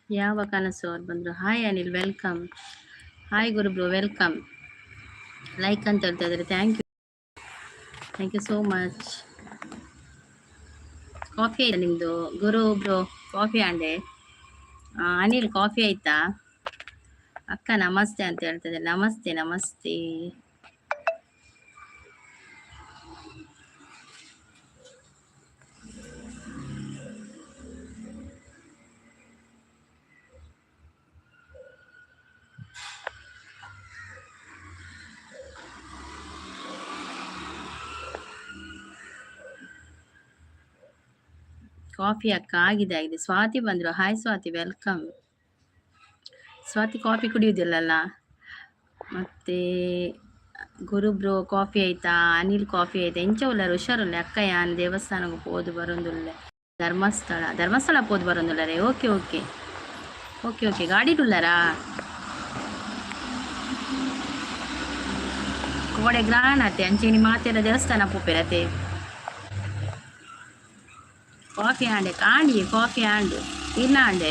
ಯಾವ ಕನಸು ಅವ್ರು ಬಂದರು. Hi Anil, welcome. Hi Guru bro, welcome. Like ಅಂತ ಹೇಳ್ತಾ ಇದ್ದಾರೆ. Thank you, thank you so much. Coffee ಆಯ್ತಾ ನಿಮ್ಮದು ಗುರು ಬ್ರೋ? ಕಾಫಿ ಆಂಡೆ. ಅನಿಲ್, ಕಾಫಿ ಆಯ್ತಾ? ಅಕ್ಕ ನಮಸ್ತೆ ಅಂತ ಹೇಳ್ತಿದ್ದಾರೆ. ನಮಸ್ತೆ, ನಮಸ್ತೆ. ಕಾಫಿ ಅಕ್ಕ ಆಗಿದೆ, ಆಗಿದೆ. ಸ್ವಾತಿ ಬಂದರು. Hi Swathi, welcome. Swathi coffee ಕುಡಿಯುವುದಿಲ್ಲಲ್ಲ. ಮತ್ತೆ ಗುರು ಬ್ರೋ, ಕಾಫಿ ಆಯ್ತಾ? ಅನಿಲ್, ಕಾಫಿ ಆಯ್ತಾ? ಎಂಚ ಉಲ್ಲರ್? ಹುಷಾರುಲ್ಲೆ ಅಕ್ಕ? ಯಾನ್ ದೇವಸ್ಥಾನಕ್ಕೆ ಪೋದು ಬರೋದುಲ್ಲೆ. ಧರ್ಮಸ್ಥಳ, ಧರ್ಮಸ್ಥಳ ಪೋದು ಬರೋದುಲ್ಲರೆ. Okay okay okay okay. ಗಾಡಿ ಉಲ್ಲರಾ? ಕೋಡೆ ಗ್ರಾಣ ಅತ್ತೆ ಅಂಚೆನಿ ಮಾತೆಲ್ಲ ದೇವಸ್ಥಾನ ಪೋಪೆರತೆ. ಕಾಫಿ ಆಂಡೆ ಕಾಂಡಿ, ಕಾಫಿ ಆಂಡು ಇಲ್ಲ ಆಂಡೆ.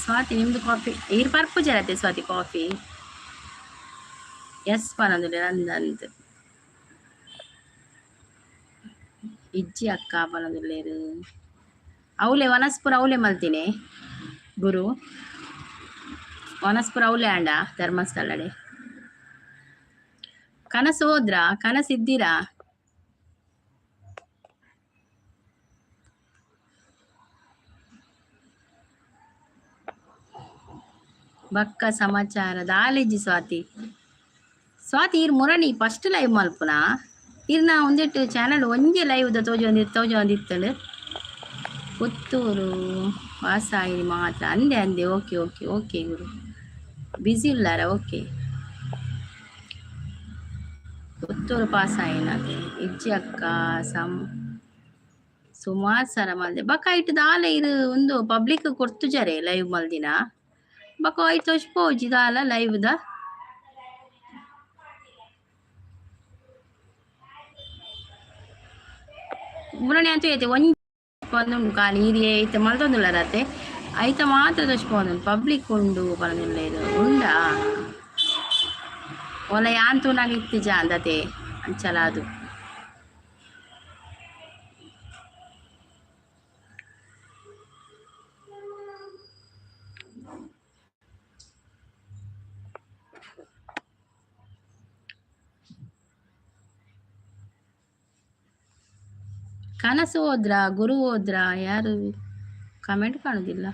ಸ್ವಾತಿ, ನಿಮ್ದು ಕಾಫಿ ಈರ್ ಪರ್ಪು ಜರತೆ ಸ್ವಾತಿ? ಕಾಫಿ ಎಸ್ ಪನೊಂದುಲ್ಲೆ. ಅಂದಂತ್ ಇಜ್ಜಿ ಅಕ್ಕ ಪನೊಂದುಲ್ಲೆರ್. ಅವಲೆ ವನಸ್ಪುರ ಅವಲೆ ಮಲ್ತಿನಿ ಗುರು. ವನಸ್ಪುರ ಅವಲೆ ಆಂಡ ಧರ್ಮಸ್ಥಳಡೆ. ಕನಸು ಹೋದ್ರಾ? ಕನಸು ಇದ್ದೀರಾ? ಬಕ್ಕ ಸಮಾಚಾರ ದಾಲಿಜ್ಜಿ ಸ್ವಾತಿ. ಸ್ವಾತಿ, ಈರ್ ಮುರಣಿ ಫಸ್ಟ್ ಲೈವ್ ಮಲ್ಪುನ? ಇರ್ನ ಒಂದೆಟ್ಟು ಚಾನಲ್ ಒಂಜಿ ಲೈವ್ ದ ತೋಜೊಂದು ತೋಜೊಂದಿತ್ತಳು. ಪುತ್ತೂರು ವಾಸಾಯಿ ಮಾತ್ರ ಅಂದೆ ಅಂದೆ. ಓಕೆ ಓಕೆ ಓಕೆ ಗುರು, ಬ್ಯುಸಿ ಇಲ್ಲಾರ? ಓಕೆ. ಪುತ್ತೂರು ಪಾಸ್ ಆಯಿನತೆ. ಇಜ್ಜಿ ಅಕ್ಕ, ಸಮ್ ಸುಮಾರು ಸರ ಮಲ್ದೆ. ಬಕ್ಕ ಇಟ್ಟು ದಾಲ ಇರು ಒಂದು ಪಬ್ಲಿಕ್ ಕೊರ್ತುಜಾರೆ ಲೈವ್ ಮಲ್ದಿನ. ಬಕ್ಕ ಐಟ್ ತೋಜ್ಪೋಜಿ ದಾಲ ಲೈವ್ ದ. ಮುರಣಿ ಅಂತ ಐತೆ ಒಂಜಿ ಒಂದುಂಡು ಖಾಲಿ. ಈರಿಯೇ ಐತೆ ಮಲ್ತೊಂದುಲ್ಲರತೆ. ಐತ ಮಾತ್ರ ತೋಜ್ಪೋಂದುಂಡು. ಪಬ್ಲಿಕ್ ಉಂಡು ಪನೊಂದುಲ್ಲ. ಇದು ಉಂಡಾ? ಓಲ ಯಾನ್ ತೂನಾಗ ಇತ್ತಿಜ ಅಂದತೆ ಅಂಚಲ ಅದು. ಕನಸು ಹೋದ್ರಾ? ಗುರು ಹೋದ್ರಾ? ಯಾರು ಕಮೆಂಟ್ ಕಾಣುದಿಲ್ಲ.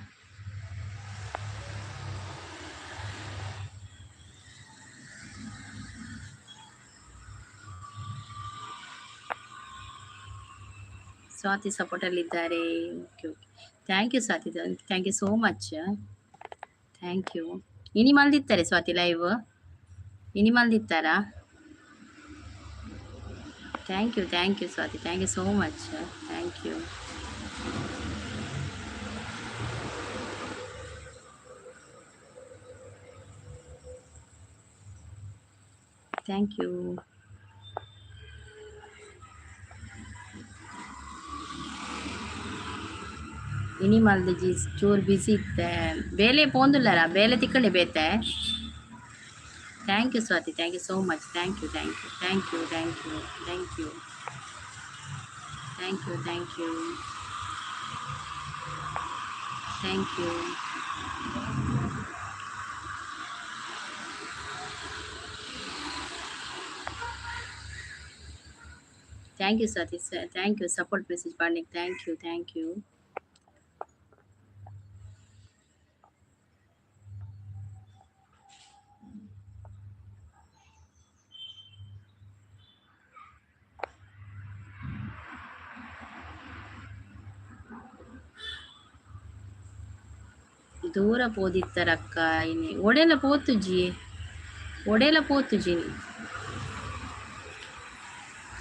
Swathi ಸಪೋರ್ಟಲ್ಲಿದ್ದಾರೆ. Okay okay, thank you Swathi, thank you so much, thank you. ಇನಿ ಮಲ್ದಿತ್ತಾರೆ ಸ್ವಾತಿ ಲೈವ್? ಇನಿ ಮಲ್ದಿತ್ತಾರಾ? Thank you, thank you Swathi, thank you so much, thank you. Thank you. ಇನಿ ಮಲ್ದಿಜಿ, ಚೂರು ಬಿಸಿ ಇತ್ತೆ. ಬೇಲೆ ಪೋಂದುಲ್ಲಾರ? ಬೇಲೆ ತಿಕ್ಕಂಡೆ ಬೇತೆ. Thank you Swathi, thank you so much, thank you, thank you, thank you, thank you, thank you, thank you, thank you, thank you. Thank you Swathi sir, thank you. Support message ಮಾಡಿ, thank you, thank you. ದೂರ ಪೋದಿತ್ತರಕ್ಕ ಇನಿ. ಒಡೆಲ ಪೋತುಜಿ, ಒಡೆಲ ಪೋತುಜಿ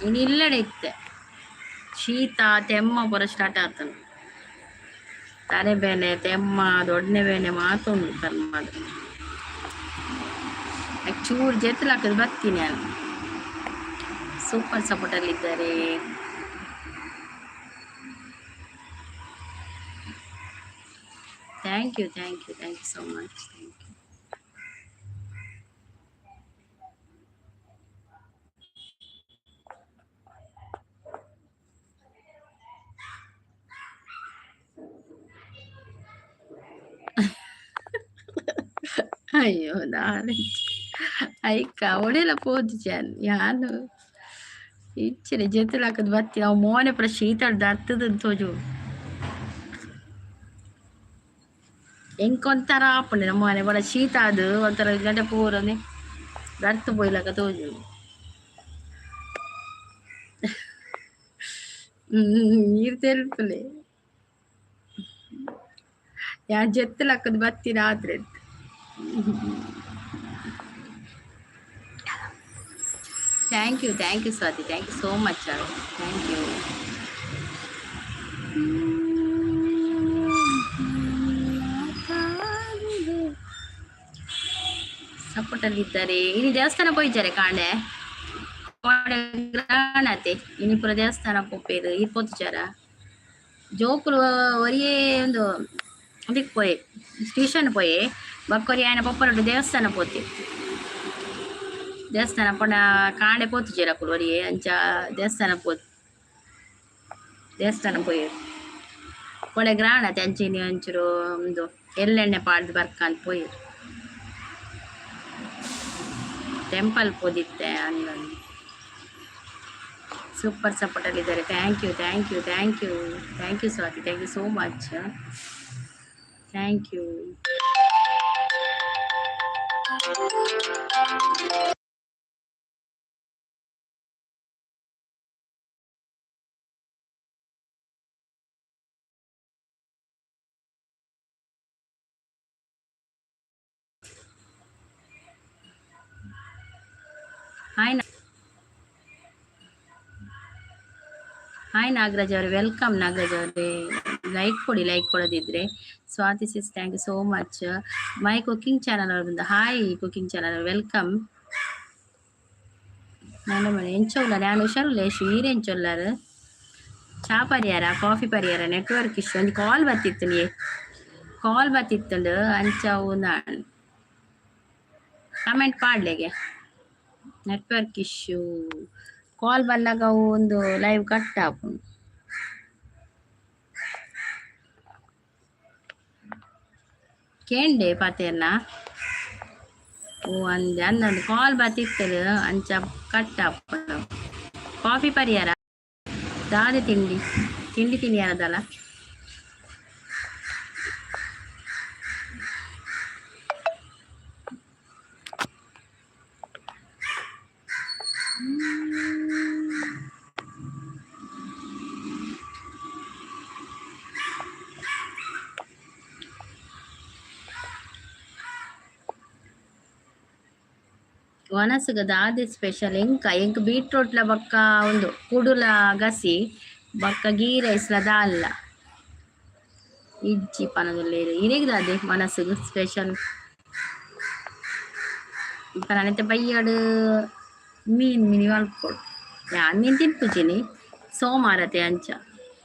ಇನಿ. ಇಲ್ಲಡೆ ಇತ್ತೆ. ಶೀತ ತೆಮ್ಮ ಪೂರ start ಆತನು. ತಲೆ ಬೇನೆ, ತೆಮ್ಮ, ದೊಡ್ಡನೆ ಬೇನೆ ಮಾತುಂಡು ಕರ್ಮದ. ಚೂರು ಜೆತ್ತಲಾಕದು ಬರ್ತೀನಿ ನಾನು. ಸೂಪರ್ ಸಪೋರ್ಟಲ್ಲಿದ್ದಾರೆ. Thank you, thank you, thank you so much. Thank you. ಅಯ್ಯೋ ದಾನೆ ಐಕ ಒಡೆಲ ಪೋದು ಯಾನು ಇಚ್ಚಿನ ಜೆತ್ತಲಾಕದ್ ಬತ್ತಿ ಅವು ಮೋನೆ ಪೂರ ಶೀತಡ್ ದತ್ತದ ತೋಜು. ಎಂಕೊಂತರ ಆಪುಂಡು ನಮ್ಮ ಮನೆ ಬಡ ಶೀತ ಅದು ಒಂಥರ ಗಂಟೆ ಪೂರನೆ ದರ್ತ್ ಪೋಯ್ಲಕ ತೋಜು. ನೀರು ತೆಲ್ಪಲೆ ಯಾನ್ ಜೆತ್ತಲಾಕದ್ ಬತ್ತಿ ರಾತ್ರಿ. Thank you, thank you Swathi, thank you so much, thank you. ಸಪೋರ್ಟಲ್ಲಿದ್ದಾರೆ. ಇನಿ ದೇವಸ್ಥಾನ ಪೋಯಿಜಾರೆ ಕಾಂಡೆ ಗ್ರಹಣತೆ ಇನಿಪುರ ದೇವಸ್ಥಾನ ಪೋಪೇರು ಈ ಪೋತುಜಾರ ಜೋಕುಲು ಒರಿಯೇ ಒಂದು ಅದಕ್ಕೆ ಪೋಯೆ ಟ್ಯೂಷನ್ ಪೋಯೆ ಬಕ್ಕೊರಿ ಆಯನ ಪಪ್ಪನೊಟ್ಟು ದೇವಸ್ಥಾನ ಪೋತೆ. ದೇವಸ್ಥಾನ ಪಂಡ ಕಾಂಡೆ ಪೋತುಜೆರ್ ಅಕುಲು ಒರಿಯೆ ಅಂಚ ದೇವಸ್ಥಾನ ಪೋತ್ ದೇವಸ್ಥಾನ ಪೋಯೆರ್ ಕೋಡೆ ಗ್ರಹಣತೆ ಅಂಚೆನೆ ಒಂಚೂರು ಉಂದು ಎಲ್ಲೆಣ್ಣೆ ಪಾಡ್ದ್ ಬರ್ಕಂದ್ ಪೋಯೆರ್. ಟೆಂಪಲ್ ಪೋದಿತ್ತೆ ಅಂದೊಂದು. ಸೂಪರ್ ಸಪೋರ್ಟಲ್ಲಿದ್ದಾರೆ. Thank you, thank you, thank you, thank you Swathi, thank you so much, thank you. Hi hi Nagaraj ಅವರೇ, welcome Nagaraj ಅವರೇ. ಲೈಕ್ ಕೊಡಿ, like ಕೊಡೋದಿದ್ರೆ. Swathi sis thank you so much. My cooking channel ಅವರು ಬಂದು, hi cooking channel welcome. ನಾನು ಎಂಚೊಲ್ಲ ನಾನು ಹುಷಾರುಲ್ಲ ಯಶು ಈರ್ ಎಂಚೊಲ್ಲಾರು. ಚಾ ಪರಿಯಾರ coffee ಪರಿಯಾರ network issue ಒಂದು ಕಾಲ್ ಬತ್ತಿತ್ತು ನೀ ಕಾಲ್ ಬತ್ತಿತ್ತುಂಡು ಅಂಚ ನಾನು ಕಮೆಂಟ್ ಪಾಡ್ಲೆಗೆ. ನೆಟ್ವರ್ಕ್ ಇಶ್ಯೂ ಕಾಲ್ ಬಂದಾಗ ಒಂದು ಲೈವ್ ಕಟ್ ಆಪುಂಡು. ಕೇಂಡೆ ಪಾತೆರ್ನ ಓ ಅಂದೆ ಅಂದೊಂದು ಕಾಲ್ ಬತ್ತಿತ್ತದು ಅಂಚ ಕಟ್ ಆಪುಂಡು. ಕಾಫಿ ಪರಿಯಾರ ದಾದೆ ತಿಂಡಿ ತಿಂಡಿ ತಿಂಡಿಯಾರದಲ್ಲ. ವನಸುಗ ದಾದೆ ಸ್ಪೆಷಲ್ ಎಂಕ ಎಂಕ್ ಬೀಟ್ರೋಟ್ಲ ಬೊಕ್ಕ ಉಂದು ಕುಡುಲ ಗಸಿ ಬೊಕ್ಕ ಗೀ ರೈಸ್ಲ ದಾಲ್ಲ ಇಜ್ಜಿ ಪನೊಂದುಲ್ಲೆರ್. ಇರೆಗ್ ದಾದೆ ವನಸುಗು ಸ್ಪೆಷಲ್? ನನಿತ ಬಯ್ಯಡ್ ಮೀನ್ ಮಿನಿ ಮಲ್ಪೊಡು. ಯಾನ್ ಮೀನ್ ತಿನ್ಪುಜಿನಿ ಸೋಮಾರತೆ ಅಂಚ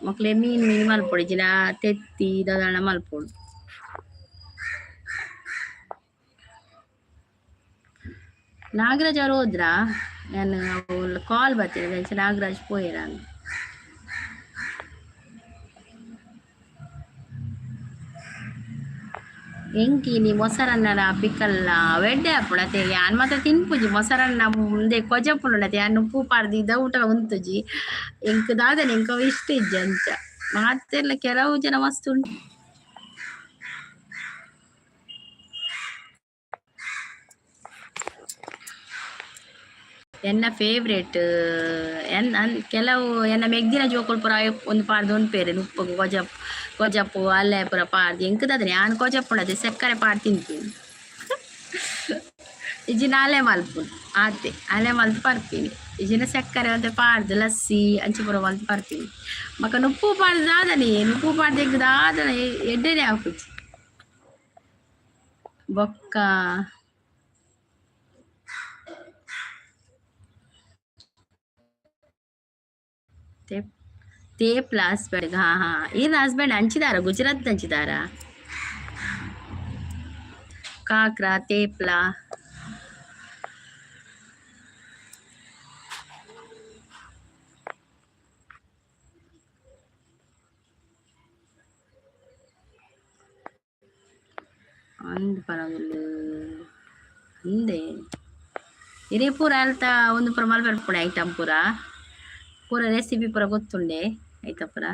ಮೊಕ್ಲೆ ಮೀನ್ ಮಿನಿ ಮಲ್ಪೊಡು ಇಜ್ಜಿಂಡ ತೆತ್ತಿ ದಾದಾಂಡ ಮಲ್ಪೊಡು. ನಾಗರಾಜ್ ಅವರು ಹೋದ್ರಾ? ನಾನು ಕಾಲ್ ಬರ್ತಿದೆ ಅಂಚ ನಾಗರಾಜ್ ಪೋಯೆರ. ಎಂಕಿನಿ ಮೊಸರನ್ನಲ ಪಿಕಲ್ಲ ವೆಡ್ಡೆ ಆಪುಂಡು ಯಾನ್ ಮಾತ್ರ ತಿನ್ಪುಜಿ ಮೊಸರನ್ನ ಮುಂದೆ ಕೊಜಪುಂಡು ಯಾನ್ ಉಪ್ಪು ಪಾಡ್ದು ಇದ ಊಟ ಉಂತುಜಿ ಎಂಕ್ ದಾದನೆ ಎಂಕ್ ಅವು ಇಷ್ಟ ಇಜ್ಜಿ ಅಂಚ ಮಾತೆರ್ಲ ಕೆಲವು ಜನ ಮಸ್ತ್ ಉಂಟು. ಎನ್ನ ಫೇವ್ರೇಟ್ ಎನ್ ಅನ್ ಕೆಲವು ಎನ್ನ ಮೆಗ್ದಿನ ಜೋಕುಲು ಪೂರ ಒಂದು ಪಾಡ್ದು ಉನ್ಪೆರ್ ಉಪ್ಪುಗು ಕೊಜಪ್ ಕೊಜಪ್ಪು ಅಲ್ಲೆ ಪೂರ ಪಾಡ್ದು ಎಂಕ್ ದಾದನೆ ಯಾನ್ ಕೊಜಪ್ಪುಂಡು ಸಕ್ಕರೆ ಪಾಡ್ ತಿನ್ಪಿನಿ ಇಜ್ಜಿಂಡ ಅಲೆ ಮಲ್ಪುನು ಆತೆ ಅಲೆ ಮಲ್ತ್ ಪರ್ಪಿನಿ ಇಜ್ಜಿಂಡ ಸಕ್ಕರೆ ಒಂತೆ ಪಾಡ್ದು ಲಸ್ಸಿ ಅಂಚ ಪೂರ ಮಲ್ತ್ ಪರ್ಪಿನಿ. ಬೊಕ ನುಪ್ಪು ಪಾಡ್ದು ದಾದನೆ ನುಪ್ಪು ಪಾಡ್ದು ಎಂಕ್ ದಾದನೆ ಎಡ್ಡೆನೆ ಆಪುಜಿ. ಬೊಕ್ಕ ತೇಪ್ಲ ಹಸ್ಬೆಂಡ್, ಹಾ ಹಾ ಈರ್ನ ಹಸ್ಬೆಂಡ್ ಅಂಚಿದಾರ, ಗುಜರಾತ್ ಅಂಚಿದಾರ? ಕಾಕ್ರ ತೇಪ್ಲ. ಅಂದ್ ಪನೊಂದುಲ್ಲೆ ಅಂದೆ ಇರೆ ಪೂರ ಅಲ್ತ ಒಂದು ಪೂರ ಮಲ್ಪೆರೆ ಐಟಮ್ ಪೂರ ಪೂರ ರೆಸಿಪಿ ಪೂರ ಗೊತ್ತುಂಡೆ ಐತ ಪೂರ.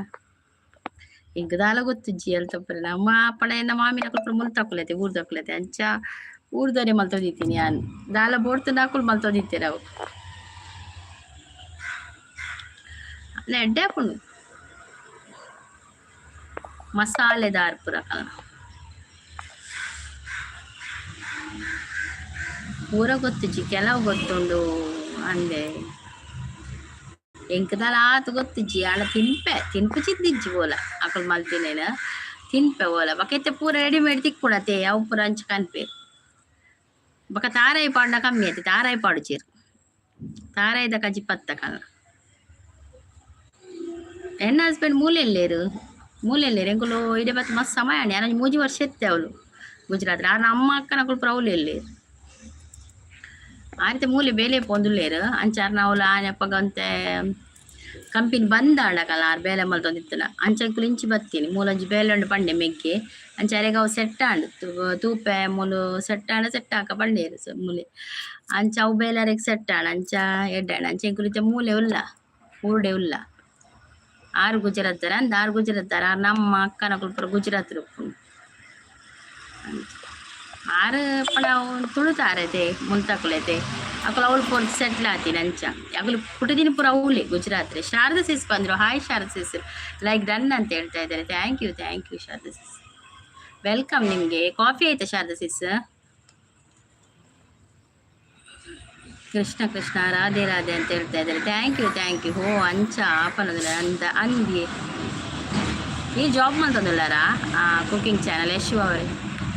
ಎಂಕ್ ದಾಲ ಗೊತ್ತುಜ್ಜಿ ಅಲ್ತ ಪೂರ. ನಮ್ಮ ಪಡ ಎನ್ನ ಮಾಮಿನಕುಲು ಪೂರ ಮುಲ್ತಕುಲೈತೆ ಊರ್ದಕುಲೈತೆ ಅಂಚ ಊರ್ದನೆ ಮಲ್ತೊಂದಿತ್ತೀನಿ ಯಾನ್. ದಾಲ ಬೋಡ್ತುಂಡ ಅಕುಲು ಮಲ್ತೊಂದಿತ್ತೆರ್ ಅವು. ಎಡ್ಡೆ ಆಪುಂಡು ಮಸಾಲೆದಾರ್ ಪೂರ ಕಲ್ನ. ಪೂರ ಗೊತ್ತುಜ್ಜಿ, ಕೆಲವು ಗೊತ್ತುಂಡು ಅಂದೆ. ಎಂಕ್ ದಾಲ ಆತ್ ಗೊತ್ತುಜ್ಜಿ, ಆಂಡ ತಿನ್ಪೆ ತಿನ್ಪು ಚಿಂದಿಜ್ಜಿ ಓಲ ಅಕುಲು ಮಲ್ತಿನೇನ್ ತಿನ್ಪೆ ಓಲ. ಬೊಕ ಇತ್ತೆ ಪೂರ ರೆಡಿಮೇಡ್ ತಿಕ್ಕುಂಡತೆ ಅವು ಪೂರ ಅಂಚ ಕನ್ಪೆರ್. ಬೊಕ ತಾರಾಯಿ ಪಾಡ್ಂಡ ಕಮ್ಮಿ ಆತೆ, ತಾರಾಯಿ ಪಾಡುಜೆರ್. ತಾರಾಯಿದ ಕಜಿಪು ಅತ್ತ ಕಲ್ನ. ಎನ್ನ ಹಸ್ಬೆಂಡ್ ಮೂಲೆಲ್ಲೇರು ಮೂಲೆಲ್ಲೇರು ಎಂಕುಲು ಇಡೆ ಬತ್ತ್ ಮಸ್ತ್ ಸಮಯ ಆಂಡ್. ಯಾನ್ 3 ವರ್ಷ ಇತ್ತೆ ಅವ್ಲು ಗುಜರಾತ್. ಆರ್ನ ಅಮ್ಮ ಅಕ್ಕನಕುಲು ಪೂರ ಅವ್ಲು ಎಲ್ಲೇರ್. ಆರಿತ ಮೂಲೆ ಬೇಲೆ ಪೋಂದುಲ್ಲೇರು ಅಂಚ ಆರ್ನ ಅವ್ಲು ಆನೆ ಅಪಗ ಒಂತೆ ಕಂಪನಿ ಬಂದ್ ಆಂಡಕಲ್ಲ ಆರ್ ಬೇಲೆ ಮಲ್ತೊಂದಿತ್ತುನ. ಅಂಚ ಎಂಕುಲು ಇಂಚಿ ಬತ್ತೀನಿ ಮೂಲೊಂಜಿ ಬೇಲೆ ಉಂಡು ಪಂಡೆ ಮೆಗ್ಗೆ. ಅಂಚ ಅರೆಗ್ ಅವು ಸೆಟ್ ಆಂಡ್ ತೂಪೆ ಮೂಲು ಸೆಟ್ ಆಂಡ ಸೆಟ್ ಆಕ ಪಂಡೇರು ಮೂಲೆ. ಅಂಚ ಅವು ಬೇಲೆ ಅರೆಗ್ ಸೆಟ್ ಆಂಡ್ ಅಂಚ ಎಡ್ಡೆ ಆಂಡ್. ಅಂಚ ಎಂಕುಲು ಇತ್ತೆ ಮೂಲೆ ಉಲ್ಲ ಊರುಡೆ ಉಲ್ಲ. ಆರು ಗುಜರಾತ್ ಅಂದ್ ಆರು ಗುಜರಾತ್ ಆರ್ ನಮ್ಮ ಅಕ್ಕನಕುಲು ಪೂರ ಗುಜರಾತ್ ಉಪ್ಪುನು. ಆರು ಪಂಡ ತುಳುತಾರತೆ ಮುಲ್ತಕುಲೈತೆ ಅಕುಲು ಅವ್ಲು ಪೂರ ಸೆಟ್ಲ್ ಆತಿನ ಅಂಚ. ಅಕುಲು ಪುಟ್ಟುದಿನ ಪೂರ ಅವ್ಲೆ ಗುಜರಾತ್. ಶಾರದಾ ಸಿಸ್ ಬಂದ್ರು. ಹಾಯ್ ಶಾರದಾ ಸಿಸ್, ಲೈಕ್ ಡನ್ ಅಂತ ಹೇಳ್ತಾ ಇದ್ದಾರೆ. Thank you, thank you Sharada sis, welcome. ನಿಮಗೆ ಕಾಫಿ ಆಯ್ತಾ ಶಾರದಾ ಸಿಸ್? ಕೃಷ್ಣ ಕೃಷ್ಣ ರಾಧೆ ರಾಧೆ ಅಂತ ಹೇಳ್ತಾ ಇದ್ದಾರೆ. Thank you, thank you. ಹೋ ಅಂಚ ಆಪನದಲ್ಲ ಅಂತ ಅಂದಿ. ನೀವು ಜಾಬ್ ಮಾಡ್ತಂದುಲ್ಲಾರಾ? ಕುಕಿಂಗ್ ಚಾನಲ್ ಯಶು ಅವರೇ,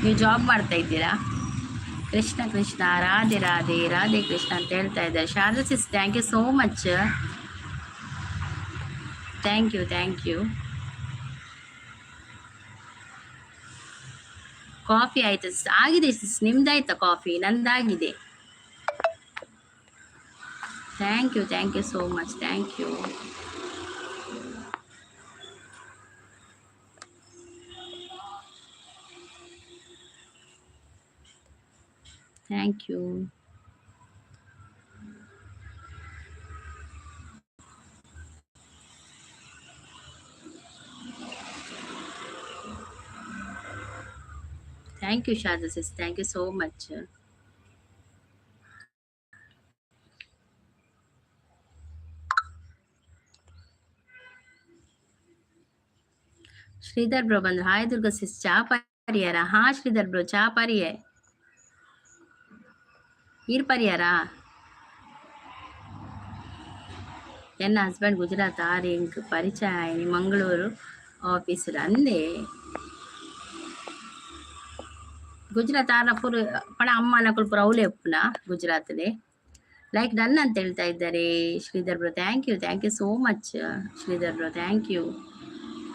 ನೀವು ಜಾಬ್ ಮಾಡ್ತಾ ಇದ್ದೀರಾ? ಕೃಷ್ಣ ಕೃಷ್ಣ ರಾಧೆ ರಾಧೆ ರಾಧೆ ಕೃಷ್ಣ ಅಂತ ಹೇಳ್ತಾ ಇದ್ದಾರೆ Sharada sis. Thank you so much, thank you, thank you. Coffee ಆಯ್ತಾ ಸಿಸ್? ಆಗಿದೆ ಸಿಸ್. ನಿಮ್ದಾಯ್ತಾ coffee? ನಂದಾಗಿದೆ. Thank you, thank you so much, thank you, thank you. Thank you Sharada sis, thank you so much. Sridhar bro ಬಂದ್ರು. Hi Durga ಸಿಸ್, ಚಾ ಪರಿಯಾರ? ಹಾ Sridhar bro, ಚಾ ಪರಿಯೇ. ಈರ್ ಪರಿಯಾರಾ? ಎನ್ನ husband Gujarat ಆರ್ ಎಂಕ್ ಪರಿಚಯ ಆಯ್ನಿ Mangaluru office ಅಂದೆ. ಗುಜರಾತ್ ಆರ್ನ ಪೂರ ಪಣ ಅಮ್ಮನಕುಲು ಪೂರ ಅವ್ಲೇ ಉಪ್ಪುನ ಗುಜರಾತ್ಡೆ. ಲೈಕ್ ಡನ್ ಅಂತ ಹೇಳ್ತಾ ಇದ್ದಾರೆ Sridhar bro. Thank you, thank you so much Sridhar bro, thank you.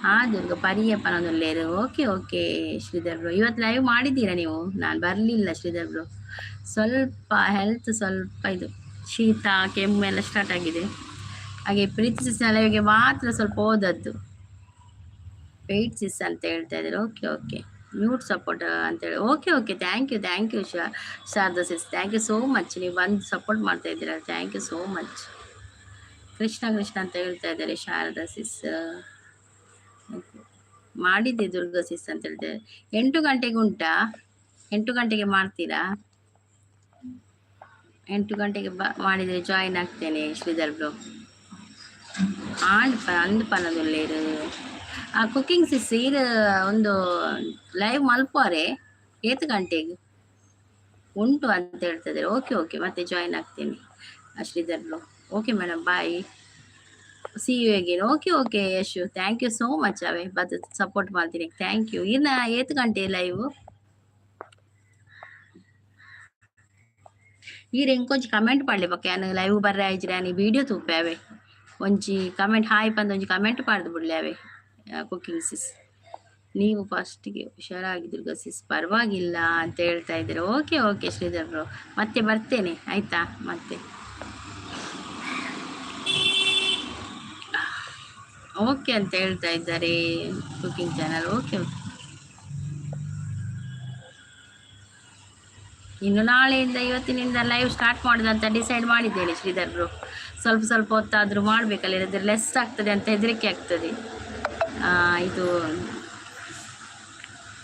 ಹಾ ದುರ್ಗ ಪರಿಯಪ್ಪ ಪನೊಂದುಲ್ಲೇರು. Okay okay Sridhar bro. ಇವತ್ತು ಲೈವ್ ಮಾಡಿದ್ದೀರಾ ನೀವು? ನಾನು ಬರಲಿಲ್ಲ ಶ್ರೀಧರ್ ಬ್ರೋ, ಸ್ವಲ್ಪ ಹೆಲ್ತ್ ಸ್ವಲ್ಪ ಇದು ಶೀತ ಕೆಮ್ಮು ಎಲ್ಲ ಸ್ಟಾರ್ಟ್ ಆಗಿದೆ. ಹಾಗೆ ಪ್ರೀತಿ ಸಿಸ್ನ ಲೈವ್ಗೆ ಮಾತ್ರ ಸ್ವಲ್ಪ ಓದದ್ದು. ವೆಯ್ಟ್ ಸಿಸ್ ಅಂತ ಹೇಳ್ತಾ ಇದ್ದಾರೆ. ಓಕೆ ಓಕೆ, ಮ್ಯೂಟ್ ಸಪೋರ್ಟ್ ಅಂತೇಳಿ. Okay okay, thank you, thank you Sharada sis, thank you so much. ನೀವು ಬಂದು ಸಪೋರ್ಟ್ ಮಾಡ್ತಾ ಇದ್ದೀರಾ, thank you so much. Krishna Krishna ಅಂತ ಹೇಳ್ತಾ ಇದ್ದಾರೆ ಶಾರದಾ ಸಿಸ್. ಮಾಡಿದ್ದೆ ದುರ್ಗಾ ಸಿಸ್ ಅಂತ ಹೇಳ್ತಾರೆ. 8 ಗಂಟೆಗೆ ಉಂಟಾ? 8 ಗಂಟೆಗೆ ಮಾಡ್ತೀರಾ? 8 ಗಂಟೆಗೆ ಮಾಡಿದರೆ ಜಾಯಿನ್ ಆಗ್ತೇನೆ ಶ್ರೀಧರ್ ಬ್ರೋ. ಆಂಡ್ ಅಂದ್ ಪನದುಲ್ಲೇರು ಆ ಕುಕಿಂಗ್ ಸಿಸ್ ಈರ್ ಒಂದು ಲೈವ್ ಮಲ್ಪುವರೆ ಏತ್ ಗಂಟೆಗೆ ಉಂಟು ಅಂತ ಹೇಳ್ತಿದ್ದಾರೆ. ಓಕೆ ಓಕೆ, ಮತ್ತೆ join ಆಗ್ತೇನೆ Sridhar bro. Okay madam, bye, see you again. Okay okay Yashu, thank you so much. ಅವೇ ಬದ್ ಸಪೋರ್ಟ್ ಮಾಡ್ತೀನಿ, thank you. ಇನ್ನು ಏತ್ ಗಂಟೆ ಲೈವ್? ಈರ್ ಎಂಕೊಂಚಿ ಕಮೆಂಟ್ ಪಾಡ್ಲೆ ಬೊಕ್ಕ ಯಾನ್ ಲೈವ್ ಬರ್ರೆ ಆಯ್ಜಿರ ಯಾನ್ ವಿಡಿಯೋ ತೂಪೆ ಅವೇ. ಒಂಜಿ ಕಮೆಂಟ್ ಹಾಯ್ ಪಂದ್ ಒಂಜಿ ಕಮೆಂಟ್ ಪಾಡ್ದು ಬುಡ್ಲೆ ಅವೇ ಕುಕಿಂಗ್ ಸಿಸ್. ನೀವು ಫಸ್ಟಿಗೆ ಹುಷಾರಾಗಿ ದುರ್ಗಾ ಸಿಸ್, ಪರವಾಗಿಲ್ಲ ಅಂತ ಹೇಳ್ತಾ ಇದ್ದಾರೆ. ಓಕೆ ಓಕೆ ಶ್ರೀಧರ್ ಬ್ರೋ, ಮತ್ತೆ ಬರ್ತೇನೆ ಆಯಿತಾ? ಮತ್ತೆ ಓಕೆ ಅಂತ ಹೇಳ್ತಾ ಇದ್ದಾರೆ ಕುಕಿಂಗ್ ಚಾನಲ್. Okay okay. ಇನ್ನು ನಾಳೆಯಿಂದ, ಇವತ್ತಿನಿಂದ ಲೈವ್ ಸ್ಟಾರ್ಟ್ ಮಾಡೋದಂತ ಡಿಸೈಡ್ ಮಾಡಿದ್ದೇನೆ ಶ್ರೀಧರ್ ಬ್ರೋ. ಸ್ವಲ್ಪ ಸ್ವಲ್ಪ ಹೊತ್ತಾದರೂ ಮಾಡಬೇಕಲ್ಲ, ಇಲ್ಲದ್ರೆ ಲೆಸ್ ಆಗ್ತದೆ ಅಂತ ಹೆದರಿಕೆ ಆಗ್ತದೆ. ಇದು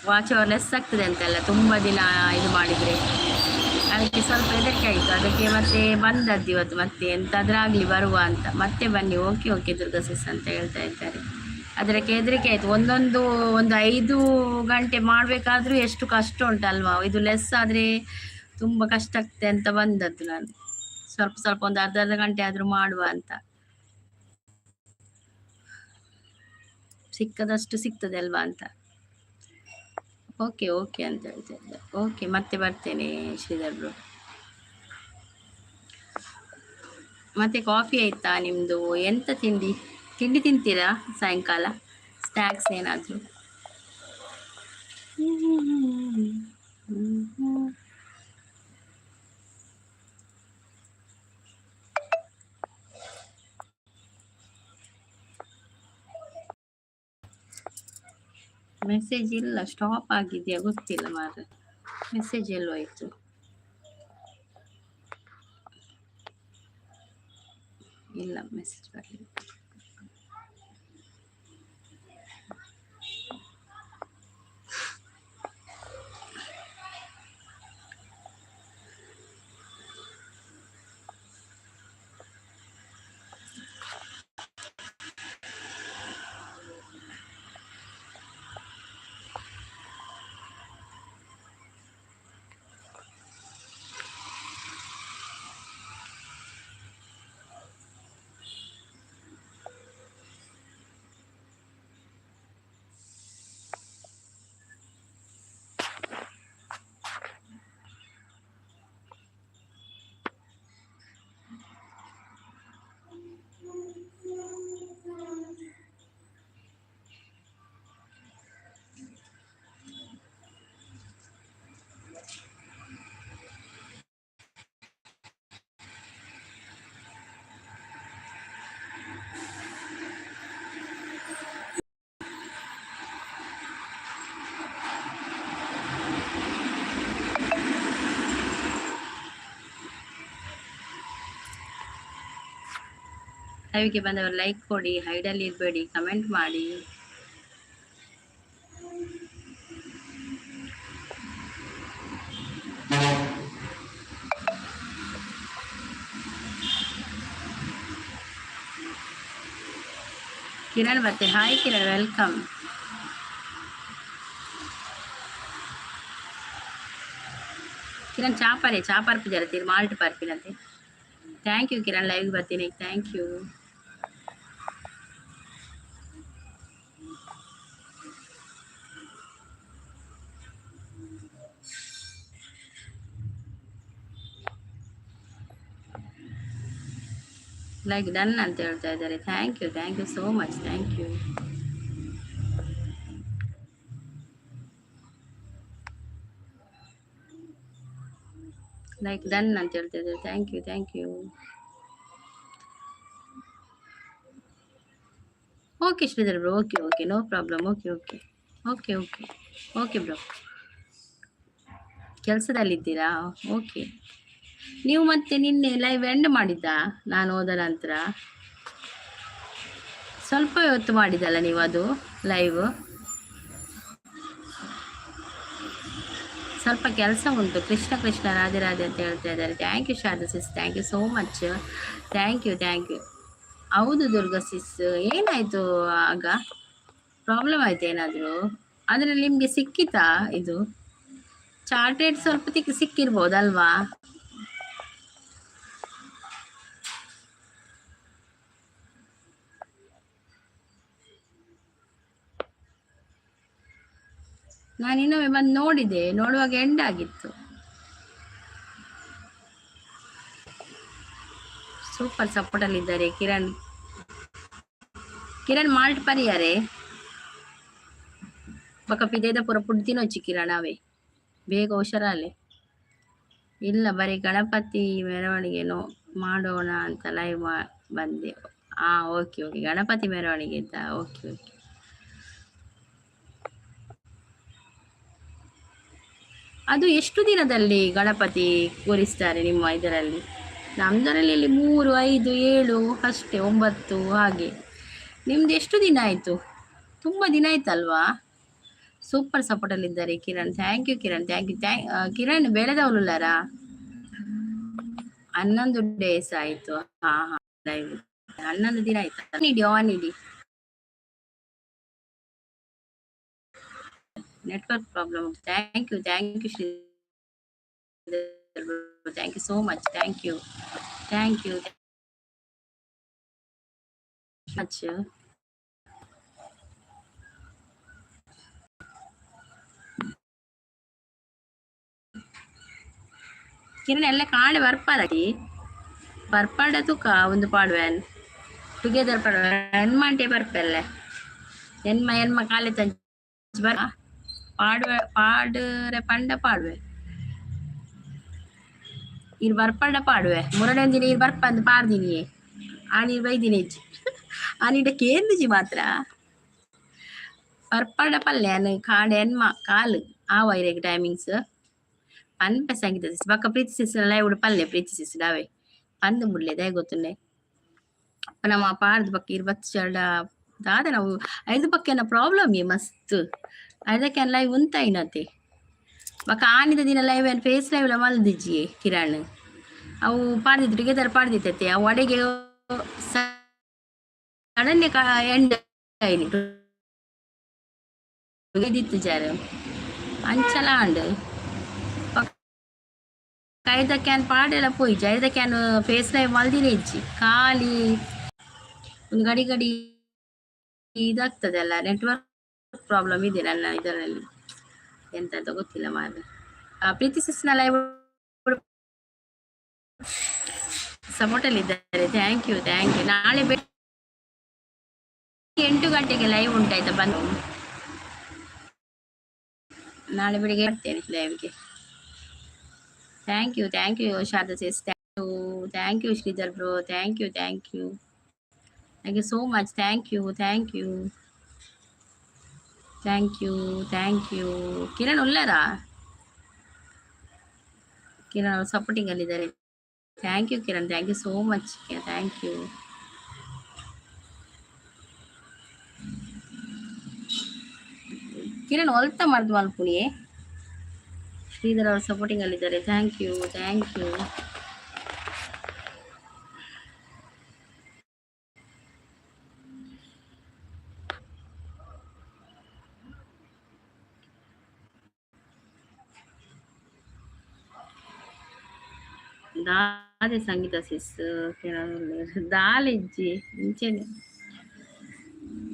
ವಾಚ್ ಅವರ್ ಲೆಸ್ ಆಗ್ತದೆ ಅಂತೆಲ್ಲ ತುಂಬ ದಿನ ಇದು ಮಾಡಿದರೆ, ಅದಕ್ಕೆ ಸ್ವಲ್ಪ ಹೆದರಿಕೆ ಆಯಿತು. ಅದಕ್ಕೆ ಮತ್ತೆ ಬಂದದ್ದು ಇವತ್ತು, ಮತ್ತೆ ಎಂತಾದರೂ ಆಗಲಿ ಬರುವ ಅಂತ. ಮತ್ತೆ ಬನ್ನಿ. ಓಕೆ ಓಕೆ ದುರ್ಗಾ ಸಿಸ್ ಅಂತ ಹೇಳ್ತಾ ಇದ್ದಾರೆ. ಅದಕ್ಕೆ ಹೆದರಿಕೆ ಆಯಿತು. ಒಂದೊಂದು ಒಂದು 5 ಗಂಟೆ ಮಾಡಬೇಕಾದ್ರೂ ಎಷ್ಟು ಕಷ್ಟ ಉಂಟಲ್ವಾ? ಇದು ಲೆಸ್ ಆದರೆ ತುಂಬ ಕಷ್ಟ ಆಗ್ತದೆ ಅಂತ ಬಂದದ್ದು ನಾನು. ಸ್ವಲ್ಪ ಸ್ವಲ್ಪ ಒಂದು ಅರ್ಧ ಅರ್ಧ ಗಂಟೆ ಆದರೂ ಮಾಡುವ ಅಂತ. ಸಿಕ್ಕದಷ್ಟು ಸಿಗ್ತದೆ ಅಲ್ವಾ ಅಂತ. ಓಕೆ ಓಕೆ ಅಂತ ಹೇಳ್ತಾ ಇದ್ದೆ. ಓಕೆ, ಮತ್ತೆ ಬರ್ತೇನೆ ಶ್ರೀಧರ್ ಬ್ರೋ. ಮತ್ತೆ ಕಾಫಿ ಆಯ್ತಾ ನಿಮ್ಮದು? ಎಂತ ತಿಂಡಿ ತಿಂಡಿ ತಿಂತೀರಾ ಸಾಯಂಕಾಲ? ಸ್ನ್ಯಾಕ್ಸ್ ಏನಾದರೂ? ಮೆಸೇಜ್ ಇಲ್ಲ, ಸ್ಟಾಪ್ ಆಗಿದೆಯಾ ಗೊತ್ತಿಲ್ಲ ಮಾರ್ರೆ. ಮೆಸೇಜ್ ಎಲ್ಲೋಯ್ತು? ಇಲ್ಲ, ಮೆಸೇಜ್ ಬರಲಿಲ್ಲ. ಲೈವ್ಗೆ ಬಂದವರು ಲೈಕ್ ಕೊಡಿ, ಹೈಡಲ್ಲಿ ಇರಬೇಡಿ, ಕಮೆಂಟ್ ಮಾಡಿ. ಕಿರಣ್ ಮತ್ತೆ, ಹಾಯ್ ಕಿರಣ್, welcome. Kiran ಚಾಪರೆ ಚಾಪರ್ಪು ಜರತೀರಿ ಮಾಲ್ಟ್ ಪರ್ಪಿನಂತೆ. Thank you Kiran, live ಬರ್ತೀನಿ. Thank you. Like done ಅಂತ ಹೇಳ್ತಾ ಇದ್ದಾರೆ. Thank you, thank you so much, thank you. Like done ಅಂತ ಹೇಳ್ತಾ ಇದ್ದಾರೆ. Thank you, thank you. Okay Sridhar bro, okay okay, no problem. Okay okay okay okay okay bro. ಕೆಲಸದಲ್ಲಿದ್ದೀರಾ? Okay. ನೀವು ಮತ್ತೆ ನಿನ್ನೆ live and ಮಾಡಿದ್ದ ನಾನು ಹೋದ ನಂತರ ಸ್ವಲ್ಪ ಹೊತ್ತು ಮಾಡಿದಲ್ಲ ನೀವು ಅದು ಲೈವ್? ಸ್ವಲ್ಪ ಕೆಲಸ ಉಂಟು. ಕೃಷ್ಣ ಕೃಷ್ಣ ರಾಧೆ ರಾಧೆ ಅಂತ ಹೇಳ್ತಾ ಇದ್ದಾರೆ. Thank you Sharada sis, thank you so much, thank you, thank you. ಹೌದು ದುರ್ಗಾ ಸಿಸ್, ಏನಾಯಿತು ಆಗ? ಪ್ರಾಬ್ಲಮ್ ಆಯ್ತು ಏನಾದರೂ? ಅಂದರೆ ನಿಮಗೆ ಸಿಕ್ಕಿತಾ ಇದು ಚಾರ್ಟೆಡ್? ಸ್ವಲ್ಪ ಸಿಕ್ಕಿರ್ಬೋದಲ್ವಾ? ನಾನು ಇನ್ನೊಮ್ಮೆ ಬಂದು ನೋಡಿದೆ, ನೋಡುವಾಗ ಎಂಡ್ ಆಗಿತ್ತು. ಸೂಪರ್ ಸಪೋರ್ಟ್ ಅಲ್ಲಿ ಇದ್ದಾರೆ ಕಿರಣ್. ಕಿರಣ್ ಮಾಲ್ಟ್ ಪರಿಯಾರೆ. ಬೊಕ ಪಿದಯ್ದ ಪೂರ ಪುಡ್ ತಿನೊಚ್ಚಿ ಕಿರಣ್ ಅವೇ ಬೇಗ ಹುಷಾರಾಲೆ. ಇಲ್ಲ, ಬರೀ ಗಣಪತಿ ಮೆರವಣಿಗೆನೋ ಮಾಡೋಣ ಅಂತ ಲೈವ್ ಬಂದೆ. ಹಾ, ಓಕೆ ಓಕೆ, ಗಣಪತಿ ಮೆರವಣಿಗೆ ಇದ್ದ, ಓಕೆ ಓಕೆ. ಅದು ಎಷ್ಟು ದಿನದಲ್ಲಿ ಗಣಪತಿ ಕೂರಿಸ್ತಾರೆ ನಿಮ್ಮ ಇದರಲ್ಲಿ? ನಮ್ಮದರಲ್ಲಿ ಇಲ್ಲಿ 3, 5, 7 ಅಷ್ಟೇ, 9 ಹಾಗೆ. ನಿಮ್ದು ಎಷ್ಟು ದಿನ ಆಯಿತು? ತುಂಬ ದಿನ ಆಯ್ತಲ್ವಾ? ಸೂಪರ್ ಸಪೋರ್ಟಲ್ಲಿದ್ದಾರೆ Kiran. Thank you Kiran, thank you. Kiran ಬೇಳೆದವಳುಲ್ಲಾರಾ? 11 days ಆಯಿತು. ಹಾ ಹಾ, ಲೈವ್ 11 ದಿನ ಆಯ್ತು. ಇಡಿ, ಆನ್ ಇಡಿ. Network problem. Thank you, thank you Shri, thank you so much. Thank you, thank you much. Kiran ಎಲ್ಲ ಕಾಣೆ ಬರ್ಪಾರಟಿ ಬರ್ಪಾಡ ತುಕ ಒಂದು ಪಾಡುವೆನ್ ಟುಗೆದರ್ ಪಾಡುವೆ. ಎನ್ಮಾಂಟೆ ಬರ್ಪೆಲ್ಲೆ ಎನ್ಮ ಎನ್ಮ ಕಾಲೆ ತಂಚ್ ಬರ ಪಾಡುವೆ ಪಾಡುರೆ ಪಂಡ ಪಾಡುವೆ ಇರ್ ಬರ್ಪಂಡ ಪಾಡುವೆ. ಮುರಡೊಂದಿನ ಇರ್ ಬರ್ಪಂದು ಪಾಡ್ದಿನಿ, ಆನೀರ್ ಬೈದಿನಿ ಹೆಜ್ಜಿ ಆನಿಡ ಕೇಂದಿಜಿ ಮಾತ್ರ ಬರ್ಪಂಡ ಪಲ್ಲೆ ಅನ್ ಕಾಂಡೆ ಎನ್ಮ ಕಾಲು ಆ ವೈರೆಗ್ ಟೈಮಿಂಗ್ಸ್ ಪನ್ಪೆ. ಸಂಗೀತ ಸಿಸ್ ಬೊಕ್ಕ ಪ್ರೀತಿ ಸಿಸ್ ಲೈವ್ ಪಲ್ಲೆ. ಪ್ರೀತಿ ಸಿಸ್ ಡಾವೆ ಪಂದು ಬುಡ್ಲೆ ದಾಯ ಗೊತ್ತುಂಡೆ. ನಮ್ಮ ಪಾಡ್ದು ಬೊಕ್ಕ ಇರ್ ಬಚ್ಚಡ ದಾದ ನಾವು ಐದು ಪಕ್ಕ ಪ್ರಾಬ್ಲಮ್ ಮಸ್ತ್ ಐದಕ್ಕೆ ಲೈವ್ ಉಂತಾಯಿನತೆ. ಬೊಕ್ಕ ಆನಿದ ದಿನ ಲೈವ್ ಏನ್ ಫೇಸ್ ಲೈವ್ ಲ ಮಲ್ದಿಜ್ಜಿ ಕಿರಣ್. ಅವು ಪಾಡ್ದಿತ್ತು, ಟುಗೆದರ್ ಪಾಡ್ದಿತ್ತತೆ. ಅವು ಅಡೆಗೆ ಸಡನ್ ಎಂಡ್ ಆಯ್ನಿ ಇತ್ತು ಜಾರು ಅಂಚಲ ಆಂಡ್. ಐದ can ಪಾಡೆಲ ಪೋಯಿಜಿ. ಐದ can face live ಮಲ್ದಿನ ಇಜ್ಜಿ. ಖಾಲಿ ಒಂದು ಗಡಿ ಗಡಿ ಇದಾಗ್ತದೆ ಅಲ್ಲ, ನೆಟ್ವರ್ಕ್ ಪ್ರಾಬ್ಲಮ್ ಇದೆ ನನ್ನ ಇದರಲ್ಲಿ, ಎಂತ ಅಂತ ಗೊತ್ತಿಲ್ಲ ಮಾರ್ರೆ. ಪ್ರೀತಿ ಸಿಸ್ನ ಲೈವ್ ಸಪೋರ್ಟ್ ಅಲ್ಲಿ ಇದ್ದಾರೆ. Thank you, thank you. ನಾಳೆ ಬೆಳಿಗ್ಗೆ 8 ಗಂಟೆಗೆ ಲೈವ್ ಉಂಟಾಯ್ತಾ? ಬಂದು ನಾಳೆ ಬೆಳಿಗ್ಗೆ ಬರ್ತೇನೆ ಲೈವ್ಗೆ. Thank you, thank you Sharada sis, thank you, thank you Sridhar bro, thank you, thank you, thank you so much. Thank you, thank you, thank you, thank you. Kiran ಉಲ್ಲಾರಾ? Kiran ಅವರು supporting ಅಲ್ಲಿದ್ದಾರೆ. Thank you Kiran, thank you so much, thank you. Kiran ಒಲ್ತ ಮರ್ದು ಮಲ್ಪುಣಿಯೇ. ಶ್ರೀಧರ್ ಅವರು supporting ಅಲ್ಲಿದ್ದಾರೆ. Thank you, thank you. ದಾದೆ Sangeetha sis ದಾಲಿಜ್ಜಿ ಇಂಚೆನೆ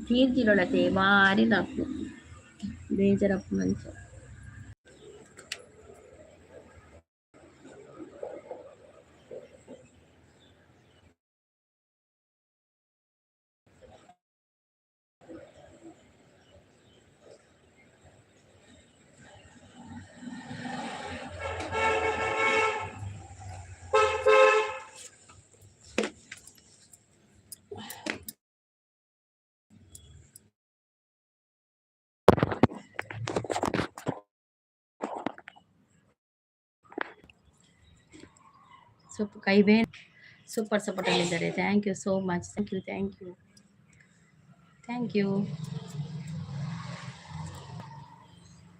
ತೀರ್ಜಿರೊಳತೆ ಬಾರಿ ದಾಪು ಬೇಜಾರಪ್ಪ ಮಂಚ. ಸ್ವಲ್ಪ ಕೈ ಬೇನ್. ಸೂಪರ್ ಸಪೋರ್ಟ್ ಅಲ್ಲಿದ್ದಾರೆ. Thank you so much, thank you, thank you, thank you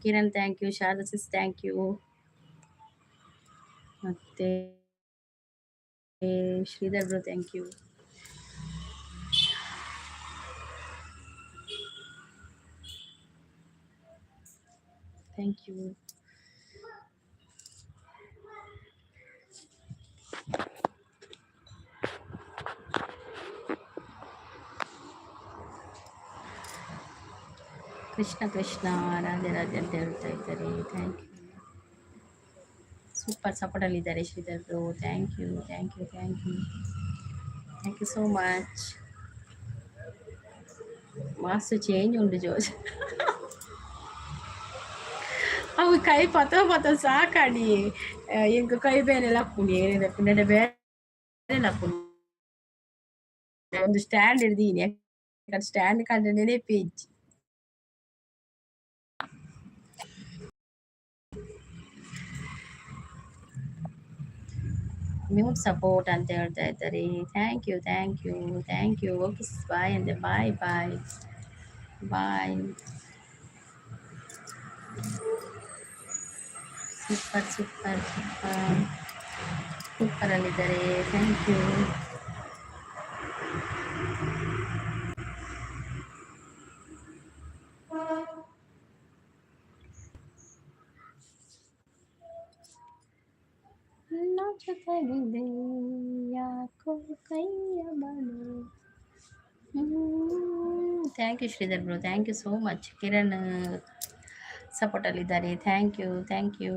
Kiran, thank you Sharada sis, thank you. ಮತ್ತೆ Sridhar bro, thank you. Thank you. Krishna Krishna Radhe Radhe ಅಂತ ಹೇಳ್ತಾ ಇದ್ದಾರೆ. Thank you. Super ಸಪೋರ್ಟಲ್ಲಿದ್ದಾರೆ Sridhar bro. Thank you, thank you, thank you, thank you so much. Mass change ಉಂಟು ಜೋಜ್. ಅವು ಕೈ ಪತ ಪತ ಸಾಕಾಡಿ ಎಂಕ್ ಕೈ ಬೇರೆ ಲಪ್ಪುಂಡು ಏನೇನ ಪುಂಡ ಬೇರೆ ಲಪ್ಪುಂಡು. ಒಂದು ಸ್ಟ್ಯಾಂಡ್ ಹಿಡ್ದೀನಿ, ಸ್ಟ್ಯಾಂಡ್ ಕಂಡ ನೆನಪೇ ಇಜ್ಜಿ. ಮ್ಯೂಟ್ ಸಪೋರ್ಟ್ ಅಂತ ಹೇಳ್ತಾ ಇದ್ದಾರೆ. Thank you thank you thank you. Okay bye ಅಂದೆ, bye bye bye. Super super super super ಅಲ್ಲಿದ್ದಾರೆ. Thank you. ನಾಚುತ್ತಲಿದೆ ಯಾಕೋ ಕೈಯ ಬಲು. Thank you Sridhar bro, thank you so much. Kiran ಸಪೋರ್ಟಲ್ಲಿದ್ದಾರೆ. Thank you thank you.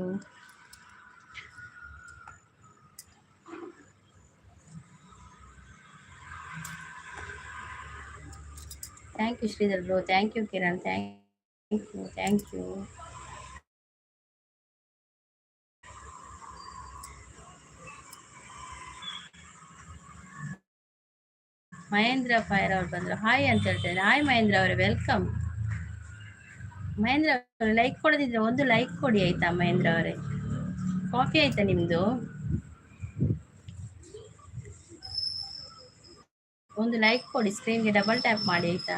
Thank you Sridhar bro, thank you Kiran, thank you thank you. Mahendra fire ಅವ್ರು ಬಂದರು, hi ಅಂತ ಹೇಳ್ತಾರೆ. Hi Mahendra ಅವರೇ, welcome. Mahendra ಅವರೇ like ಕೊಡದಿದ್ರೆ ಒಂದು like ಕೊಡಿ ಆಯ್ತಾ ಮಹೇಂದ್ರ ಅವರೇ. ಕಾಫಿ ಆಯ್ತಾ ನಿಮ್ದು? ಒಂದು ಲೈಕ್ ಕೊಡಿ, ಸ್ಕ್ರೀನ್ಗೆ ಡಬಲ್ ಟ್ಯಾಪ್ ಮಾಡಿ ಆಯ್ತಾ.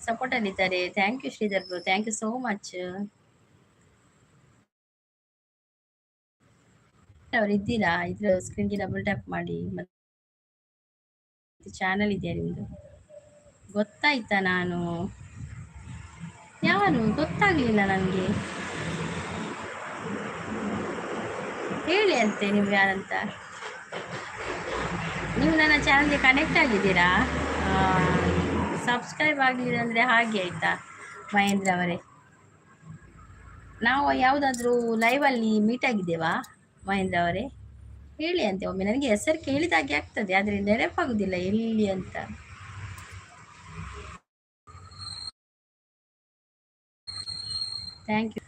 ಸಪೋರ್ಟ್ ಅಲ್ಲಿದ್ದಾರೆ. Thank you Sridhar bro, thank you so much. ಅವ್ರು ಇದ್ದೀರಾ? ಇದ್ರ ಸ್ಕ್ರೀನ್ಗೆ ಡಬಲ್ ಟ್ಯಾಪ್ ಮಾಡಿ. ಮತ್ತೆ ಚಾನಲ್ ಇದೆಯಾ ನಿಮ್ದು? ಗೊತ್ತಾಯ್ತಾ? ನಾನು ಯಾರು ಗೊತ್ತಾಗ್ಲಿಲ್ಲ ನನಗೆ. ಹೇಳಿ ಅಂತೆ ನೀವು ಯಾರಂತ. ನೀವು ನನ್ನ ಚಾನಲ್ಗೆ ಕನೆಕ್ಟ್ ಆಗಿದ್ದೀರಾ? ಸಬ್ಸ್ಕ್ರೈಬ್ ಆಗಲಿಲ್ಲ ಅಂದರೆ ಹಾಗೆ ಆಯಿತಾ ಮಹೇಂದ್ರ ಅವರೇ. ನಾವು ಯಾವುದಾದ್ರೂ ಲೈವಲ್ಲಿ ಮೀಟ್ ಆಗಿದ್ದೇವಾ ಮಹೇಂದ್ರ ಅವರೇ? ಹೇಳಿ ಅಂತೆ ಒಮ್ಮೆ. ನನಗೆ ಹೆಸರು ಕೇಳಿದಾಗೆ ಆಗ್ತದೆ, ಆದರೆ ನೆನಪಾಗುದಿಲ್ಲ ಎಲ್ಲಿ ಅಂತ. Thank you.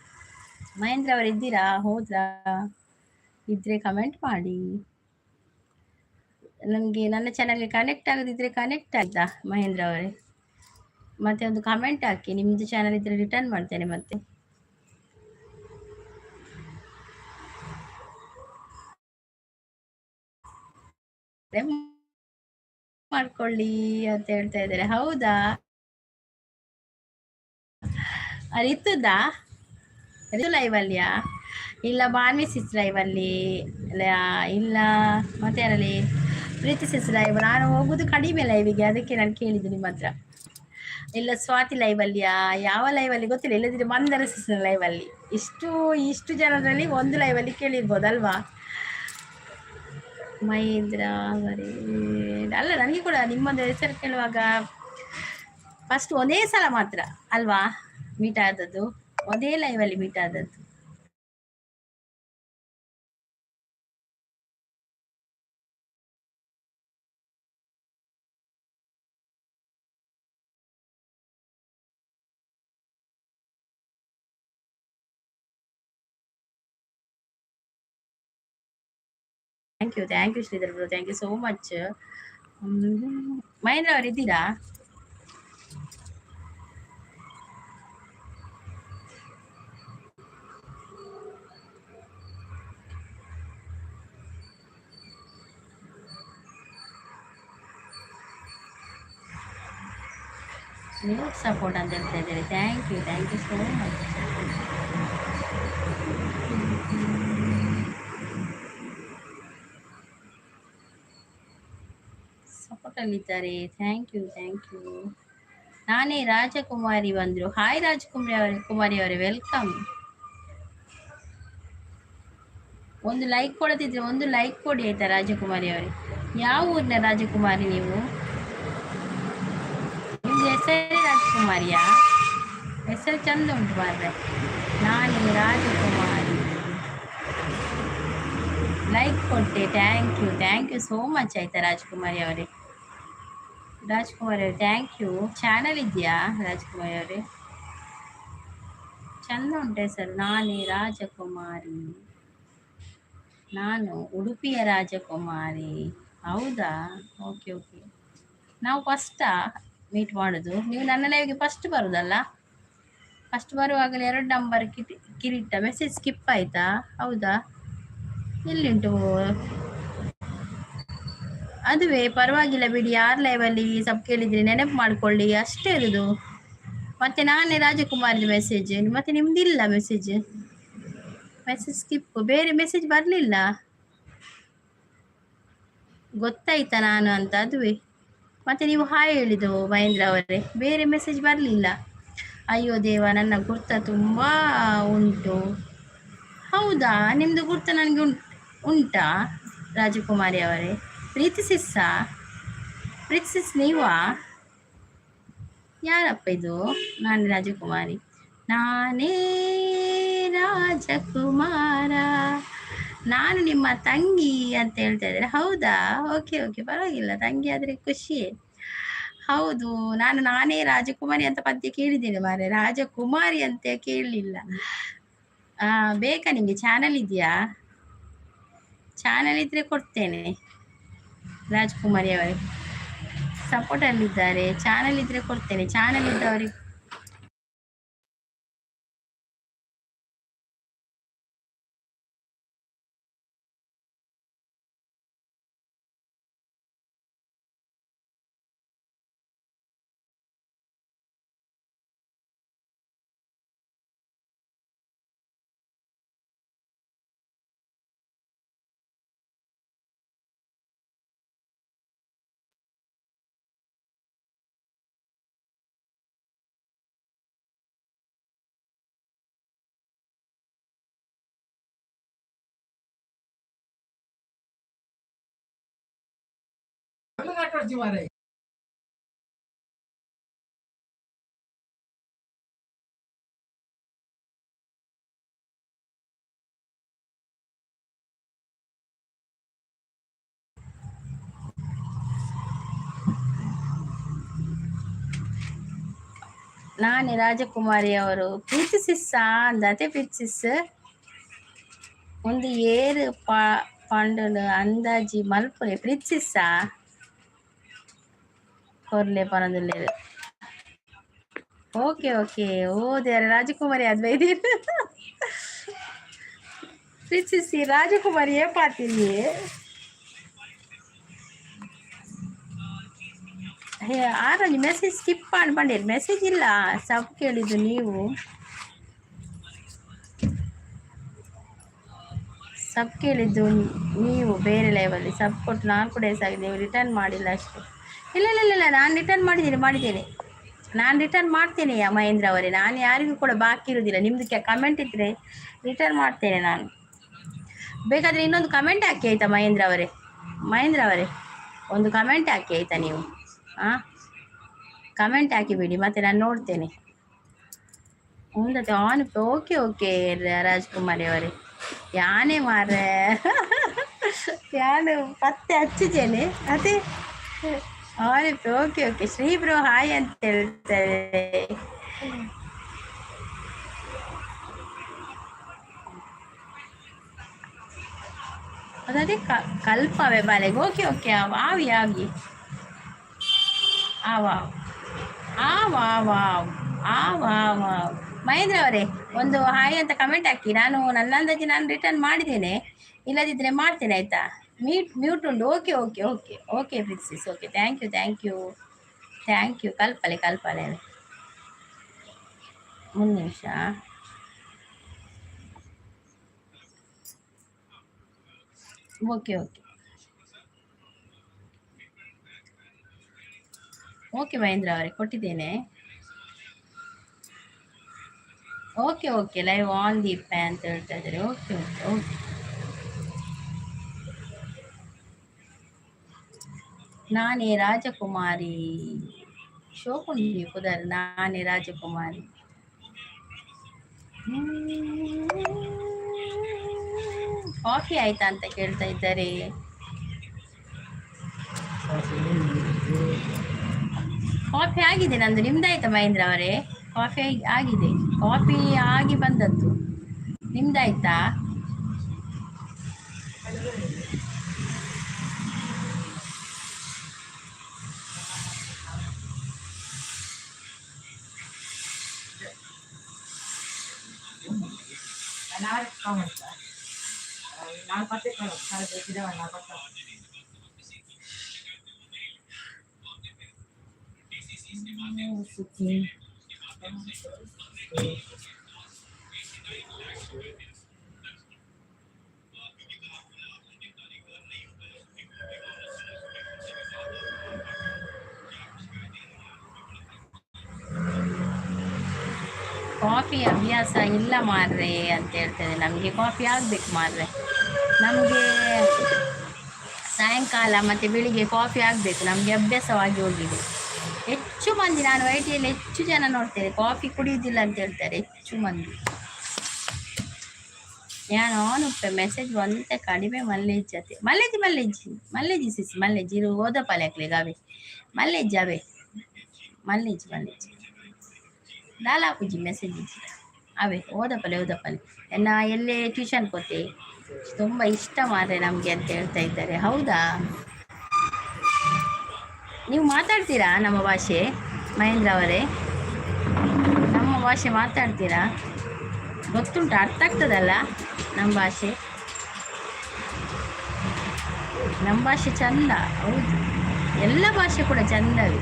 Mahendra ಅವರು ಇದ್ದೀರಾ? ಹೋದ್ರಾ? ಇದ್ರೆ ಕಮೆಂಟ್ ಮಾಡಿ. ನನಗೆ ನನ್ನ ಚಾನಲ್ಗೆ ಕನೆಕ್ಟ್ ಆಗದಿದ್ರೆ ಕನೆಕ್ಟ್ ಆಯ್ತಾ ಮಹೇಂದ್ರ ಅವರೇ? ಮತ್ತೆ ಒಂದು ಕಮೆಂಟ್ ಹಾಕಿ, ನಿಮ್ಮದು ಚಾನಲ್ ಇದ್ರೆ ರಿಟರ್ನ್ ಮಾಡ್ತೇನೆ ಮತ್ತೆ. ಮಾಡ್ಕೊಳ್ಳಿ ಅಂತ ಹೇಳ್ತಾ ಇದ್ದಾರೆ. ಹೌದಾ? ರಿತುದಾ? ರಿತು ಲೈವ್ ಅಲ್ಲಿಯಾ? ಇಲ್ಲ ಬಾನ್ವಿ ಸಿಸ್ ಲೈವ್ ಅಲ್ಲಿ ಇಲ್ಲ, ಮತ್ತೆ ಯಾರಲ್ಲಿ? ಪ್ರೀತಿ ಸಿಸ್ ಲೈವ್. ನಾನು ಹೋಗುದು ಕಡಿಮೆ ಲೈವಿಗೆ, ಅದಕ್ಕೆ ನಾನು ಕೇಳಿದ್ದು ನಿಮ್ಮ ಹತ್ರ. ಇಲ್ಲ ಸ್ವಾತಿ ಲೈವ್ ಅಲ್ಲಿಯಾ? ಯಾವ ಲೈವ್ ಅಲ್ಲಿ ಗೊತ್ತಿಲ್ಲ. ಇಲ್ಲದಿದ್ರೆ ಮಂದರ ಸಿಸ್ ಲೈವ್ ಅಲ್ಲಿ. ಇಷ್ಟು ಇಷ್ಟು ಜನರಲ್ಲಿ ಒಂದು ಲೈವ್ ಅಲ್ಲಿ ಕೇಳಿರ್ಬೋದಲ್ವಾ ಮಹೇಂದ್ರ ಅವರೇ? ಅಲ್ಲ, ನನಗೆ ಕೂಡ ನಿಮ್ಮೊಂದು ಹೆಸರು ಕೇಳುವಾಗ ಫಸ್ಟ್ ಒಂದೇ ಸಲ ಮಾತ್ರ ಅಲ್ವಾ ಮೀಟ್ ಆದದ್ದು, ಒಂದೇ ಲೈವ್ ಅಲ್ಲಿ ಮೀಟ್ ಆದದ್ದು. Thank you thank you Sridhar bro, thank you so much. Mahendra ಅವರು ಇದ್ದೀರಾ? ಮ್ಯೂಟ್ ಸಪೋರ್ಟ್ ಅಂತ ಹೇಳ್ತಾ ಇದ್ದಾರೆ. Thank you thank you so much. ಸಪೋರ್ಟಲ್ಲಿದ್ದಾರೆ. Thank you thank you. ನಾನೇ ರಾಜಕುಮಾರಿ ಬಂದರು. ಹಾಯ್ ರಾಜಕುಮಾರಿ ಅವರೇ, ಕುಮಾರಿ ಅವರೇ welcome. ಒಂದು ಲೈಕ್ ಕೊಡದಿದ್ರೆ ಒಂದು ಲೈಕ್ ಕೊಡಿ ಆಯ್ತಾ ರಾಜಕುಮಾರಿ ಅವರೇ. ಯಾವ ಊರಿನ ರಾಜಕುಮಾರಿ ನೀವು? ನಿಮ್ದು ಹೆಸರೇ ರಾಜಕುಮಾರಿಯಾ? ಹೆಸರು ಚಂದ ಉಂಟು ಮಾರ್ರೆ. ನಾನೇ ರಾಜಕುಮಾರಿ. ಲೈಕ್ ಕೊಟ್ಟೆ, thank you thank you so much ಆಯ್ತಾ ರಾಜಕುಮಾರಿ ಅವರೇ. ರಾಜ್ಕುಮಾರ್ ಅವರೇ, thank you. Channel ಇದೆಯಾ ರಾಜ್ಕುಮಾರ್ ಅವರೇ? ಚಂದ ಉಂಟೆ ಸರ್. ನಾನೇ ರಾಜಕುಮಾರಿ, ನಾನು ಉಡುಪಿಯ ರಾಜಕುಮಾರಿ. ಹೌದಾ? Okay okay. ನಾವು ಫಸ್ಟಾ ಮೀಟ್ ಮಾಡೋದು? ನೀವು ನನ್ನ ಲೈವ್ಗೆ ಫಸ್ಟ್ ಬರೋದಲ್ಲ? ಫಸ್ಟ್ ಬರುವಾಗಲೇ ಎರಡು ನಂಬರ್ ಕಿರೀಟ. ಮೆಸೇಜ್ ಸ್ಕಿಪ್ ಆಯಿತಾ? ಹೌದಾ? ಎಲ್ಲಿಂಟು ಅದುವೇ? ಪರವಾಗಿಲ್ಲ ಬಿಡಿ. ಯಾರು ಲೈವಲ್ಲಿ ಸಬ್ ಕೇಳಿದ್ರಿ ನೆನಪು ಮಾಡ್ಕೊಳ್ಳಿ, ಅಷ್ಟೇ ಇರುದು. ಮತ್ತೆ ನಾನೇ ರಾಜಕುಮಾರಿ ಮೆಸೇಜ್, ಮತ್ತೆ ನಿಮ್ದಿಲ್ಲ ಮೆಸೇಜ್. ಮೆಸೇಜ್ ಸ್ಕಿಪ್, ಬೇರೆ ಮೆಸೇಜ್ ಬರಲಿಲ್ಲ. ಗೊತ್ತಾಯ್ತಾ ನಾನು ಅಂತ? ಅದುವೇ. ಮತ್ತೆ ನೀವು ಹಾಯ್ ಹೇಳಿದ್ದು ಮಹೇಂದ್ರ ಅವರೇ, ಬೇರೆ ಮೆಸೇಜ್ ಬರಲಿಲ್ಲ. ಅಯ್ಯೋ ದೇವ, ನನ್ನ ಗುರ್ತ ತುಂಬ ಉಂಟು. ಹೌದಾ? ನಿಮ್ಮದು ಗುರ್ತ ನನಗೆ ಉಂಟು ಉಂಟಾ ರಾಜಕುಮಾರಿ ಅವರೇ? ಪ್ರೀತಿಸಿಸ್ಸಾ? ಪ್ರೀತಿಸಿಸ್ ನೀವಾ? ಯಾರಪ್ಪ ಇದು? ನಾನು ರಾಜಕುಮಾರಿ, ನಾನೇ ರಾಜಕುಮಾರ, ನಾನು ನಿಮ್ಮ ತಂಗಿ ಅಂತ ಹೇಳ್ತಾ ಇದ್ದಾರೆ. ಹೌದಾ? ಓಕೆ ಓಕೆ, ಪರವಾಗಿಲ್ಲ, ತಂಗಿ ಆದರೆ ಖುಷಿಯೇ. ಹೌದು, ನಾನು ನಾನೇ ರಾಜಕುಮಾರಿ ಅಂತ ಪದ್ಯ ಕೇಳಿದ್ದೇನೆ ಮಾರೆ, ರಾಜಕುಮಾರಿ ಅಂತ ಕೇಳಲಿಲ್ಲ. ಬೇಕಾ ನಿಮಗೆ? ಚಾನಲ್ ಇದೆಯಾ? ಚಾನಲ್ ಇದ್ರೆ ಕೊಡ್ತೇನೆ. ರಾಜಕುಮಾರಿ ಅವರೇ ಸಪೋರ್ಟಲ್ಲಿದ್ದಾರೆ. ಚಾನಲ್ ಇದ್ರೆ ಕೊಡ್ತೇನೆ, ಚಾನಲ್ ಇದ್ದವರಿಗೆ. ನಾನೇ ರಾಜಕುಮಾರಿ ಅವರು. ಪ್ರೀತಿಸಿಸ್ಸಾ ಅಂದತೆ ಪ್ರೀತಿಸಿಸ್. ಒಂದು ಏರು ಪಾಂಡನು ಅಂದಾಜಿ ಮಲ್ಪುಲೆ. ಪ್ರೀತಿಸಿಸ್ಸಾ ಕೊರ್ಲೆ ಪನೊಂದುಲ್ಲೆರ್. Okay okay. ಓ ದೇವರೇ, ರಾಜಕುಮಾರಿ ಅದ್ವೈದಿ ಪ್ರೀತಿಸಿ. ರಾಜಕುಮಾರಿ ಏಪಾತಿಲ್ಲಿ? ಆರೊಂಜಿ ಮೆಸೇಜ್ ಸ್ಕಿಪ್ ಮಾಡಿ ಬಂದಿರಿ. ಮೆಸೇಜ್ ಇಲ್ಲ, ಸಬ್ ಕೇಳಿದ್ದು ನೀವು. ಸಬ್ ಕೇಳಿದ್ದು ನೀವು ಬೇರೆ ಲೈವಲ್ಲಿ. ಸಬ್ ಕೊಟ್ಟು 4 ಡೇಸ್ ಆಗಿದೆ, ನೀವು ರಿಟರ್ನ್ ಮಾಡಿಲ್ಲ ಅಷ್ಟೇ. ಇಲ್ಲ ಇಲ್ಲ ಇಲ್ಲ ಇಲ್ಲ, ನಾನು ರಿಟರ್ನ್ ಮಾಡಿದ್ದೀನಿ, ಮಾಡಿದ್ದೇನೆ. ನಾನು ರಿಟರ್ನ್ ಮಾಡ್ತೇನೆ ಮಹೇಂದ್ರ ಅವರೇ. ನಾನು ಯಾರಿಗೂ ಕೂಡ ಬಾಕಿ ಇರುವುದಿಲ್ಲ. ನಿಮ್ಮದು ಕಮೆಂಟ್ ಇದ್ದರೆ ರಿಟರ್ನ್ ಮಾಡ್ತೇನೆ ನಾನು. ಬೇಕಾದರೆ ಇನ್ನೊಂದು ಕಮೆಂಟ್ ಹಾಕಿ, ಆಯಿತಾ ಮಹೇಂದ್ರ ಅವರೇ? ಮಹೇಂದ್ರ ಅವರೇ, ಒಂದು ಕಮೆಂಟ್ ಹಾಕಿ, ಆಯಿತಾ ನೀವು? ಹಾಂ, ಕಮೆಂಟ್ ಹಾಕಿಬಿಡಿ, ಮತ್ತೆ ನಾನು ನೋಡ್ತೇನೆ. ಉಂದತೆ ಆನ್. ಓಕೆ ಓಕೆ ರಾಜ್ಕುಮಾರಿ ಅವರೇ. ಯಾನೇ ಮಾರ್ರೆ, ಯಾನು ಪತ್ತೆ ಹಚ್ಚಿದ್ದೇನೆ ಅದೇ. ಆಯ್ತು, okay okay. Shri bro hi ಅಂತ ಹೇಳ್ತಾರೆ. ಅದೇ ಕಲ್ಪವೆ ಬಾಲೆಗೆ. ಓಕೆ ಓಕೆ, ಆವಿ ಆವಿ ಆವ್ ಆವ್ ಆವ್ ಆವ್ ಆವ್ ಆವ್ ಆವ್. ಮಹೇಂದ್ರ ಅವರೇ, ಒಂದು ಹಾಯ್ ಅಂತ ಕಮೆಂಟ್ ಹಾಕಿ. ನಾನು ನನ್ನ ಅಂದಾಜು ನಾನು ರಿಟರ್ನ್ ಮಾಡಿದ್ದೇನೆ, ಇಲ್ಲದಿದ್ದರೆ ಮಾಡ್ತೇನೆ, ಆಯಿತಾ? ಮ್ಯೂಟ್ ಮ್ಯೂಟ್ ಉಂಟು. Okay okay okay okay ಪ್ರಿನ್ಸಿಸ್. Okay, thank you, thank you, thank you. ಕಲ್ಪಲೆ ಕಲ್ಪಲೆ. ಒಂದು ನಿಮಿಷ. ಓಕೆ ಓಕೆ ಓಕೆ ಮಹೇಂದ್ರ ಅವರೇ, ಕೊಟ್ಟಿದ್ದೇನೆ. ಓಕೆ ಓಕೆ, ಲೈವ್ ಆನ್ ದೀಪ ಅಂತ ಹೇಳ್ತಾ ಇದ್ದಾರೆ. Okay okay okay. ನಾನೇ ರಾಜಕುಮಾರಿ. ಶೋಕುಂಡಿ ಪುದರ್ ನಾನೇ ರಾಜಕುಮಾರಿ. ಕಾಫಿ ಆಯ್ತಾ ಅಂತ ಕೇಳ್ತಾ ಇದ್ದಾರೆ. ಕಾಫಿ ಆಗಿದೆ ನಂದು. ನಿಮ್ದಾಯ್ತಾ ಮಹೇಂದ್ರ ಅವರೇ? ಕಾಫಿ ಆಗಿದೆ, ಕಾಫಿ ಆಗಿ ಬಂದದ್ದು. ನಿಮ್ದಾಯ್ತಾ? ಕಾಫಿ ಅಭ್ಯಾಸ ಇಲ್ಲ ಮಾರ್ರೆ ಅಂತ ಹೇಳ್ತದೆ. ನಮಗೆ ಕಾಫಿ ಆಗಬೇಕು ಮಾರ್ರೆ. ನಮಗೆ ಸಾಯಂಕಾಲ ಮತ್ತು ಬೆಳಿಗ್ಗೆ ಕಾಫಿ ಆಗಬೇಕು, ನಮಗೆ ಅಭ್ಯಾಸವಾಗಿ ಹೋಗಿದೆ. ಹೆಚ್ಚು ಮಂದಿ, ನಾನು ಐಟಿಯಲ್ಲಿ ಹೆಚ್ಚು ಜನ ನೋಡ್ತೇನೆ, ಕಾಫಿ ಕುಡಿಯುವುದಿಲ್ಲ ಅಂತ ಹೇಳ್ತಾರೆ ಹೆಚ್ಚು ಮಂದಿ. ನಾನು ಮೆಸೇಜ್ ಒಂತೆ ಕಡಿಮೆ ಮಲ್ಲೆಜ್ಜತೆ. ಮಲ್ಲೆಜ್ಜಿ ಮಲ್ಲೆಜ್ಜಿ ಮಲ್ಲೆಜ್ಜಿ ಸಿಸಿ ಮಲ್ಲೆಜ್ಜಿ ಇರು. ಓದಪಾಲೆ ಅಕ್ಲೆಗ್ ಅವೇ ಮಲ್ಲೆಜ್ಜಿ, ಅವೇ ಮಲ್ಲೆಜ್ಜಿ ಮಲ್ಲೆಜ್ಜಿ ದಾಲಾಪುಜಿ ಮೆಸೇಜ್ ಇಜ್ಜಿ. ಅವೇ ಓದಪಲೆ ಓದಪಲೆ. ಎನ್ನ ಎಲ್ಲೇ ಟ್ಯೂಷನ್ ಕೊತ್ತೆ, ತುಂಬ ಇಷ್ಟ ಮಾರ್ರೆ ನಮಗೆ ಅಂತ ಹೇಳ್ತಾ ಇದ್ದಾರೆ. ಹೌದಾ? ನೀವು ಮಾತಾಡ್ತೀರಾ ನಮ್ಮ ಭಾಷೆ ಮಹೇಂದ್ರ ಅವರೇ? ನಮ್ಮ ಭಾಷೆ ಮಾತಾಡ್ತೀರಾ? ಗೊತ್ತುಂಟು, ಅರ್ಥ ಆಗ್ತದಲ್ಲ ನಮ್ಮ ಭಾಷೆ? ನಮ್ಮ ಭಾಷೆ ಚಂದ. ಹೌದು, ಎಲ್ಲ ಭಾಷೆ ಕೂಡ ಚಂದವೇ.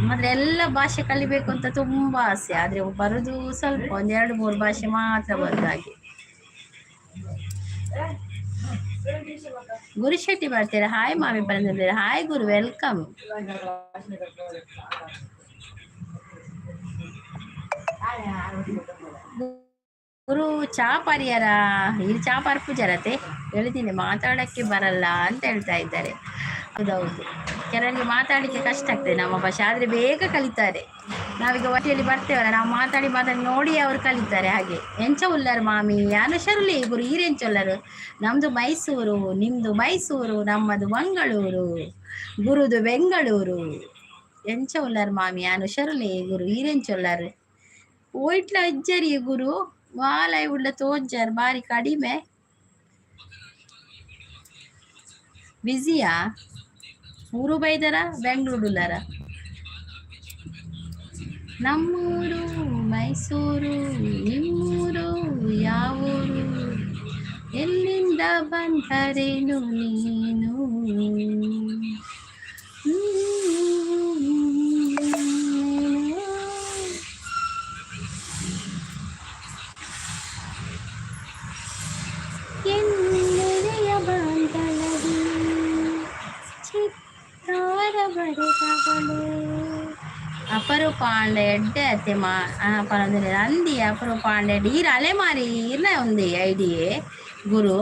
ಮಾತ್ರ ಎಲ್ಲ ಭಾಷೆ ಕಲಿಬೇಕು ಅಂತ ತುಂಬ ಆಸೆ, ಆದರೆ ಬರೋದು ಸ್ವಲ್ಪ, ಒಂದು ಎರಡು ಮೂರು ಭಾಷೆ ಮಾತ್ರ ಬರೋದು ಹಾಗೆ. ಗುರು ಶೆಟ್ಟಿ ಬರ್ತೀರಾ? ಹಾಯ್ ಮಾಮಿ ಬಂದಿದ್ದೀರಾ? ಹಾಯ್ ಗುರು, welcome. ಗುರು ಚಾ ಪರಿಯರ ಇಲ್ಲಿ ಚಾ ಪರ್ಪುಜರತೆ ಹೇಳಿದ್ದೀನಿ, ಮಾತಾಡಕ್ಕೆ ಬರಲ್ಲ ಅಂತ ಹೇಳ್ತಾ ಇದ್ದಾರೆ. ಹೌದೌದು, ಕೆಲವರಿಗೆ ಮಾತಾಡಲಿಕ್ಕೆ ಕಷ್ಟ ಆಗ್ತದೆ ನಮ್ಮ ಭಾಷೆ, ಆದರೆ ಬೇಗ ಕಲಿತಾರೆ. ನಾವೀಗ ಒಟ್ಟಿಯಲ್ಲಿ ಬರ್ತೇವಲ್ಲ, ನಾವು ಮಾತಾಡಿ ಮಾತಾಡಿ ನೋಡಿ ಅವರು ಕಲಿತಾರೆ ಹಾಗೆ. ಎಂಚ ಉಲ್ಲರು ಮಾಮಿ? ಅನುಷರುಲಿ ಗುರು ಈರೆಂಚೊಲ್ಲರು? ನಮ್ಮದು ಮೈಸೂರು, ನಿಮ್ಮದು ಮೈಸೂರು, ನಮ್ಮದು ಮಂಗಳೂರು, ಗುರುದು ಬೆಂಗಳೂರು. ಎಂಚ ಉಲ್ಲರು ಮಾಮಿ? ಅನುಷರುಲಿ ಗುರು ಈರೆಂಚೊಲ್ಲರು? ಓಯ್ಟ್ಲ ಇಜ್ಜರಿ ಗುರು, ವಾಲ ಉಳ್ಳ ತೋಜ್ಜಾರ್ ಬಾರಿ ಕಡಿಮೆ. ಬ್ಯುಸಿಯಾ? ಊರು ಬೈದರ ಬೆಂಗಳೂರುಲಾರ? ನಮ್ಮೂರು ಮೈಸೂರು, ನಿಮ್ಮೂರು ಯಾವೂರು? ಎಲ್ಲಿಂದ ಬಂದರೇನು ನೀನು? ಎನ್ನೆದೆಯ ಬಾಂಧಳದಿ ಚಿತ್ತಾರ ಬರೆದವಳು. ಅಪರೂಪ ಆಂಡ ಎಡ್ಡೆ ಅತ್ತೆ ಮಾ ಪನೊಂದಿಲ್ಲ ಅಂದಿ. ಅಪರೂಪ ಆಂಡ ಎಡ್ಡೆ. ಈರ್ ಅಲೆಮಾರಿ ಇರ್ನ ఉంది ಐಡಿಯೇ ಗುರು.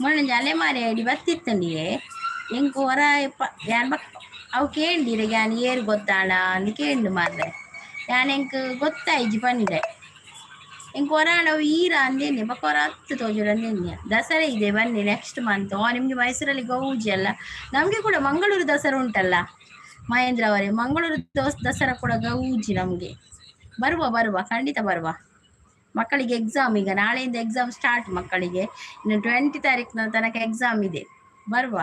ಮೊನ್ನೊಂಜಿ ಅಲೆಮಾರಿ ಐಡಿ ಬತ್ತಿತ್ತಂಡಿಯೇ ಎಂಕ್ ಒರ ಯಾನ್ ಬಕ್ ಅವು ಕೇಂಡಿರ, ಯಾನ್ ಏರ್ ಗೊತ್ತಾಂಡ ಅಂದ್ ಕೇಂಡು ಮಾರ್ರೆ. ಯಾನ್ ಎಂಕ್ ಗೊತ್ತಾಯಿಜಿ ಪನ್ನಿದೆ. ಎಂಕ್ ಒರ ಆಂಡ ಅವು ಈರ ಅಂದೇನೆ, ಬೊಕ ಒರ ಅತ್ತು ತೋಜುಡು ಅಂದೇನೆ. ದಸರಾ ಇದೆ, ಬನ್ನಿ ನೆಕ್ಸ್ಟ್ ಮಂತ್. ನಿಮಗೆ ಮೈಸೂರಲ್ಲಿ ಗೌಜಿ ಅಲ್ಲ? ನಮಗೆ ಕೂಡ ಮಂಗಳೂರು ದಸರಾ ಉಂಟಲ್ಲ ಮಹೇಂದ್ರ ಅವರೇ. ಮಂಗಳೂರು ದಸರಾ ಕೂಡ ಗೌಜಿ ನಮಗೆ. ಬರುವ ಬರುವ, ಖಂಡಿತ ಬರುವ. ಮಕ್ಕಳಿಗೆ ಎಕ್ಸಾಮ್ ಈಗ, ನಾಳೆಯಿಂದ ಎಕ್ಸಾಮ್ ಸ್ಟಾರ್ಟ್ ಮಕ್ಕಳಿಗೆ. ಇನ್ನು 20 ತಾರೀಕಿನ ತನಕ ಎಕ್ಸಾಮ್ ಇದೆ. ಬರುವ,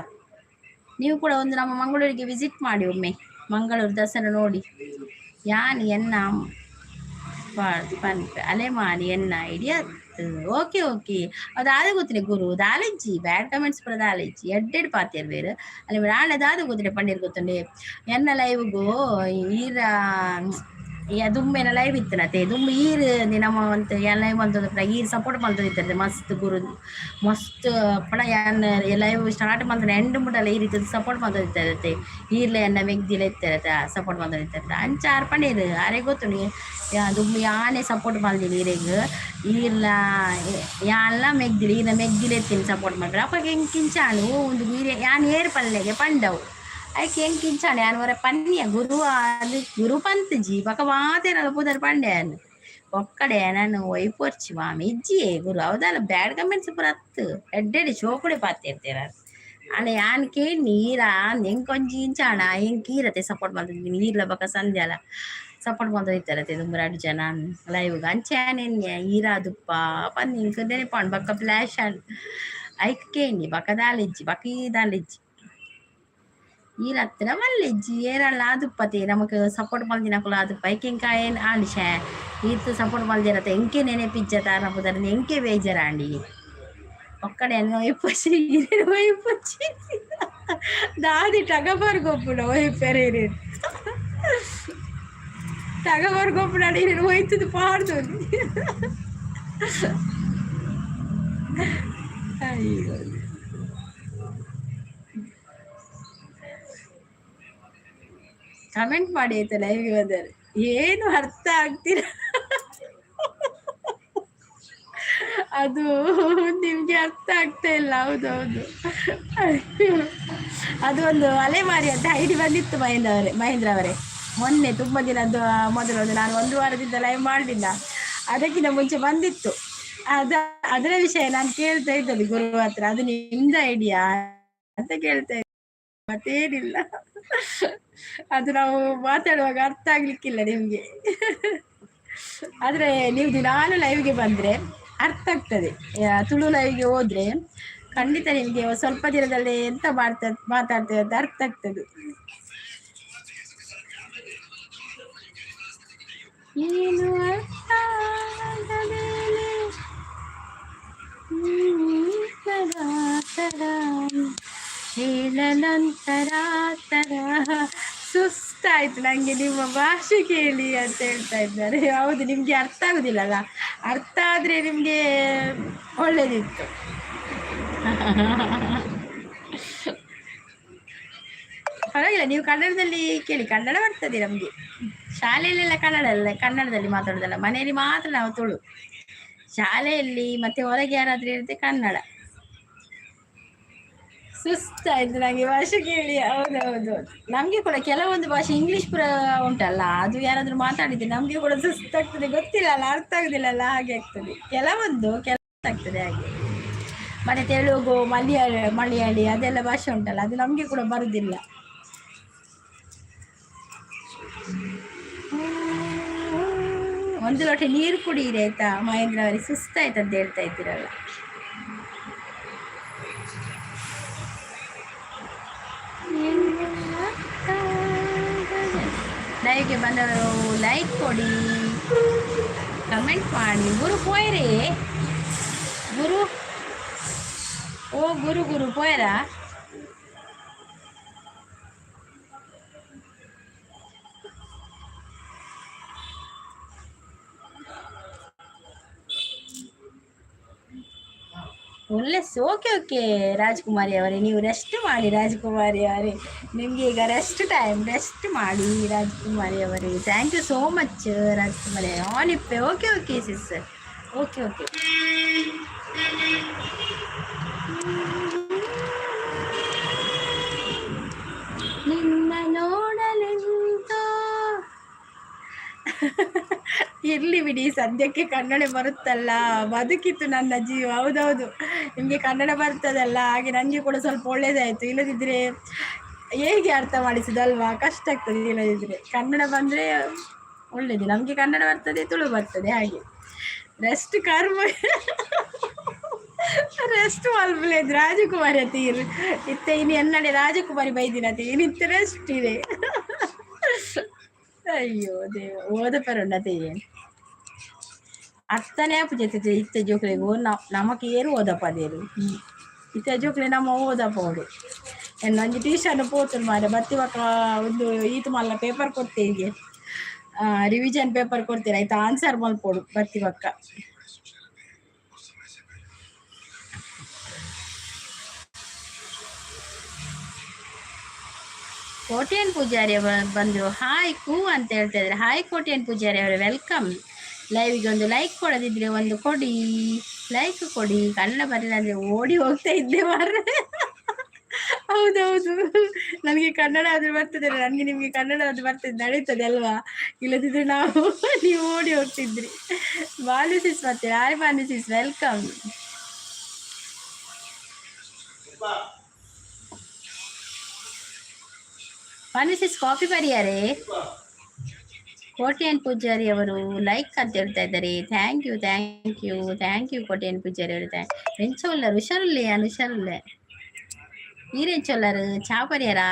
ನೀವು ಕೂಡ ಒಂದು ನಮ್ಮ ಮಂಗಳೂರಿಗೆ ವಿಸಿಟ್ ಮಾಡಿ ಒಮ್ಮೆ, ಮಂಗಳೂರು ದಸರಾ ನೋಡಿ. ಯಾನ್ ಎನ್ನ ಪನ್ಪೆ ಅಲೆಮಾರಿ ಎನ್ನ ಐಡಿಯಾ. ಓಕೆ ಓಕೆ, ಅದು ದಾದ ಗೊತ್ತಿಲ್ಲ ಗುರು, ದಾಲೆಜ್ಜಿ ಬ್ಯಾಡ್ ಕಮೆಂಟ್ಸ್ ಪೂರ ದಾಲೆಜ್ಜಿ. ಎಡ್ಡೆಡ್ ಪಾತೆರ್ ಬೇರು ಅಲ್ಲಿ ನಾಳೆ. ದಾದ ಗೊತ್ತಿಲ್ಲ ಪಂಡೀರ್ ಗೊತ್ತುಂಡೆ. ಎನ್ನ ಲೈವ್ಗು ಈರ ದುಮ್ಮೆನ ಲೈವ್ ಇತ್ತನತೆ. ದುಮ್ಮು ಈರ್ ನಮ್ಮ ಅಂತ ಲೈವ್ ಮಂತೊಂದು, ಈರ್ ಸಪೋರ್ಟ್ ಮಲ್ತೊಂದಿತ್ತಂತೆ ಮಸ್ತ್ ಗುರು. ಮಸ್ತ್ ಪಡ ಯಾನ್ ಲೈವ್ ಸ್ಟಾರ್ಟ್ ಮಲ್ತನ ಎಂಡ್ ಮುಟಲ ಈ ರೀತಿ ಸಪೋರ್ಟ್ ಮಲ್ತೊಂದಿತ್ತಂತೆ. ಈರ್ಲೆ ಎನ್ನ ಮೆಗ್ದಿಲ ಇತ್ತರತೆ, ಸಪೋರ್ಟ್ ಮಲ್ತೊಂದಿತ್ತಂತೆ. ಅಂಚ ಆರ್ ಪಂಡೇರು, ಆರೆ ಗೊತ್ತುಂಡು ದುಮ್ಮು ಯಾನೇ ಸಪೋರ್ಟ್ ಮಲ್ದಿನಿ ಈರೆಗ್. ಈರ್ಲ ಯಾನ್ಲ ಮೆಗ್ದಿಲ, ಈರ್ನ ಮೆಗ್ದಿಲ ಎತ್ತೀನಿ ಸಪೋರ್ಟ್ ಮಲ್ಪೆರೆ. ಅಪಗ ಎಂಕ್ ಇಂಚ ಆಂಡ್, ಓ ಉಂದು ಈರೆ ಯಾನ್ ಏರ್ ಪಲ್ಲೆಗೆ ಪಂಡವು. ಐಕ್ ಎಂಕ್ ಇಂಚಾಂಡ್, ಯಾನ್ ಒರ ಪನ್ನಿಯ ಗುರು ಅದು ಗುರು ಪಂತುಜಿ ಬೊಕ ಮಾತೆರಲ ಪುದರ್ ಪಂಡೆ ಯಾನ್. ಒಕ್ಕಡೆ ನಾನು ಒಯ್ಪೊರ್ಚಿ ಮಾಮಿ. ಇಜ್ಜಿಯೇ ಗುರು, ಹೌದಲ್ಲ? ಬ್ಯಾಡ್ ಕಮೆಂಟ್ಸ್ ಪೂರ ಅತ್ತು, ಎಡ್ಡೆಡ್ ಶೋಕುಡೆ ಪಾತೆರ್ತೆರ್. ಅಣ್ಣ ಯಾನ್ ಕೇಳಿ ಈರ ಎಂಕೊಂಜಿ ಇಂಚಾಣ ಎಂಕ್ ಈರತೆ ಸಪೋರ್ಟ್ ಮಲ್ತಿದ್ದೀನಿ ಈರ್ಲ ಬೊಕ ಸಂಧ್ಯಾಲ ಸಪೋರ್ಟ್ ಮಲ್ತೊಂದಿತ್ತಾರತೆ ದುಂಬು ರಡ್ಡ್ ಜನ ಲೈವ್ ಅಂಚೆ ಯಾನ್ ಈರ ದುಪ್ಪ ಪಂದ್ ಎಂಕ್ ನೆನಪಾಂಡ್ ಬೊಕ ಫ್ಲಾಶ್ ಆಂಡ್ ಐಕ್ ಕೇಂಡಿ ಬೊಕ ದಾಲ ಇಜ್ಜಿ ಬೊಕ ಈ ದಾಲ ಇಜ್ಜಿ. ಈರ್ ಅತ್ತಡ ಮಲ್ಲೆಜ್ಜಿ ಏರಲ್ಲ ಆದುಪ್ಪತೆ ನಮಕ್ ಸಪೋರ್ಟ್ ಮಲ್ದಿನಕುಲು ಆದುಪ್ಪ ಐಕ್ ಎಂಕ್ ಏನ್ ಆಂಡ್ ಶೇ ಈತ್ ಸಪೋರ್ಟ್ ಮಲ್ದಿರತ ಎಂಕೆ ನೆನಪಿಜ್ಜತ ಆರ್ನ ಪುದರ್ ಎಂಕೆ ಬೇಜಾರಾಂಡಿ. ಒಕ್ಕಡೆ ಒಯ್ಪೊಚ್ಚಿ ಇರೆನ್ ಒಯ್ಪೊಚ್ಚಿ ದಾದಿ ಟಗಫರ್ ಗೊಬ್ಬುನ ಒಯ್ಪೆರೆ ಇರೆನ್ ಟಗಫರ್ ಗೊಬ್ಬುನಾಡ ಇರೆನ್ ಒಯ್ತುದು ಪಾಡ್ದೊಲಿ. ಅಯ್ಯೋ, ಕಮೆಂಟ್ ಮಾಡಿ ಆಯ್ತಾ ಲೈವ್ಗೆ ಬಂದರೆ. ಏನು ಅರ್ಥ ಆಗ್ತಿಲ್ಲ ಅದು ನಿಮ್ಗೆ ಅರ್ಥ ಆಗ್ತಾ ಇಲ್ಲ. ಹೌದೌದು, ಅದು ಒಂದು ಅಲೆಮಾರಿ ಅಂತ ಐಡಿ ಬಂದಿತ್ತು ಮಹೇಂದ್ರ ಅವರೇ, ಮಹೇಂದ್ರ ಅವರೇ. ಮೊನ್ನೆ ತುಂಬ ದಿನದ್ದು ಮೊದಲು ಒಂದು ನಾನು ಒಂದು ವಾರದಿಂದ ಲೈವ್ ಮಾಡಲಿಲ್ಲ, ಅದಕ್ಕಿಂತ ಮುಂಚೆ ಬಂದಿತ್ತು. ಅದರ ವಿಷಯ ನಾನು ಕೇಳ್ತಾ ಇದ್ದದ್ದು ಗುರು ಹತ್ರ, ಅದು ನಿಮ್ದು ಐಡಿಯಾ ಅಂತ ಕೇಳ್ತಾ ಇದ್ದೆ, ಮತ್ತೇನಿಲ್ಲ. ಅದು ನಾವು ಮಾತಾಡುವಾಗ ಅರ್ಥ ಆಗ್ಲಿಕ್ಕಿಲ್ಲ ನಿಮ್ಗೆ. ಆದ್ರೆ ನೀವು ದಿನಾಲು ಲೈವ್ಗೆ ಬಂದ್ರೆ ಅರ್ಥ ಆಗ್ತದೆ. ತುಳು ಲೈವ್ಗೆ ಹೋದ್ರೆ ಖಂಡಿತ ನಿಮ್ಗೆ ಸ್ವಲ್ಪ ದಿನದಲ್ಲೇ ಎಂತ ಮಾತಾಡ್ತೇವೆ ಅಂತ ಅರ್ಥ ಆಗ್ತದೆ. ಏನು ಅರ್ಥ ಆಗದೇನೆ ತರ ಹೇಳಲೊಂಥರ ತರ ಸುಸ್ತಾಯ್ತು ನಂಗೆ ನಿಮ್ಮ ಭಾಷೆ ಕೇಳಿ ಅಂತ ಹೇಳ್ತಾ ಇದ್ದಾರೆ. ಹೌದು, ನಿಮ್ಗೆ ಅರ್ಥ ಆಗುದಿಲ್ಲಲ್ಲ, ಅರ್ಥ ಆದ್ರೆ ನಿಮ್ಗೆ ಒಳ್ಳೇದಿತ್ತು. ಪರವಾಗಿಲ್ಲ, ನೀವು ಕನ್ನಡದಲ್ಲಿ ಕೇಳಿ, ಕನ್ನಡ ಬರ್ತದೆ ನಮ್ಗೆ. ಶಾಲೆಯಲ್ಲೆಲ್ಲ ಕನ್ನಡ ಅಲ್ಲ, ಕನ್ನಡದಲ್ಲಿ ಮಾತಾಡೋದಲ್ಲ, ಮನೆಯಲ್ಲಿ ಮಾತ್ರ ನಾವು ತುಳು. ಶಾಲೆಯಲ್ಲಿ ಮತ್ತೆ ಹೊರಗೆ ಯಾರಾದ್ರೂ ಹೇಳಿದ್ರೆ ಕನ್ನಡ. ಸುಸ್ತಾಯ್ತು ನಂಗೆ ಭಾಷೆ ಕೇಳಿ. ಹೌದೌದು, ನಮ್ಗೆ ಕೂಡ ಕೆಲವೊಂದು ಭಾಷೆ ಇಂಗ್ಲಿಷ್ ಪುರ ಉಂಟಲ್ಲ, ಅದು ಯಾರಾದ್ರೂ ಮಾತಾಡಿದ್ರೆ ನಮ್ಗೆ ಕೂಡ ಸುಸ್ತಾಗ್ತದೆ, ಗೊತ್ತಿಲ್ಲ ಅಲ್ಲ, ಅರ್ಥ ಆಗುದಿಲ್ಲಲ್ಲ, ಹಾಗೆ ಆಗ್ತದೆ. ಕೆಲವೊಂದು ಕೆಲಸ ಆಗ್ತದೆ ಹಾಗೆ. ಮತ್ತೆ ತೆಲುಗು, ಮಲಯಾಳಿ ಅದೆಲ್ಲ ಭಾಷೆ ಉಂಟಲ್ಲ, ಅದು ನಮ್ಗೆ ಕೂಡ ಬರುದಿಲ್ಲ. ಒಂದು ಲೋಟ ನೀರು ಕುಡಿಯಿರಿ ಆಯ್ತಾ ಮಹೇಂದ್ರ ಅವರಿಗೆ, ಸುಸ್ತಾಯ್ತು ಅಂತ ಹೇಳ್ತಾ ಇದ್ದೀರಲ್ಲ. ಲೈವ್ಗೆ ಬಂದವರು ಲೈಕ್ ಕೊಡಿ, ಕಮೆಂಟ್ ಮಾಡಿ. ಗುರು ಪೋಯರೇ ಗುರು, ಓ ಗುರು ಗುರು ಪೋಯರಾ? ಒಳ್ಳೆ. ಓಕೆ ಓಕೆ ರಾಜ್ಕುಮಾರಿ ಅವರೇ, ನೀವು ರೆಸ್ಟ್ ಮಾಡಿ ರಾಜ್ಕುಮಾರಿ ಅವರೇ, ನಿಮಗೆ ಈಗ ರೆಸ್ಟ್ ಟೈಮ್, ರೆಸ್ಟ್ ಮಾಡಿ ರಾಜ್ಕುಮಾರಿ ಅವರೇ. Thank you so much Rajkumari. On ಇಪ್ಪೆ. Okay okay sis, okay okay. ನಿನ್ನ ನೋಡಲೆಂತ ಇರ್ಲಿ ಬಿಡಿ, ಸದ್ಯಕ್ಕೆ ಕನ್ನಡ ಬರುತ್ತಲ್ಲ, ಬದುಕಿತ್ತು ನನ್ನ ಜೀವ. ಹೌದೌದು, ನಿಮಗೆ ಕನ್ನಡ ಬರ್ತದಲ್ಲ, ಹಾಗೆ ನನಗೆ ಕೂಡ ಸ್ವಲ್ಪ ಒಳ್ಳೇದಾಯ್ತು. ಇಲ್ಲದಿದ್ರೆ ಹೇಗೆ ಅರ್ಥ ಮಾಡಿಸುದಲ್ವಾ, ಕಷ್ಟ ಆಗ್ತದೆ. ಇಲ್ಲದಿದ್ರೆ ಕನ್ನಡ ಬಂದ್ರೆ ಒಳ್ಳೇದು. ನಮಗೆ ಕನ್ನಡ ಬರ್ತದೆ, ತುಳು ಬರ್ತದೆ, ಹಾಗೆ. ರೆಸ್ಟ್ ಕರ್ಮ ರೆಸ್ಟ್ ಮಲ್ಪುಲೇದ್ ರಾಜಕುಮಾರಿ ತೀರ್ ಇತ್ತೆ ಇನಿ ಎನ್ನಡೆ ರಾಜಕುಮಾರಿ ಬೈದಿನತೆ ಇನಿತ್ತೆ ರೆಸ್ಟ್ ಇದೆ. ಅಯ್ಯೋ ದೇವ, ಓದ ಪರುಂಡತೆ ಅರ್ಥನೇ ಆಪುಜತೆ ಇತ್ತೆ ಜೋಕ್ಲೆಗ್. ನಮಕ್ ಏರು ಓದಪದೇರು ಇತ್ತೆ ಜೋಕ್ಲೆ, ನಮ್ಮ ಓದಪೋಡು. ಎನ್ನೊಂಜಿ ಟ್ಯೂಷನ್ ಪೋತುಂಡು ಮಾರ್ರೆ, ಬತ್ತಿ ಬೊಕ ಒಂದು ಈತ್ ಮಲ್ಲ ಪೇಪರ್ ಕೊಡ್ತೇಗೆ, ರಿವಿಷನ್ ಪೇಪರ್ ಕೊಡ್ತೀರ ಆಯ್ತಾ, ಆನ್ಸರ್ ಮಲ್ಪೊಡು ಬತ್ತಿ ಬೊಕ್ಕ. ಕೋಟ್ಯಾನ್ ಪೂಜಾರಿ ಬಂದರು, ಹಾಯ್ ಕೂ ಅಂತ ಹೇಳ್ತಾ ಇದ್ದಾರೆ. ಹಾಯ್ ಕೋಟ್ಯಾನ್ ಪೂಜಾರಿ ಅವರೇ, welcome. ಲೈವ್ಗೆ ಒಂದು ಲೈಕ್ ಕೊಡದಿದ್ರೆ ಒಂದು ಕೊಡಿ, ಲೈಕ್ ಕೊಡಿ. ಕನ್ನಡ ಬರಲಿಲ್ಲ ಅಂದ್ರೆ ಓಡಿ ಹೋಗ್ತಾ ಇದ್ದೆ ಮಾರ್ರೆ. ಹೌದೌದು, ನನಗೆ ಕನ್ನಡ ಆದ್ರೂ ಬರ್ತದೆ, ನನಗೆ ನಿಮ್ಗೆ ಕನ್ನಡ ಆದ್ರೂ ಬರ್ತದೆ, ನಡೀತದೆ ಅಲ್ವಾ? ಇಲ್ಲದಿದ್ರೆ ನಾವು ನೀವು ಓಡಿ ಹೋಗ್ತಿದ್ರಿ. ಬಾಲು ಸಿಸ್ ಮತ್ತೆ, hi Balu sis, welcome. Bhanvi coffee ಪರಿಯಾರೆ. ಕೋಟೆಯನ್ ಪೂಜಾರಿ ಅವರು ಲೈಕ್ ಅಂತ ಹೇಳ್ತಾ ಇದ್ದಾರೆ. Thank you, thank you, thank you Kotian Poojary ಅವರು. ಎಂಚ ಉಲ್ಲರ್? ಹುಷಾರುಲ್ಲೆ? ಯಾನ್ ಹುಷಾರುಲ್ಲೆ. ಈರ್ ಎಂಚ ಉಲ್ಲರ್? ಚಾ ಪರಿಯಾರ?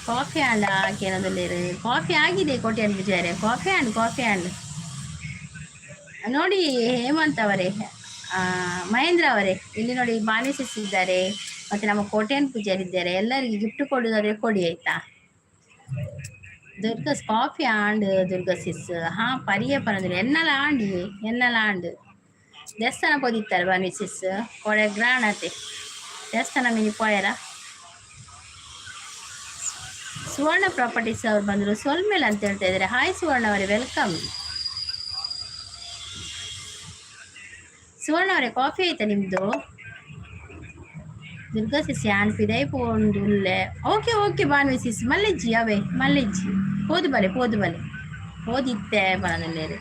ಕಾಫಿ ಆಂಡ ಕೇನೊಂದುಲ್ಲೆರ್. ಕಾಫಿ ಆಗಿದೆ ಕೋಟ್ಯಾನ್ ಪೂಜಾರಿ. ಕಾಫಿ ಆಂಡ್, ಕಾಫಿ ಆಂಡ್. ನೋಡಿ ಹೇಮಂತ್ ಅವರೇ, ಮಹೇಂದ್ರ ಅವರೇ, ಇಲ್ಲಿ ನೋಡಿ, ಬಾನಿಸಿಸ್ ಇದ್ದಾರೆ, ಮತ್ತೆ ನಮ್ಮ ಕೋಟ್ಯಾನ್ ಪೂಜಾರಿ ಇದ್ದಾರೆ. ಎಲ್ಲರಿಗೂ ಗಿಫ್ಟ್ ಕೊಡುವುದಾದ್ರೆ ಕೊಡಿ, ಆಯ್ತಾ? ದುರ್ಗಸ್ ಕಾಫಿ ಆಂಡ್. ದುರ್ಗಾ ಸಿಸ್, ಹಾ, ಪರಿಯ ಪರಂದ್ರೆ ಎನ್ನಲ ಆಂಡಿ, ಎನ್ನಲ ಆಂಡ್. ದೇವಸ್ಥಾನ ಪೋದಿತ್ತಾರೆ ಬಾನಿಸಿಸ್ ಕೊಡೆ ಗ್ರಾಣತೆ ದೇವಸ್ಥಾನ ಮಿನಿ ಪೋಯರ. ಸುವರ್ಣ ಪ್ರಾಪರ್ಟೀಸ್ ಅವ್ರು ಬಂದರು. ಸೊಲ್ಮೆಲ್ ಅಂತ ಹೇಳ್ತಾ ಇದ್ದಾರೆ. ಹಾಯ್ ಸುವರ್ಣ ಅವರೇ, welcome. ಸುವರ್ಣ ಅವರೇ, ಕಾಫಿ ಆಯ್ತಾ ನಿಮ್ಮದು? ದುರ್ಗಾ ಸಿಸ್, ಯಾನ್ ಪಿದೈ ಪೋಂದುಲ್ಲೆ. ಓಕೆ ಓಕೆ ಬಾನ್ವಿ ಸಿಸ್, ಮಲ್ಲಿಜ್ಜಿ ಅವೇ ಮಲ್ಲಿಜ್ಜಿ. ಪೋದು ಬಲೆ, ಪೋದು ಬಲೆ, ಪೋದಿತ್ತೆ ಪನೊಂದುಲ್ಲೆರ್.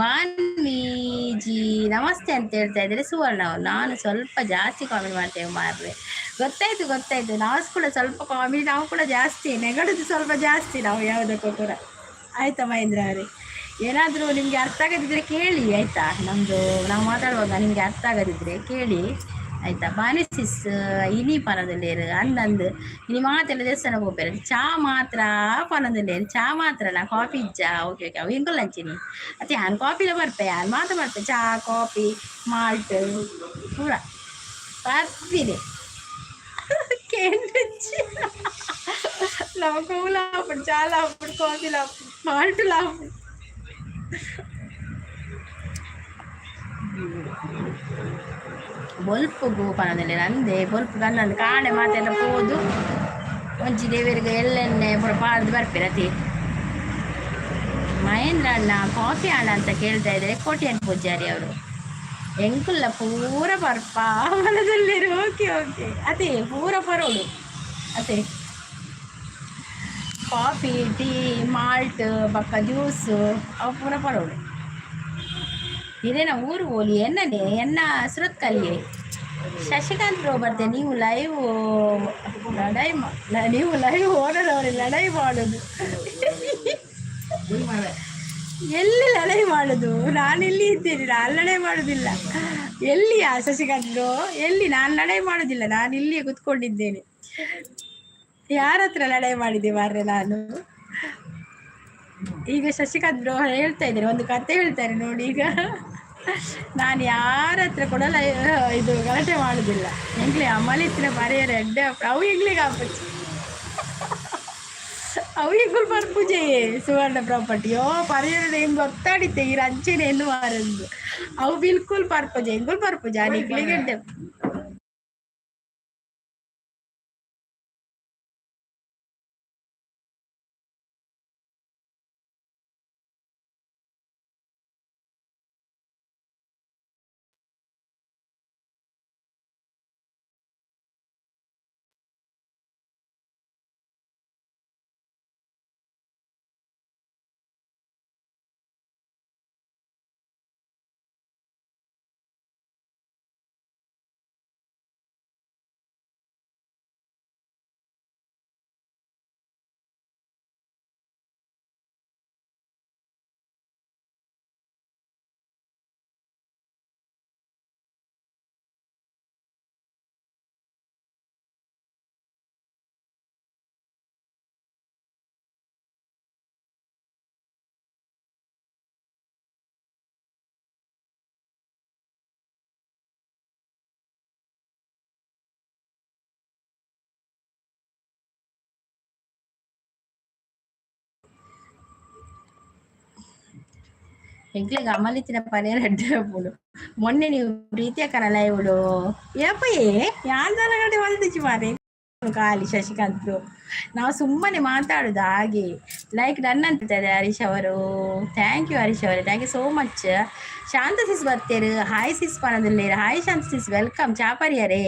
ಬಾನ್ವಿಜಿ ನಮಸ್ತೆ ಅಂತ ಹೇಳ್ತಾ ಇದ್ದಾರೆ ಸುವರ್ಣ ಅವರು. ನಾನು ಸ್ವಲ್ಪ ಜಾಸ್ತಿ ಕಾಮಿಡಿ ಮಾಡ್ತೇವೆ ಮಾರ್ರೆ. ಗೊತ್ತಾಯ್ತು, ಗೊತ್ತಾಯ್ತು. ನಾವು ಕೂಡ ಸ್ವಲ್ಪ ಕಾಮಿಡಿ, ನಾವು ಕೂಡ ಜಾಸ್ತಿ ನೆಗಡುದು, ಸ್ವಲ್ಪ ಜಾಸ್ತಿ ನಾವು ಯಾವುದಕ್ಕೂ ಕೂಡ. ಆಯ್ತಾ ಮಹೇಂದ್ರ ಅವರೇ? ಏನಾದರೂ ನಿಮಗೆ ಅರ್ಥ ಆಗದಿದ್ದರೆ ಕೇಳಿ, ಆಯಿತಾ? ನಮ್ಮದು ನಾವು ಮಾತಾಡುವಾಗ ನಿಮಗೆ ಅರ್ಥ ಆಗದಿದ್ದರೆ ಕೇಳಿ, ಆಯಿತಾ? ಬಾನಿಸಿಸ್ ಇನಿ ಪನೊಂದುಲ್ಲೆರ್. ಅಂದಂದು ಇನಿ ಮಾತೆಲ್ಲ ದೇವಸ್ಥಾನ ಪೋಪೆರ್. ಚಾ ಮಾತ್ರ ಪನೊಂದುಲ್ಲೆರ್. ಚಾ ಮಾತ್ರನಾ? ಕಾಫಿ ಇಜ್ಜಾ? ಓಕೆ ಓಕೆ, ಅವು ಎಂಕುಲು ಅಂಚಿನಿ ಅತ್ತೆ. ಯಾನ್ ಕಾಫಿಲ ಬರ್ಪೆ, ಯಾನ್ ಮಾತ ಬರ್ಪೆ. ಚಾ, ಕಾಫಿ, ಮಾಲ್ಟ್ ಪೂರ ಬರ್ಪಿನಿ. ಕೇಂದ್ರಿಚ್ಚಿ ನಮಕ್ ಆಪುಂಡು, ಚಾಲ ಆಪುಂಡು, ಕಾಫಿಲ ಆಪುಂಡು, ಮಾಲ್ಟುಲ ಆಪುಂಡು. ಬೊಲ್ಪುಗು ಪನೊಂದುಲ್ಲೆರ್. ಅಂದೆ ಬೊಲ್ಪುಗು ಅಂದಂದು ಕಾಂಡೆ ಮಾತೆಲ್ಲ ಪೋದು ಒಂಜಿ ದೇವೆರ್ಗ್ ಎಲ್ಲೆಣ್ಣೆ ಪೂರ ಪಾಡ್ದು ಬರ್ಪೆರ್ ಅತೆ. ಮಹೇಂದ್ರ ಅಣ್ಣ, ಕಾಫಿ ಅಣ್ಣ ಅಂತ ಕೇಳ್ತಾ ಇದ್ದಾರೆ ಕೋಟ್ಯಾನ್ ಪೂಜಾರಿ ಅವರು. ಎಂಕುಲ್ಲ ಪೂರ ಬರ್ಪ ಮನದಲ್ಲಿರು. ಓಕೆ ಓಕೆ, ಅದೇ ಪೂರ ಪರೋಡು ಅದೇ. ಕಾಫಿ, ಟೀ, ಮಾಲ್ಟ್ ಬೊಕ್ಕ ಜ್ಯೂಸ್ ಅವು ಪೂರ ಪರೋಡು. ಇದೇನ ಊರು ಓಲಿ ಎನ್ನನೆ ಎನ್ನ ಸುರತ್ಕಲ್ಲಿಯೇ. ಶಶಿಕಾಂತ್ ಬ್ರೋ ಬರ್ತೆ. ನೀವು ಲೈವ್ ಲಡೈ, ನೀವು ಲೈವ್ ಓನರ್ ಅವರೇ ಲಡೈ ಮಾಡೋದು. ಎಲ್ಲಿ ಲಡೈ ಮಾಡೋದು? ನಾನು ಎಲ್ಲಿ ಇದ್ದೇನೆ? ನಾನು ಲಡೈ ಮಾಡೋದಿಲ್ಲ. ಎಲ್ಲಿಯಾ ಶಶಿಕಾಂತ್ ಬ್ರೋ, ಎಲ್ಲಿ? ನಾನು ಲಡೈ ಮಾಡೋದಿಲ್ಲ. ನಾನು ಇಲ್ಲಿಯೇ ಕುತ್ಕೊಂಡಿದ್ದೇನೆ. ಯಾರ ಹತ್ರ ಲಡೈ ಮಾಡಿದೆ ಮಾರ್ರೆ ನಾನು? ಈಗ ಶಶಿಕಾಂತ್ ಬ್ರೋ ಹೇಳ್ತಾ ಇದ್ದಾರೆ, ಒಂದು ಕತೆ ಹೇಳ್ತಾರೆ ನೋಡಿ ಈಗ. ನಾನು ಯಾರ ಹತ್ರ ಕೂಡ ಇದು ಗಲಾಟೆ ಮಾಡುದಿಲ್ಲ. ಎಂಕ್ಲೆ ಅಮಲಿತ್ತಿನ ಬರೆಯರೆ ಎಡ್ಡೆ. ಅವು ಎಂಕ್ಲೆಗ್ ಆಪುಜಿ, ಅವು ಎಂಕುಲು ಪರ್ಪುಜೆಯೇ. ಸುವರ್ಣ ಪ್ರಾಪರ್ಟಿ ಓ ಪರಿಯರ ಹೆಂಗ್ ಗೊತ್ತಾಡಿತ್ತೆ ಈ ಅಂಚೆನೆ ಎನ್ನು ಮಾರಂದು. ಅವು ಬಿಲ್ಕುಲ್ ಪರ್ಪುಜೆ, ಎಂಕುಲು ಪರ್ಪುಜೆ ನಿಕ್ಲೆಗ್ ಎಡ್ಡೆ. ಎಂಕ್ಲೆಗ್ ಅಮಲಿತ್ತಿನ ಪರಿಯರ ಎಡ್ಡೆ ಆಪುಂಡು. ಮೊನ್ನೆ ನೀವು ಪ್ರೀತಿಯಕ್ಕನ ಲೈವ್ಡು ಏಪಯೇ ಯಾನ್ ದಾಲ ಗಂಟೆ ಮಲ್ತಿಜ್ಜಿ ಮಾರ್ರೆ ಖಾಲಿ. ಶಶಿಕಾಂತ್ ಬ್ರೋ, ನಾವು ಸುಮ್ಮನೆ ಮಾತಾಡುದು ಹಾಗೆ. ಲೈಕ್ ಡನ್ ಅಂತಿದ್ದಾರೆ ಹರೀಶ್ ಅವರು. Thank you Harish ಅವರೇ, thank you so much. Shanta sis ಬರ್ತೀರು. Hi sis ಪನೊಂದುಲ್ಲೆರ್. Hi Shanta sis, welcome. ಚಾಪರಿಯರೇ?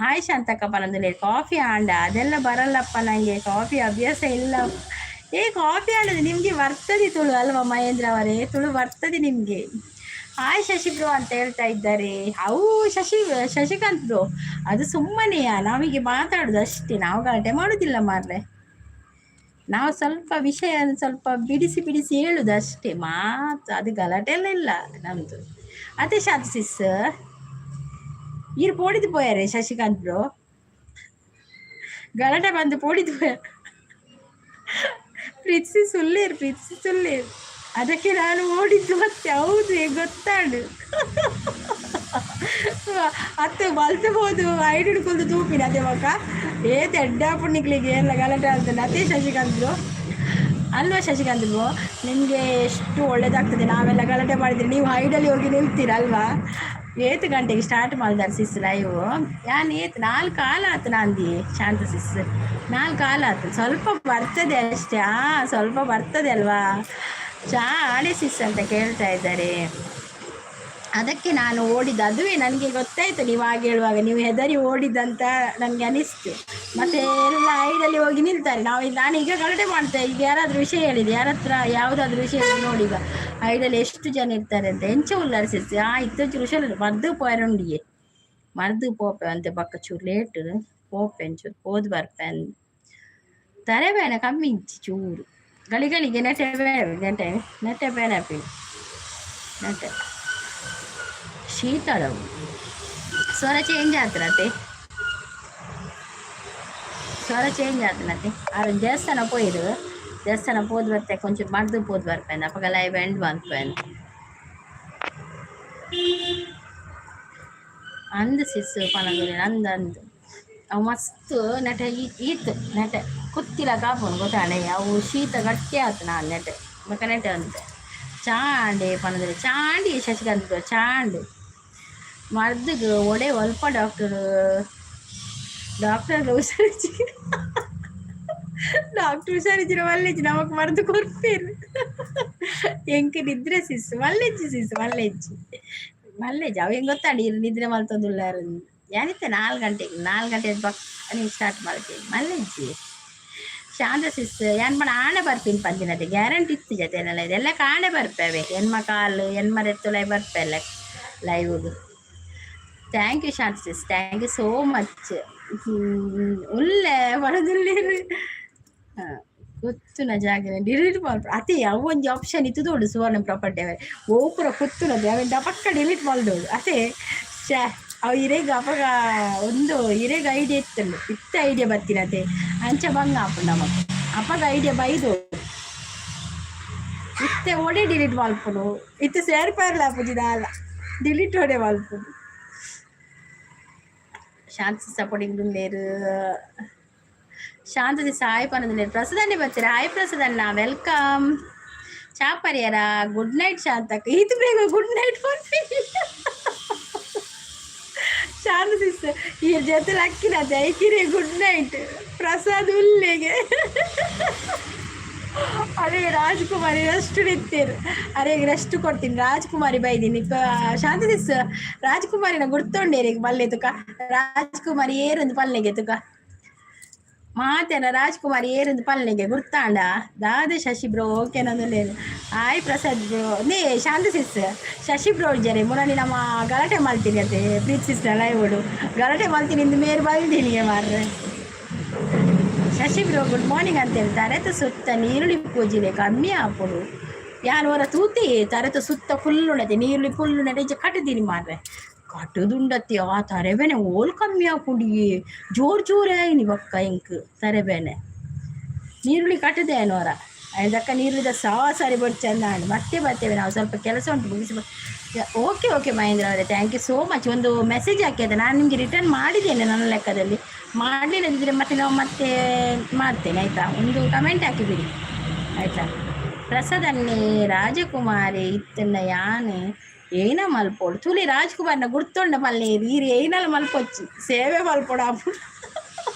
ಹಾಯ್ ಶಾಂತಕ್ಕ ಪನೊಂದುಲ್ಲೆರ್. ಕಾಫಿ ಆಂಡ? ಅದೆಲ್ಲ ಬರಲ್ಲಪ್ಪ ನನಗೆ, ಕಾಫಿ ಅಭ್ಯಾಸ ಇಲ್ಲ. ಏ, ಕಾಫಿ ಆಡೋದು ನಿಮಗೆ ಬರ್ತದೆ ತುಳು ಅಲ್ವಾ ಮಹೇಂದ್ರ ಅವರೇ? ತುಳು ಬರ್ತದೆ ನಿಮಗೆ. ಹಾಯ್ ಶಶಿ ಬ್ರೋ ಅಂತ ಹೇಳ್ತಾ ಇದ್ದಾರೆ. ಅವು ಶಶಿ, ಶಶಿಕಾಂತ್ ಬ್ರೋ, ಅದು ಸುಮ್ಮನೆಯಾ, ನಾವೀಗ ಮಾತಾಡೋದು ಅಷ್ಟೇ, ನಾವು ಗಲಾಟೆ ಮಾಡೋದಿಲ್ಲ ಮಾರ್ರೆ. ನಾವು ಸ್ವಲ್ಪ ವಿಷಯ ಸ್ವಲ್ಪ ಬಿಡಿಸಿ ಬಿಡಿಸಿ ಹೇಳುದು ಅಷ್ಟೇ ಮಾತು, ಅದು ಗಲಾಟೆ ಎಲ್ಲ ಇಲ್ಲ ನಮ್ಮದು. ಅದೇ ಶಾಂತ ಸಿಸ್, ಈರು ಪೋಡಿದು ಪೋಯಾರೆ ಶಶಿಕಾಂತ್ ಬ್ರೋ, ಗಲಾಟೆ ಬಂದು ಪೋಡಿದು ಪೋಯಾರ. ಪ್ರೀತಿಸಿ ಸುಳ್ಳೇರು, ಪ್ರೀತಿಸಿ ಸುಳ್ಳೇರು, ಅದಕ್ಕೆ ನಾನು ಓಡಿದ್ದು ಮತ್ತೆ. ಹೌದು, ಗೊತ್ತಾಡು ಅತ್ತು ಬಲ್ತಬೋದು ಐಡ್ ಹಿಡ್ಕೊಂಡು ತೂಪಿನ ಅದೇ ಮಕ್ಕ ಏತ್ ಎಡ್ಡಾಪು ನಿಕ್ಲಿಗೆ ಎಲ್ಲ ಗಲಾಟೆ ಆಗ್ತದೆ. ಅದೇ ಶಶಿಕಾಂತ್ ಬ್ರೋ ಅಲ್ವಾ? ಶಶಿಕಾಂತ್ ಬ್ರೋ, ನಿಮಗೆ ಎಷ್ಟು ಒಳ್ಳೇದಾಗ್ತದೆ, ನಾವೆಲ್ಲ ಗಲಾಟೆ ಮಾಡಿದರೆ ನೀವು ಹೈಡಲ್ಲಿ ಹೋಗಿ ನಿಲ್ತೀರಲ್ವಾ? ಏತ್ ಗಂಟೆಗೆ ಸ್ಟಾರ್ಟ್ ಮಾಡಿದಾರೆ ಸಿಸ್ ಲೈವ್? ಯಾನ್ ಏತ್ 4:15 ಆತು ನಾಂದಿ. ಶಾಂತ ಸಿಸ್, 4:15 ಆತು. ಸ್ವಲ್ಪ ಬರ್ತದೆ ಅಷ್ಟೇ. ಸ್ವಲ್ಪ ಬರ್ತದೆ ಅಲ್ವಾ? ಚಾ ಆಡೆ ಸಿಸ್ ಅಂತ ಕೇಳ್ತಾ ಇದ್ದಾರೆ. ಅದಕ್ಕೆ ನಾನು ಓಡಿದ್ದು. ಅದುವೇ ನನಗೆ ಗೊತ್ತಾಯ್ತು, ನೀವು ಹಾಗೆ ಹೇಳುವಾಗ ನೀವು ಹೆದರಿ ಓಡಿದ್ದಂತ ನನಗೆ ಅನಿಸ್ತು. ಮತ್ತೆ ಎಲ್ಲ ಐಡಲ್ಲಿ ಹೋಗಿ ನಿಲ್ತಾರೆ. ನಾವು ನಾನು ಈಗ ಗಲಾಟೆ ಮಾಡ್ತೇನೆ. ಈಗ ಯಾರಾದರೂ ವಿಷಯ ಹೇಳಿದೆ, ಯಾರ ಹತ್ರ ಯಾವುದಾದ್ರೂ ವಿಷಯ ಹೇಳಿ ನೋಡಿ, ಈಗ ಐಡಲ್ಲಿ ಎಷ್ಟು ಜನ ಇರ್ತಾರೆ ಅಂತ. ಎಂಚ ಉಲ್ಲಾರ ಸಿಸ್? ಇತ್ತು ಹುಷಾರು. ಮರ್ದು ಪೋಯರುಂಡಿಯೇ, ಮರ್ದು ಪೋಪೆ ಅಂತೆ. ಬಕ್ಕ ಚೂರು ಲೇಟ್ ಪೋಪೆ, ಒಂಚೂರು ಪೋದು ಬರ್ಪೆ. ತರೆ ಬೇಡ, ಕಮ್ಮಿ ಇಜ್ಜಿ ಚೂರು ಗಳಿಗಳಿಗೆ. ನೆಟೆ ಬೇಡ, ನೆಟೆ ನೆಟೆ ಬೇಡ, ನೆಟೆ ಶೀತಳವು. ಸ್ವರ ಚೇಂಜ್ ಆತ್ರತೆ, ಸ್ವರ ಚೇಂಜ್ ಆತನತೆ. ಆರು ದೇವಸ್ಥಾನ ಪೋಯಿರು, ದೇವಸ್ಥಾನ ಪೋದು ಬರ್ತೆ, ಕೊಂಚ ಮರ್ದು ಪೋದು ಬರ್ಪೇನೆ. ಅಪಗ ಲೈವ್ ಎಂಡ್ ಮಲ್ಪೇನೆ. ಅಂದ್ ಸಿಸ್ ಪನಗುರಿ ಅಂದ್ ಅಂದ್ ಅವು ಮಸ್ತ್ ನೆಟೆ ಈತ್ ನೆಟೆ ಕುತ್ತಿಲ ಕಾಪುನು ಗೊತ್ತಾಣೆ. ಅವು ಶೀತ ಗಟ್ಟಿ ಆತು. ನಾನು ನೆಟೆ ಬೊಕ ನೆಟೆ ಅಂತೆ. ಚಾಂಡೆ ಪನಂದ್ರೆ ಚಾಂಡಿ ಶಶಿಕಾಂತ್ ಚಾಂಡ್ ಮರ್ದಿಗ್ ಒಡೆ ಒಲ್ಪ ಡಾಕ್ಟರ್, ಡಾಕ್ಟರ್ ಹುಷಾರಿಜ್ಜಿ, ಡಾಕ್ಟರ್ ಹುಷಾರಿಜ್ಜಿನ ಮಲ್ಲೆಜ್ಜಿ, ನಮಕ್ ಮರ್ದು ಕೊರ್ಪೇರು. ಎಂಕ್ ನಿದ್ರೆ ಸಿಸ್ ಮಲ್ಲೆಜ್ಜಿ, ಸಿಸ್ ಮಲ್ಲೆಜ್ಜಿ ಮಲ್ಲೆಜ್ಜಿ. ಅವು ಹೆಂಗ್ ಗೊತ್ತಾಂಡಿ ಇರು ನಿದ್ರೆ ಮಲ್ತೊಂದುಲ್ಲಾರು. ಯಾನಿತ್ತೆ 4 ಗಂಟೆಗೆ, 4 ಗಂಟೆ ಬಕ್ ನೀವು ಸ್ಟಾರ್ಟ್ ಮಾಡ್ತೀನಿ. ಮಲ್ಲೆಜ್ಜಿ ಶಾಂತ ಸಿಸ್, ಯಾನ್ ಪಂಡ ಆಣೆ ಬರ್ಪಿನ ಪಂದಿನತೆ ಗ್ಯಾರಂಟಿ ಇತ್ತು ಜೊತೆನೆಲ್ಲ ಇದೆಲ್ಲ ಕಾಣೆ ಬರ್ಪೇವೆ. ಎನ್ಮ ಕಾಲು ಎನ್ಮ ರೆತ್ತುಲೈ ಬರ್ಪೆಲ್ಲ ಲೈವ್ಗೆ. Thank you Shanta sis, thank you so much. ಉಲ್ಲೆ ಬರೋದುಲ್ಲೇರು ಕುತ್ತುನ ಜಾಗ ಡಿಲೀಟ್ ಮಲ್ಪ. ಅತಿ ಅವು ಒಂಜಿ ಆಪ್ಷನ್ ಇತ್ತು ತೋಡು ಸುವರ್ಣ ಪ್ರಾಪರ್ಟಿ ಅವೆ ಓಪುರ ಕುತ್ತುನದೆ ಅವೆನ್ ಪಕ್ಕ ಡಿಲೀಟ್ ಮಲ್ದೋಡು. ಅತೆ ಶ್ಯಾ, ಅವು ಇರೆಗ್ ಅಪಗ ಒಂದು ಇರೆಗ್ ಐಡಿಯಾ ಇತ್ತುಂಡು, ಇತ್ತ ಐಡಿಯಾ ಬತ್ತಿನತೆ. ಅಂಚ ಬಂಗ ಆಪುಂಡು ನಮಕ್. ಅಪಗ ಐಡಿಯಾ ಬೈದು ಇತ್ತೆ ಓಡೆ ಡಿಲೀಟ್ ಮಲ್ಪುನು. ಇತ್ತೆ ಸೇರ್ಪಾರ್ಲ ಆಪುಜಿ ದಾಲ, ಡಿಲೀಟ್ ಓಡೆ ಮಲ್ಪುನು. ಶಾಂತಿ ಸಪೋರ್ಟಿಂಗ್ ಉಲ್ಲೇರು. ಶಾಂತತಿ ಸಾಯಿ ಪನದುಲ್ಲೇರು. ಪ್ರಸಾದಣ್ಣೆ ಬರ್ತೀರ? ಹಾಯ್ ಪ್ರಸಾದಣ್ಣ, welcome. ಚಾಪರಿಯರ? ಗುಡ್ ನೈಟ್ ಶಾಂತಕ್ಕ. ಇದು ಬೇಗ ಗುಡ್ ನೈಟ್ ಶಾಂತ ಸಿಸ್. ಈ ಜೊತೆ ಲಕ್ಕಿನ ಜೈಕಿರಿ ಗುಡ್ ನೈಟ್. ಪ್ರಸಾದ್ ಉಲ್ಲೆಗೆ. ಅರೆ ರಾಜ್ಕುಮಾರಿ ರೆಸ್ಟ್ ನಿತ್ತೀರು. ಅರೆ ರೆಸ್ಟ್ ಕೊಡ್ತೀನಿ, ರಾಜ್ಕುಮಾರಿ ಬೈದಿನಿ. ಶಾಂತ ಸಿಸ್, ರಾಜ್ಕುಮಾರಿನ ಗುರ್ತೊಂಡೇರಿ ಬಲ್ಲೆ ತುಕ. ರಾಜ್ಕುಮಾರಿ ಏರೊಂದು ಪಲ್ಲೆಗೆ ತುಕ ಮಾತೇನ. ರಾಜ್ಕುಮಾರಿ ಏರೊಂದು ಪಲ್ಲೆಗೆ ಗುರ್ತಾಂಡ ದಾದ? ಶಶಿ ಬ್ರೋ ಓಕೆ ನಂದು. Hi Prasad bro. ನೇ ಶಾಂತ ಸಿಸ್, ಶಶಿ ಬ್ರೋ ಇದ್ದಾರೆ. ಮುನನಿ ನಮ್ಮ ಗಲಾಟೆ ಮಾಡ್ತೀನಿ ಅಂತೆ. ಪ್ರೀತ್ ಸಿಸ್ ಲೈವ್ ಗಲಾಟೆ ಮಾಡ್ತೀನಿ ಇಂದು ಮೇರು ಬಲ್ದಿನಿಗೆ ಮಾರ್ರೆ. ಶಶಿ ಬ್ರೋ ಗುಡ್ ಮಾರ್ನಿಂಗ್ ಅಂತ ಹೇಳ್ತಾರೆ. ಸುತ್ತ ನೀರುಳ್ಳಿ ಪೂಜಿಲೆ ಕಮ್ಮಿ ಆಪುಂಡು. ಯಾನ್ ಒರ ತೂತಿ, ತರೆತ ಸುತ್ತ ಫುಲ್ ಉಂಡತೆ ನೀರುಳ್ಳಿ, ಫುಲ್ ಉಂಡತೆ. ಇಂಚ ಕಟ್ಟುದೀನಿ ಮಾರ್ರೆ, ಕಟ್ಟುದುಂಡತಿ. ಆ ತರೆಬೇನೆ ಓಲ್ ಕಮ್ಮಿ ಆಪುಂಡು. ಜೋರ್ ಜೋರೇ ಆಯ್ನಿ ಬೊಕ್ಕ ಎಂಕ್ ತರೆಬೇನೆ ನೀರುಳ್ಳಿ ಕಟ್ಟುದೆ ಏನೋರ ಐದಕ್ಕ ನೀರುಳ್ಳಿದ ಸಾ ಸರಿ ಬೊಡ್ಚಂದ. ಮತ್ತೆ ಬರ್ತೇವೆ ನಾವು, ಸ್ವಲ್ಪ ಕೆಲಸ ಉಂಟು ಮುಗಿಸಿ. ಓಕೆ ಓಕೆ ಮಹೇಂದ್ರ ಅವರೇ, thank you so much. ಒಂದು ಮೆಸೇಜ್ ಹಾಕಿ, ನಾನು ನಿಮಗೆ ರಿಟರ್ನ್ ಮಾಡಿದ್ದೇನೆ ನನ್ನ ಲೆಕ್ಕದಲ್ಲಿ. ಮಾಡಲಿಲ್ಲದಿದ್ದರೆ ಮತ್ತೆ ನಾವು ಮತ್ತೆ ಮಾಡ್ತೇನೆ, ಆಯಿತಾ? ಒಂದು ಕಮೆಂಟ್ ಹಾಕಿಬಿಡಿ, ಆಯಿತಾ? ಪ್ರಸಾದನ್ನೇ ರಾಜಕುಮಾರಿ ಇತ್ತನ್ನ ಯಾನ್ ಏನ ಮಲ್ಪೋಡು ತುಲಿ. ರಾಜ್ಕುಮಾರ್ನ ಗುರ್ತೊಂಡ ಮಲ್ಲೆ ಈರು ಏನಲ್ಲ ಮಲ್ಪೊಚ್ಚಿ, ಸೇವೆ ಮಲ್ಪೊಡು ಆಪುಂಡು.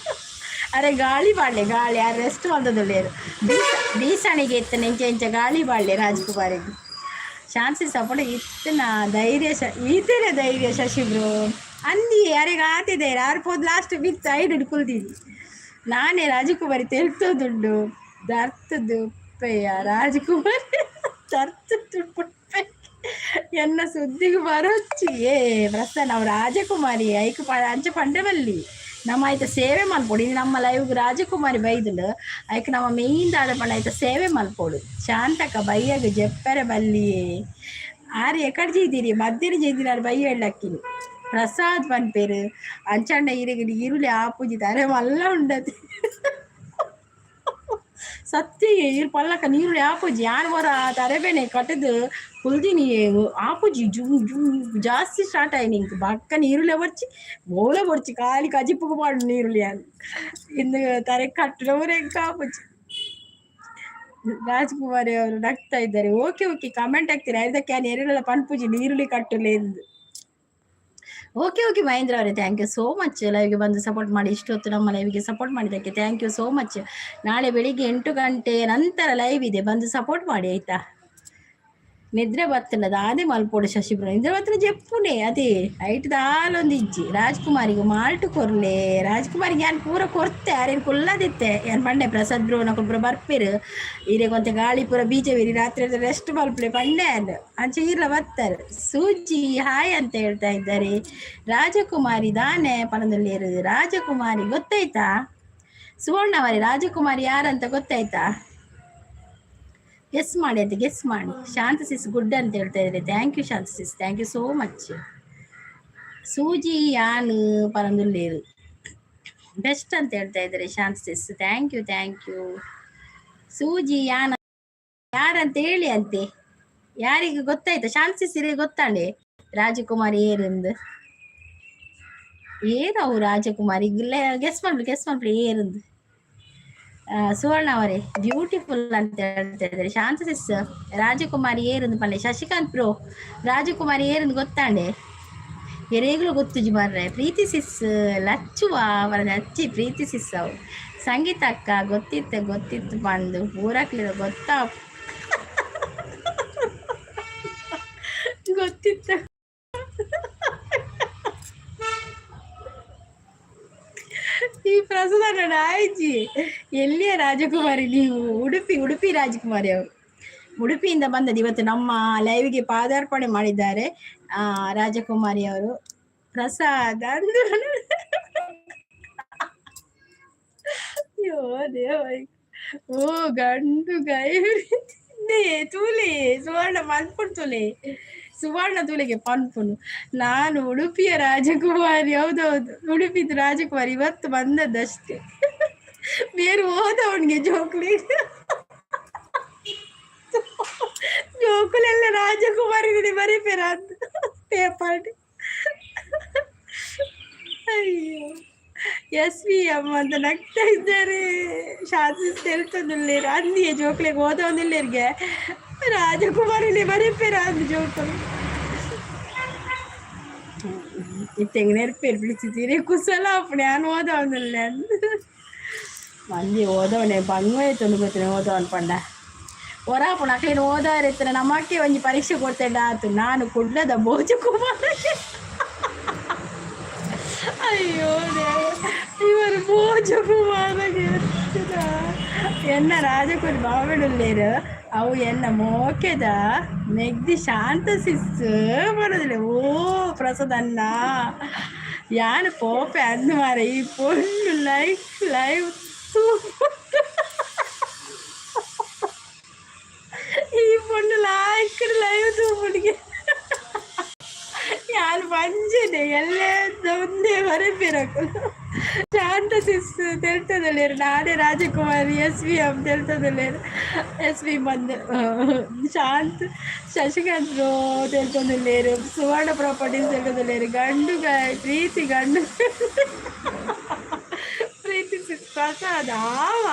ಅರೆ ಗಾಳಿ ಬಾಳ್ಳೆ, ಗಾಳಿ ಆ ರೆಸ್ಟ್ ಮಲ್ತದುಲ್ಲೇರು. ಬೀಸ ಬೀಸಣಿಗೆ ಇತ್ತನ ಇಂಚ ಇಂಚ ಗಾಳಿ ಬಾಳ್ಳೆ ರಾಜ್ಕುಮಾರಿಗೆ. ಶಾಂತಿ ಸಪೋರ್ಟ್ ಇತ್ತನ ಧೈರ್ಯ ಶ ಈತೇನೆ ಧೈರ್ಯ. ಶಶಿ ಬ್ರೋ ಅಂದಿ ಯಾರಿಗೆ ಆತಿದೆ ಯಾರು ಪೋದ್ ಲಾಸ್ಟ್ ಬಿತ್ತು ಐಡ್ ಕುಲ್ದಿನಿ ನಾನೇ. ರಾಜಕುಮಾರಿ ತೆಲ್ತೋದುಂಡು ದರ್ತದ್ದು ಉಪ್ಪಯ್ಯ, ರಾಜಕುಮಾರಿ ದರ್ತದ್ದು ಪುಟ್ಟೆ. ಎನ್ನ ಸುದ್ದಿಗೆ ಬರೊಚ್ಚಿ. ಏ ಪ್ರಸನ್ನ, ನಾವು ರಾಜಕುಮಾರಿ ಐಕ್ ಅಂಚ ಪಂಡೆ ಬಲ್ಲಿ. ನಮ್ಮ ಆಯ್ತ ಸೇವೆ ಮಲ್ಪೊಡು. ಇನಿ ನಮ್ಮ ಲೈವ್ಗ್ ರಾಜಕುಮಾರಿ ಬೈದುಂಡು. ಐಕ್ ನಮ್ಮ ಮೇಯ್ನ್ ದಾದ ಪಂಡ ಐತ ಸೇವೆ ಮಲ್ಪೊಡು. ಶಾಂತಕ್ಕ, ಬಯ್ಯಗ್ ಜೆಪ್ಪರೆ ಬಲ್ಲಿಯೇ. ಆರ್ ಎಕಡ್ ಜೈದಿರಿ? ಮಧ್ಯಾಹ್ನ ಜೈದಿನಾರ್ ಬಯ್ಯಳ್ಳಕ್ಕಿನಿ. ಪ್ರಸಾದ್ ಪನ್ಪೇರು, ಅಂಚಂಡ ಇರೆಗ್ ಈರುಳ್ಳಿ ಆಪುಜಿ, ತರೆ ಮಲ್ಲ ಉಂಡತಿ. ಸತ್ಯ, ಇರ್ ಪಲ್ಲಕ್ಕ ನೀರುಳ್ಳಿ ಆಪುಜಿ. ಯಾನ್ ಒರ ತರೆಬೇನೆ ಕಟ್ಟದು ಕುಲ್ದಿನಿ, ಆಪುಜಿ. ಜುಮ್ ಜುಮ್ ಜಾಸ್ತಿ ಸ್ಟಾರ್ಟ್ ಆಯ್ನಿ ಇಂಕ್. ಬಕ್ಕ ನೀರುಳ್ಳಿ ಬೊರ್ಚಿ, ಬೋಲೆ ಬೊರ್ಚಿ, ಖಾಲಿ ಕಜಿಪುಗು ಪಾಡು ನೀರುಳ್ಳಿ. ಯಾನ್ ಇಂದು ತರೆ ಕಟ್ಟುನವರೇ ಆಪುಜಿ. ರಾಜ್ಕುಮಾರಿ ಅವರು ನಗ್ತಾ ಇದ್ದಾರೆ. ಓಕೆ ಓಕೆ, ಕಮೆಂಟ್ ಹಾಕ್ತೀರಾ? ಅದಕ್ಕೆ ಯಾನ್ ಎರೆಡೆಲ್ಲ ಪನ್ಪುಜಿ ನೀರುಳ್ಳಿ ಕಟ್ಟುಲೆ ಎಂದು. ಓಕೆ ಓಕೆ, ಮಹೇಂದ್ರ ಅವರೇ, thank you so much. ಲೈವ್ಗೆ ಬಂದು ಸಪೋರ್ಟ್ ಮಾಡಿ, ಇಷ್ಟೊತ್ತು ನಮ್ಮ ಲೈವ್ಗೆ ಸಪೋರ್ಟ್ ಮಾಡಿದ್ದಕ್ಕೆ thank you so much. ನಾಳೆ ಬೆಳಿಗ್ಗೆ 8 ಗಂಟೆಯ ನಂತರ ಲೈವ್ ಇದೆ, ಬಂದು ಸಪೋರ್ಟ್ ಮಾಡಿ, ಆಯ್ತಾ? ನಿದ್ರೆ ಬತ್ತಂಡ ದಾದೆ ಮಲ್ಪೊಡು ಶಶಿಬ್ರ? ನಿದ್ರೆ ಬತ್ತನ ಜೆಪ್ಪುನೆ, ಅದೇ ಐಟ್ ದಾಲೊಂದು ಇಜ್ಜಿ. ರಾಜ್ಕುಮಾರಿಗೆ ಮಾಲ್ಟು ಕೊರ್ಲೆ. ರಾಜ್ಕುಮಾರಿಗೆ ಯಾನ್ ಪೂರ ಕೊರ್ತೆ, ಆರೇನು ಕುಲ್ಲದಿತ್ತೆ. ಯಾನ್ ಪಂಡೆ, ಪ್ರಸಾದ್ ಬ್ರೋ ನಕುಲು ಪೂರ ಬರ್ಪೇರು, ಈರೆಗ್ ಒಂತೆ ಗಾಳಿ ಪೂರ ಬೀಜವಿರಿ, ರಾತ್ರಿ ರೆಸ್ಟ್ ಮಲ್ಪಲೆ ಪಂಡೆ ಯಾನ್. ಅಂಚ ಈರ್ಲ ಬತ್ತಾರೆ. ಸೂಜಿ ಹಾಯ್ ಅಂತ ಹೇಳ್ತಾ ಇದ್ದಾರೆ. ರಾಜಕುಮಾರಿ ದಾನೆ ಪನೊಂದುಲ್ಲೇರು. ರಾಜಕುಮಾರಿ ಗೊತ್ತಾಯ್ತಾ ಸುವರ್ಣವರೇ? ರಾಜಕುಮಾರಿ ಯಾರಂತ ಗೊತ್ತಾಯ್ತಾ? ಗೆಸ್ ಮಾಡಿ ಅಂತ, ಗೆಸ್ ಮಾಡಿ. ಶಾಂತ ಸಿಸ್ ಗುಡ್ ಅಂತ ಹೇಳ್ತಾ ಇದ್ದಾರೆ. Thank you Shanta sis, thank you so much. ಸೂಜಿ ಯಾನ್ ಪನೊಂದುಲ್ಲೇರು. ಬೆಸ್ಟ್ ಅಂತ ಹೇಳ್ತಾ ಇದ್ದಾರೆ ಶಾಂತ sis. Thank you, thank you. ಸೂಜಿ ಯಾನ್ ಯಾರಂತ ಹೇಳಿ ಅಂತೆ. ಯಾರಿಗೆ ಗೊತ್ತಾಯ್ತಾ? ಶಾಂತ ಸಿಸ್ ಗೊತ್ತಾಂಡೆ ರಾಜಕುಮಾರಿ ಏರಿಂದು? ಏರವು ರಾಜಕುಮಾರಿ? ಗೆಸ್ ಮಾಡ್ಲಿ, ಗೆಸ್ ಮಾಡ್ಲಿ ಏರಿಂದು. ಸುವರ್ಣ ಅವರೇ, ಬ್ಯೂಟಿಫುಲ್ ಅಂತ ಹೇಳ್ತಾ ಇದ್ದಾರೆ. ಶಾಂತ ಸಿಸ್, ರಾಜಕುಮಾರಿ ಏರಿಂದು ಪಲ್ಲೆ. ಶಶಿಕಾಂತ್ ಬ್ರೋ, ರಾಜಕುಮಾರಿ ಏರಿಂದು ಗೊತ್ತಾಂಡೆ? ಎರೇಗ್ಲು ಗೊತ್ತುಜಿ ಮಾರ್ರೆ. ಪ್ರೀತಿ ಸಿಸ್, ಲಚ್ಚುವ ಅವರ ಅಚ್ಚಿ ಪ್ರೀತಿ ಸಿಸ್ ಅವು. ಸಂಗೀತ ಅಕ್ಕ, ಗೊತ್ತಿತ್ತು ಗೊತ್ತಿತ್ತು ಬಂದು ಪೂರಕ್ಲಿರ ಗೊತ್ತಾ? ಗೊತ್ತಿತ್ತು. ಈ ಪ್ರಸಾದ ನಾಯಿಜಿ. ಎಲ್ಲಿಯ ರಾಜಕುಮಾರಿ ನೀವು? ಉಡುಪಿ, ಉಡುಪಿ ರಾಜಕುಮಾರಿ ಅವರು. ಉಡುಪಿಯಿಂದ ಬಂದದ್ದು. ಇವತ್ತು ನಮ್ಮ ಲೈವ್ಗೆ ಪಾದಾರ್ಪಣೆ ಮಾಡಿದ್ದಾರೆ ರಾಜಕುಮಾರಿ ಅವರು. ಪ್ರಸಾದ್ ಅಂದ್ರು. ಅಯ್ಯೋ ದೇವ. ಓ ಗಂಡು ಗೈ ತೂಲೆ ಸುವರ್ಣ ಮನ್ಪುಣ್ ತುಲೆ, ಸುವರ್ಣ ತುಲೆಗೆ ಪನ್ಪುನು. ನಾನು ಉಡುಪಿಯ ರಾಜಕುಮಾರಿ. ಹೌದೌದು, ಉಡುಪಿದು ರಾಜಕುಮಾರಿ ಇವತ್ತು ಬಂದದ್ದಷ್ಟೇ. ಬೇರೆ ಹೋದವನಿಗೆ ಜೋಕ್ಲಿ ಜೋಕುಲೆಲ್ಲ ರಾಜಕುಮಾರಿ ಬರೀಪೇರ ಅಂತ ಪೇಪರ್. ಅಯ್ಯೋ, ಎಸ್ ವಿ ಅಮ್ಮ ಅಂತ ನಗ್ತಾ ಇದ್ದಾರೆ. ಶಾಸ್ತಿ ತೆಲ್ತೊಂದುಲ್ಲೇರು ಅಂದಿಯೇ ಜೋಕ್ಲೆಗ್ ಓದೊಂದುಲ್ಲೇರ್ಗೆ ರಾಜಕುಮಾರಿಲಿ ಬರೀಪೇರ ಅಂದ್ ಜೋಕುಲು. ಇತ್ತೆಂಗ್ ನೆರ್ಪೇರು ಬಿಡಿಸಿದ್ದೀರಿ ಕುಸಲ ಅಪ್ಪಣೆ. ಯಾನ್ ಓದವನುಲ್ಲೆ ಅಂದ್. ಮಂದಿ ಓದವನೆ ಬಂಗ್ ಗೊತ್ತಿನ ಓದವನ್ ಪಂಡ ಒರಾಪುಣ ಅಕ್ಲೇನು ಓದಾರೆ. ನಮ್ಮಕ್ಕೆ ಒಂಜಿ ಪರೀಕ್ಷೆ ಕೊಡ್ತೇಡ ಆತು. ನಾನು ಕುಡ್ಲದ ಭೋಜಕುಮಾರ. ಅಯ್ಯೋ ದೇವ, ಇವರು ಭೋಜಕುಮಾರಗೆ. ಎನ್ನ ರಾಜಕುಮಾರಿ ಬಾವೆಡುಲ್ಲೇರು ಅವು ಎನ್ನ ಮೋಕೆದ ಮೆಗ್ದಿ ಶಾಂತ ಸಿಸ್ ಬರೋದಿಲ್ಲ. ಓ ಪ್ರಸಾದನ್ನ, ಯಾನ್ ಪೋಪೆ ಅಂದ್ ಮಾರೆ. ಈ ಪೊಣ್ಣು ಲೈಫ್ ಲೈವ್, ಈ ಪೊಣ್ಣು ಲಾಯ್ಕ್ ಲೈವ್ ತೂಪುಡಿಗೆ. ಯಾನ್ ಪಂಜೆನೆ ಎಲ್ಲೇ ಒಂದೇ ಬರೆಪಿರಕುಲು. ಶಾಂತ ಸಿಸ್ ತೆಲ್ತದಲ್ಲೇರು, ನಾನೇ ರಾಜಕುಮಾರಿ. ಎಸ್ ವಿ ಎಂ ತೆಲ್ತದಲ್ಲೇರು. ಎಸ್ ವಿ ಬಂದು ಶಾಂತ್ ಶಶಿಕಾಂತ್ ಬ್ರೋ ತೆಲ್ತೊಂದುಲ್ಲೇರು. ಸುವರ್ಣ ಪ್ರಾಪರ್ಟೀಸ್ ತೆಲ್ತೊಂದುಲ್ಲೇರು. ಗಂಡು ಗಾಯ್ ಪ್ರೀತಿ, ಗಂಡು ಪ್ರೀತಿ ಸಿಸ್ ಪ್ರಸಾದ್ ಆವ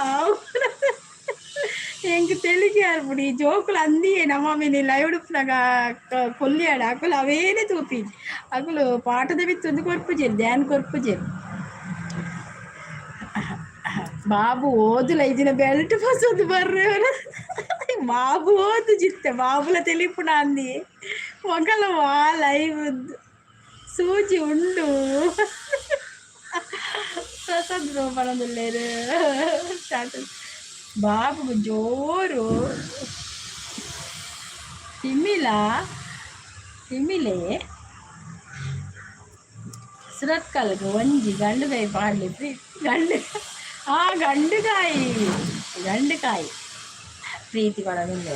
ಎಂಕ್ ತೆಲಿಗೆ ಆರ್ಪುಡಿ. ಜೋಕುಲು ಅಂದಿಯೇ ನಮ್ಮ ಮಿನಿ ಲೈವ್ ಉಡುಪುನಗ ಕೊಲ್ಲಿಯಾಡ ಅಕುಲು ಅವೇನೆ ತೂಪಿ. ಅಕುಲು ಪಾಠದ ಬಿತ್ತೊಂದು ಕೊರ್ಪುಜೆರ್, ಧ್ಯಾನ ಕೊರ್ಪುಜೆರ್. ಬಾಬು ಓದುಲ ಇದಿನ ಬೆಲ್ಟ್ ಫಸೊಂದು ಬರ್ರೆ. ಬಾಬು ಓದು ಜಿತ್ತೆ ಬಾಬುಲ ತೆಲಿಪುಣ ಅಂದಿ ಮೊಗಲ ವಾ ಲೈವ್ ಸೂಜಿ ಉಂಡು. ಪ್ರಸಾದ್ ಬ್ರೋ ಪನೊಂದುಲ್ಲೇರು. ಬಾಬುಗು ಜೋರು ತಿಮ್ಮಿಲ. ತಿಮಿಲೆ ಸುರತ್ಕಲ್ಗ್ ಒಂಜಿ ಗಂಡುಕಾಯಿ ಪಾಡ್ಲಿ ಗಂಡು ಆ ಗಂಡುಕಾಯಿ ಗಂಡುಕಾಯಿ ಪ್ರೀತಿ ಪಡೋದಿಲ್ಲ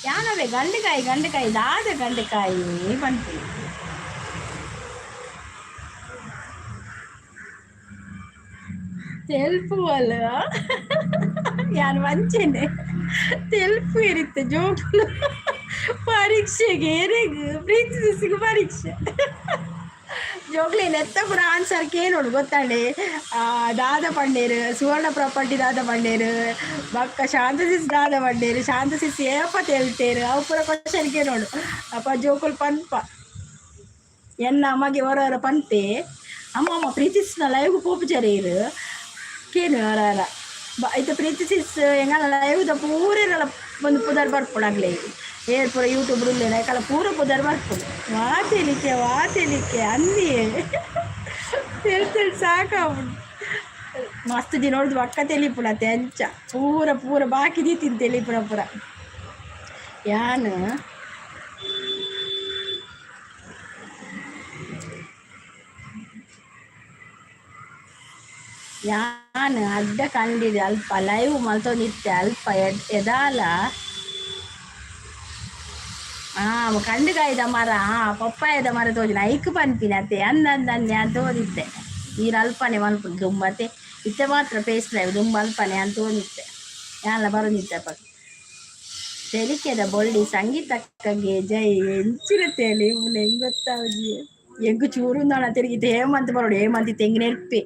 ಯಾನವೇ ಗಂಡುಕಾಯಿ ಗಂಡುಕಾಯಿ ದಾದ ಗಂಡುಕಾಯಿ ಪನ್ಪಿ ತೆಲ್ಪುವಲ್ಲ ಯಾನ್ ವಂಚನೆ ತೆಲ್ಪು ಇರುತ್ತೆ ಜೋಕುಲು ಪರೀಕ್ಷೆಗೆ ಏರೆಗ್ ಪ್ರೀತಿ ಪರೀಕ್ಷೆ ಜೋಕ್ಲಿ ನೆತ್ತ ಪೂರ ಆನ್ಸರ್ ಕೇನೋಡು ಗೊತ್ತಾಂಡೆ. ದಾದ ಪಂಡೇರು ಸುವರ್ಣ ಪ್ರಾಪರ್ಟಿ ದಾದ ಪಂಡೇರು ಬೊಕ್ಕ ಶಾಂತಸಿಸ್ ದಾದ ಪಂಡೇರು ಶಾಂತಸಿಸ್ ಏಪ ತೆಲ್ತೇರು ಅವು ಪೂರ ಕ್ವಶನ್ ಕೇನೋಡು. ಅಪ್ಪ ಜೋಕುಲು ಪನ್ಪ ಎನ್ನ ಅಮ್ಮಗೆ ಹೊರ ಹೊರ ಪನ್ಪೆ ಅಮ್ಮ ಅಮ್ಮ ಪ್ರೀತಿಸ್ನ ಲೈವ್ ಪೋಪುಜಾರೆ ಇರು ಕೇನು ಹೊರ ಹೊರ ಇತ್ತೆ ಪ್ರೀತಿಸಿಸ್ ಎಂಗಲ ಲೈವ್ದ ಪೂರ ಒಂದು ಪುದರ್ ಬರ್ಪುಂಡು ಏರ್ ಪೂರ ಯೂಟ್ಯೂಬ್ ಉಲ್ಲೇನ ಐಕಲ ಪೂರ ಪುದರ್ ಬರ್ಪುಂಡು ವಾ ತೆಲಿಕೆ ವಾ ತೆಲಿಕೆ ಅಂದಿಯೇ ತೆಲ್ ತೆಲ್ ಸಾಕಾಪುಂಡು ಮಸ್ತ್ ದಿನ ಹೊಡ್ದು ಬೊಕ್ಕ ತೆಲಿಪುಣತೆ ಅಂಚ ಪೂರ ಪೂರ ಬಾಕಿ ದೀತಿನ ತೆಲಿಪುಣ ಪೂರ ಯಾನ್ ಯಾನ್ ಅಡ್ಡ ಕಂಡಿದೆ ಅಲ್ಪ ಲೈವ್ ಮಲ್ತೊಂದಿತ್ತೆ ಅಲ್ಪ ಎದಾಲ ಆ ಕಂಡುಕಾಯ್ದ ಮರ ಆ ಪಪ್ಪಾಯದ ಮರ ತೋಜಿನ ಐಕ್ ಪನ್ಪಿನ ಅತ್ತೆ ಅಂದ ಅಂದ ಅಂದೆ ಅಂತ ತೋದಿತ್ತೆ ನೀರು ಅಲ್ಪನೆ ಮಲ್ಪುಂಡು ದುಂಬತ್ತೆ ಇತ್ತೆ ಮಾತ್ರ ಪೇಸ್ಟ್ ಲೈವ್ ದುಂಬ ಅಲ್ಪನೆ ಅಂತ ತೋದಿತ್ತೆ ಯಾನ್ಲ ಬರೋದಿತ್ತೆ ಅಪ್ಪ ತೆಲಿಕೆದ ಬೊಳ್ಳಿ ಸಂಗೀತಕ್ಕಗೆ ಜೈ ಎಂಚಿನ ತೇಲಿ ಹೆಂಗ್ ಗೊತ್ತಾವಜಿ ಎಂಕ್ ಚೂರುಂದಾಣ ತಿರುಗಿತ್ತೆ ಹೇಮಂತ್ ಬರೋಡು ಹೇಮಂತ್ ತೆಂಗಿನ ನೆರ್ಪೆ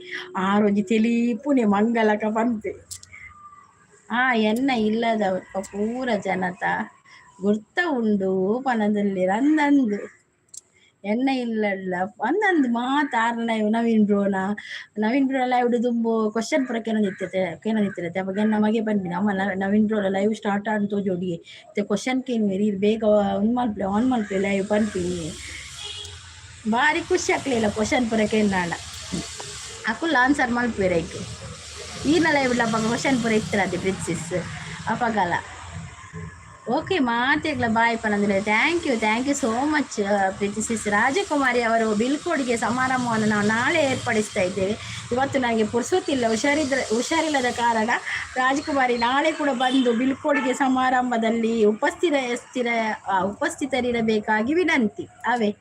ಆರೊಂಜಿ ತೆಲಿಪುನೆ ಮಂಗಲಕ ಪನ್ಪೆ ಆ ಎನ್ನ ಇಲ್ಲದ ಪೂರ ಜನತ ಗುರ್ತ ಉಂಡು ಪನದಲ್ಲಿ ಅಂದಂದು ಎನ್ನ ಇಲ್ಲಲ್ಲ ಅಂದಂದು ಮಾತಾರ್ನ ನವೀನ್ ಬ್ರೋನ ನವೀನ್ ಬ್ರೋ ಲೈವ್ ದುಂಬು ಕ್ವಶನ್ ಪೂರ ಕೇನೊಂದಿತ್ತೆ ಕೇನೊಂದಿತ್ತಿರತ್ತೆ ಅವಾಗ ಎನ್ನ ಮಗೆ ಪನ್ಪಿನ ಅಮ್ಮ ನವೀನ್ ಬ್ರೋ ಲೈವ್ ಸ್ಟಾರ್ಟ್ ಆನ್ ತೋಜೋಡಿ ಇತ್ತೆ ಕ್ವಶನ್ ಕೇನುವೆರ್ ಈರ್ ಬೇಗ ಆನ್ ಮಲ್ಪಲೆ ಆನ್ ಮಲ್ಪಲೆ ಲೈವ್ ಪನ್ಪಿನಿ ಬಾರಿ ಖುಷಿ ಆಗ್ಲಿಲ್ಲ ಕ್ವಶನ್ ಪೂರ ಕೇಂದಾಂಡ ಅಕುಲು ಆನ್ಸರ್ ಮಲ್ಪುವೆರ್ ಐಕ್ ಈರ್ನ ಲೈವ್ ಅಪಗ ಕ್ವಶನ್ ಪೂರ ಇತ್ತಿರತ್ತೆ ಪ್ರಿನ್ಸಿಸ್ ಅಪಗಲ. ಓಕೆ ಮಾತೆಗ್ಲ ಬಾಯ್ ಪನಂದ್ರೆ thank you thank you so much Preethi sis. Rajakumari ಅವರು ಬಿಲ್ಕೋಡಿಗೆ ಸಮಾರಂಭವನ್ನು ನಾವು ನಾಳೆ ಏರ್ಪಡಿಸ್ತಾ ಇದ್ದೇವೆ. ಇವತ್ತು ನನಗೆ ಪುರ್ಸೊತ್ತಿಲ್ಲ, ಹುಷಾರಿಲ್ಲದ ಕಾರಣ ರಾಜಕುಮಾರಿ ನಾಳೆ ಕೂಡ ಬಂದು ಬಿಲ್ಕೋಡಿಗೆ ಸಮಾರಂಭದಲ್ಲಿ ಉಪಸ್ಥಿತರಿರಬೇಕಾಗಿ ವಿನಂತಿ ಅವೇ.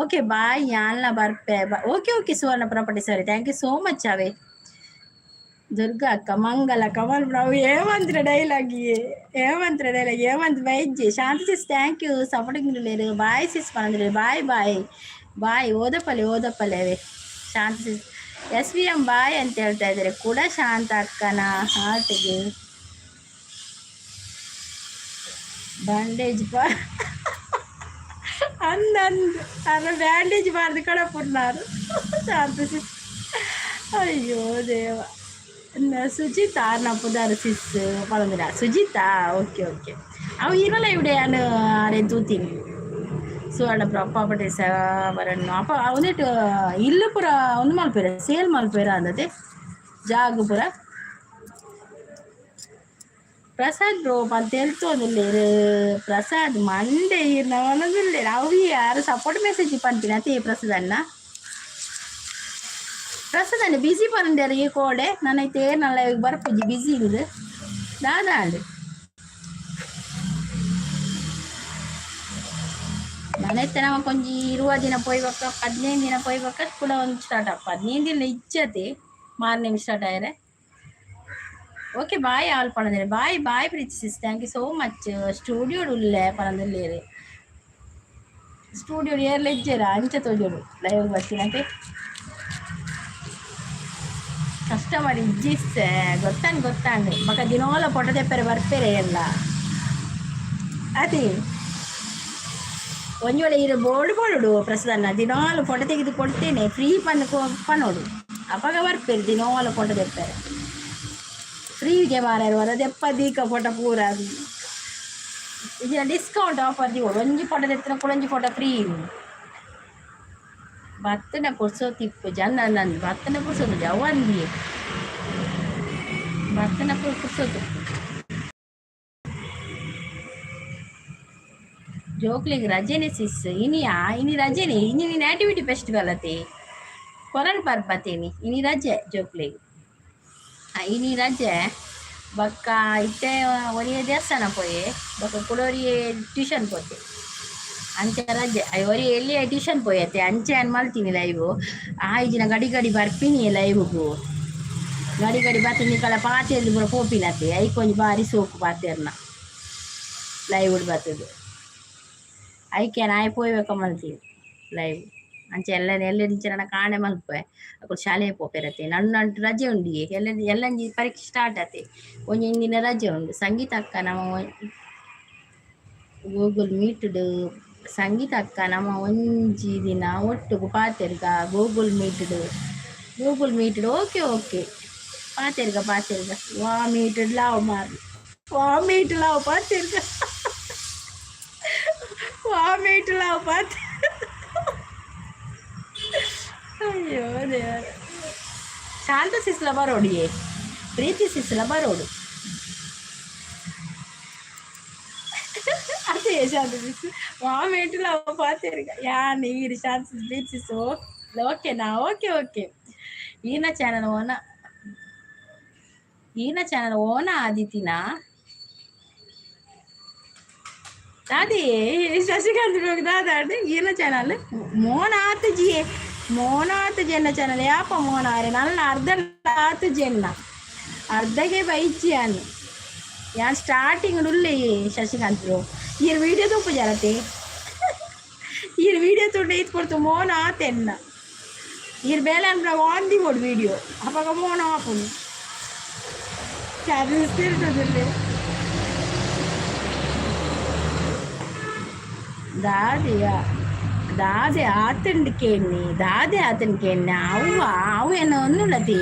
ಓಕೆ ಬಾಯ್ ಯಾನ್ಲ ಬರ್ಪೆ. Okay okay Suvarna property sir, thank you so much ಅವೇ. ದುರ್ಗಾ ಅಕ್ಕ ಮಂಗಲ ಕಮಲ್ ನಾವು ಹೇಮಂತ್ರ ಡೈಲಾಗ್ ಹೇಮಂತ್ರ ಡೈಲಾಗ್ ಹೇಮಂತ್ ಬೈಜ್ಜಿ. Shanti sis thank you supporting ಲೇರು. Bye sis ಪನಂದ್ರೆ bye ಬಾಯ್ ಬಾಯ್ ಓದಪ್ಪಲೆ ಓದಪ್ಪಲೆ ಅವೇ. Shanti sis S V M bye ಅಂತ ಹೇಳ್ತಾ ಇದ್ದಾರೆ ಕೂಡ ಶಾಂತ ಅಕ್ಕನ ಹಾರ್ಟಿಗೆ ಬ್ಯಾಂಡೇಜ್ ಪಾ ಅಂದಂದು ಅಲ್ಲ ಬ್ಯಾಂಡೇಜ್ ಬಾರ್ದು ಕಡಪುರ್ನಾರು ಶಾಂತ ಸಿಸ್. ಅಯ್ಯೋ ದೇವ. ಸುಜಿತಾ ನಾ ಪುದಾರ್ ಸಿಸ್ ಪಳಂದಿರ ಸುಜಿತಾ. ಓಕೆ ಓಕೆ ಅವು ಇರಲ್ಲ ಇವಿಡೆ ಯಾನ್ ಅರೆ ತೂತೀನಿ ಸುವರ್ಣ ಪ್ರಾಪರ್ಟೀಸ್ ಬರಣ್ಣು ಅಪ್ಪ ಅವನಿಟ್ಟು ಇಲ್ಲು ಪೂರ ಒಂದು ಮಲ್ಪೇರ ಸೇಲ್ ಮಲ್ಪೇರ ಅಂದತೆ ಜಾಗ ಪೂರ. ಪ್ರಸಾದ್ ಬ್ರೋ ಪಂತ ಪ್ರಸಾದ್ ಮಂಡೆ ಈರ್ನ ಒನದಿಲ್ಲೇರು ಅವು ಯಾರು ಸಪೋರ್ಟ್ ಮೆಸೇಜ್ ಪನ್ಪಿನ ಅತೆ ಪ್ರಸಾದ್ ಅಣ್ಣ. ಪ್ರಸಾದ್ ಅಣ್ಣ ಬಿಸಿ ಪರಂಡೇರು ಈ ಕೋಡೆ ನನ್ನೈತೆ ನಲ್ಲ ಬರ್ಪುಜಿ ಬಿಸಿ ಇಂದು ದಾದಾಂಡ್ ನಾನೈತೆ ನಮ್ಮ ಕೊಂಜಿ ಇರುವ ದಿನ ಪೋಯ್ಬಕ್ಕ 15 ದಿನ ಪೋಯ್ಬಕ್ಕ ಕೂಡ ಒಂದು ಸ್ಟಾರ್ಟ್ ಅಪ್ಪ 15 ದಿನ ಇಚ್ಚತೆ ಮಾರ್ನಿಂಗ್ ಸ್ಟಾರ್ಟ್ ಆಯ್ರೆ. ಓಕೆ ಬಾಯ್ ಆಲ್ ಪಣಂದ್ರೆ bye bye Preethi sis thank you so much. Studio ಉಲ್ಲೆ ಪಣಂದುಲ್ಲೇರು ಸ್ಟುಡಿಯೋ ಏರ್ಲ ಇಜ್ಜೆರ ಅಂಚ ತೋಜೋಡು ಲೈವ್ ಬರ್ತೀನಂತೆ. ಕಸ್ಟಮರ್ ಇಜ್ಜಿಸ್ಸೆ ಗೊತ್ತಾಂಡ್ ಗೊತ್ತಾಂಡ್ ಬೊಕ ದಿನೋಲ ಫೋಟೋ ತೆಪ್ಪರೆ ಬರ್ಪೆರೆ ಎಲ್ಲ ಅದೇ. ಒಂಜಿ ವೇಳೆ ಈರ್ ಬೋರ್ಡ್ ಬೋರ್ಡು ಪ್ರಸಾದನ್ನ ದಿನಾಲು ಫೋಟೋ ತೆಗೆದು ಕೊಡ್ತೇನೆ ಫ್ರೀ ಪನ್ ಪನೋಡು ಅಪಗ ಬರ್ಪೆರು ದಿನೋಲ ಫೋಟೋ ತೆಪ್ಪರೆ ಫ್ರೀಗೆ ಮಾರಾಯರು ವರ ದೆಪ್ಪ ದೀಕ ಫೋಟೋ ಪೂರ ಇಜ್ಜಿಡ ಡಿಸ್ಕೌಂಟ್ ಆಫರ್ ದೀವೊಡು ಒಂಜಿ ಫೋಟೋ ದೆತ್ತುನ ಕುಡೊಂಜಿ ಫೋಟೋ ಫ್ರೀ. ಬತ್ತನ ಪುರ್ಸೊತ್ತು ಜನ ನಂದು ಬತ್ತನ ಪುರ್ಸೊತ್ತು ಜವಂದಿ ಬತ್ತನ ಪುರ್ಸೊತ್ತು. ಜೋಕ್ಲಿಗೆ ರಜೆನೆ ಸಿಸ್. ಇನಿಯಾ? ಇನಿ ರಜೆನೆ. ಇನಿ ನ್ಯಾಟಿವಿಟಿ ಫೆಸ್ಟಿವಲ್ ಅತೆ, ಕೊರಲ್ ಪರ್ಬತೇನಿ. ಇನಿ ರಜೆ ಜೋಕ್ಲಿಗೆ, ಇನಿ ರಜೆ. ಬೊಕ್ಕ ಇತ್ತೆ ಒರಿಯೆ ದೇವಸ್ಥಾನ ಪೋಯೆ, ಬೊಕ್ಕ ಕುಡೊರಿಯೆ ಟ್ಯೂಷನ್ ಪೋತೆ. ಅಂಚೆ ರಜೆ. ಒರಿ ಎಲ್ಲಿ ಟ್ಯೂಷನ್ ಪೋಯತ್ತೆ. ಅಂಚೆ ಅನ್ ಮಲ್ತೀನಿ ಲೈವ್. ಆಯ್ಜಿನ ಗಡಿ ಗಡಿ ಬರ್ಪಿನಿ ಲೈವ್ಗು. ಗಡಿ ಗಡಿ ಬತ್ತಿ ನಿಕಲ ಪಾತೆರ್ದು ಪೂರ ಪೋಪಿನತೆ. ಐಕೊಂಜಿ ಬಾರಿ ಸೋಕು ಪಾತೆರ್ನ ಲೈವ್ ಬರ್ತದೆ. ಐಕೆ ನಾಯಿ ಪೋಯ್ಬೇಕ ಮಲ್ತೀವಿ ಲೈವ್. ಅಂಚೆ ಎಲ್ಲ ಎಲ್ಲ ಕಾಣೆ ಮಲ್ಪೆ. ಅಕುಲು ಶಾಲೆ ಪೋಪೆರತೆ. ನಡು ನಡು ರಜೆ ಉಂಡು. ಎಲ್ಲ ಎಲ್ಲಂಜಿ ಪರೀಕ್ಷೆ ಸ್ಟಾರ್ಟ್ ಆತೆ, ಒಂಜಿ ದಿನ ರಜೆ ಉಂಡು. ಸಂಗೀತ ಅಕ್ಕ, ನಮ್ಮ ಗೂಗಲ್ ಮೀಟ್ಡ್. ಸಂಗೀತ ಅಕ್ಕ, ನಮ್ಮ ಒಂಜಿ ದಿನ ಒಟ್ಟುಗು ಪಾತೆರ್ಗ ಗೂಗಲ್ ಮೀಟ್ಡ್. ಗೂಗಲ್ ಮೀಟ್ಡ್, ಓಕೆ ಓಕೆ. ಪಾತೆರ್ಗ ಪಾತೆರ್ಗ. ವಾ ಮೀಟ್ಡ್ ಲಾವ್ ಮಾರ್, ವಾ ಮೀಟ್ ಲಾವ್ ಪಾತೆರ್ಗ, ವಾ ಮೀಟ್ ಲಾವ್ ಪಾತೆ. ಅಯ್ಯೋ ದೇವರ. ಶಾಂತ ಸಿಸ್ಲ ಬರೋಡಿಯೇ, ಪ್ರೀತಿ ಸಿಸ್ಲ ಬರೋಡು. ಅದೇ ಶಾಂತ ಸಿಸ್ ವಾ ಮೀಟ್ ಲಾವ್ ಪಾತೆರ್ಗ. ಯಾ ನೀರು ಶಾಂತ ಸಿಸ್, ಪ್ರೀತಿ ಸಿಸ್, ಓಕೆನಾ? Okay okay. ಈನ ಚಾನಲ್ ಓನ, ಈನ ಚಾನಲ್ ಓನ ಆದಿತಿನಾ? ದಾದಿ ಶಶಿಕಾಂತ್ ದಾದ ಈನ ಚಾನಲ್ ಮೋನ ಆತುಜಿಯೇ, ಮೋನ ಆತುಜಿ ಎನ್ನ ಚಾನಲ್. ಯಾಪ ಮೋನ ಆರೆ? ನಲ್ಲ ಅರ್ಧ ಆತುಜಿ ಎನ್ನ, ಅರ್ಧಗೆ ಬೈಚಿ ಅನ್ನು. ಯಾನ್ ಸ್ಟಾರ್ಟಿಂಗ್ ಉಲ್ಲೆ ಶಶಿಕಾಂತ್ ಬ್ರೋ. ಈರ್ ವಿಡಿಯೋ ತೂಪು ಜರತೆ. ಈರ್ ವಿಡಿಯೋ ತುಂಡೆ ಇತ್ ಕೊಡ್ತು ಮೋನ ಆತೆನ್ನ. ಈರ್ ಬೇಲೆ ಅನ್ಪ್ರ ವಾಂದಿ ಕೊಡು ವಿಡಿಯೋ ಅಪಗ ಮೋನ ಆಪುನು. ಚಾರ್ಜ್ ದಾದೆಯ ದಾದೆ ಆತಂಡ್ ಕೇಣ್ಣಿ, ದಾದೆ ಆತಂಡ್ ಕೇಣ್ಣೆ. ಅವ್ವ ಅವು ಏನು ಒಂದುಳ್ಳತಿ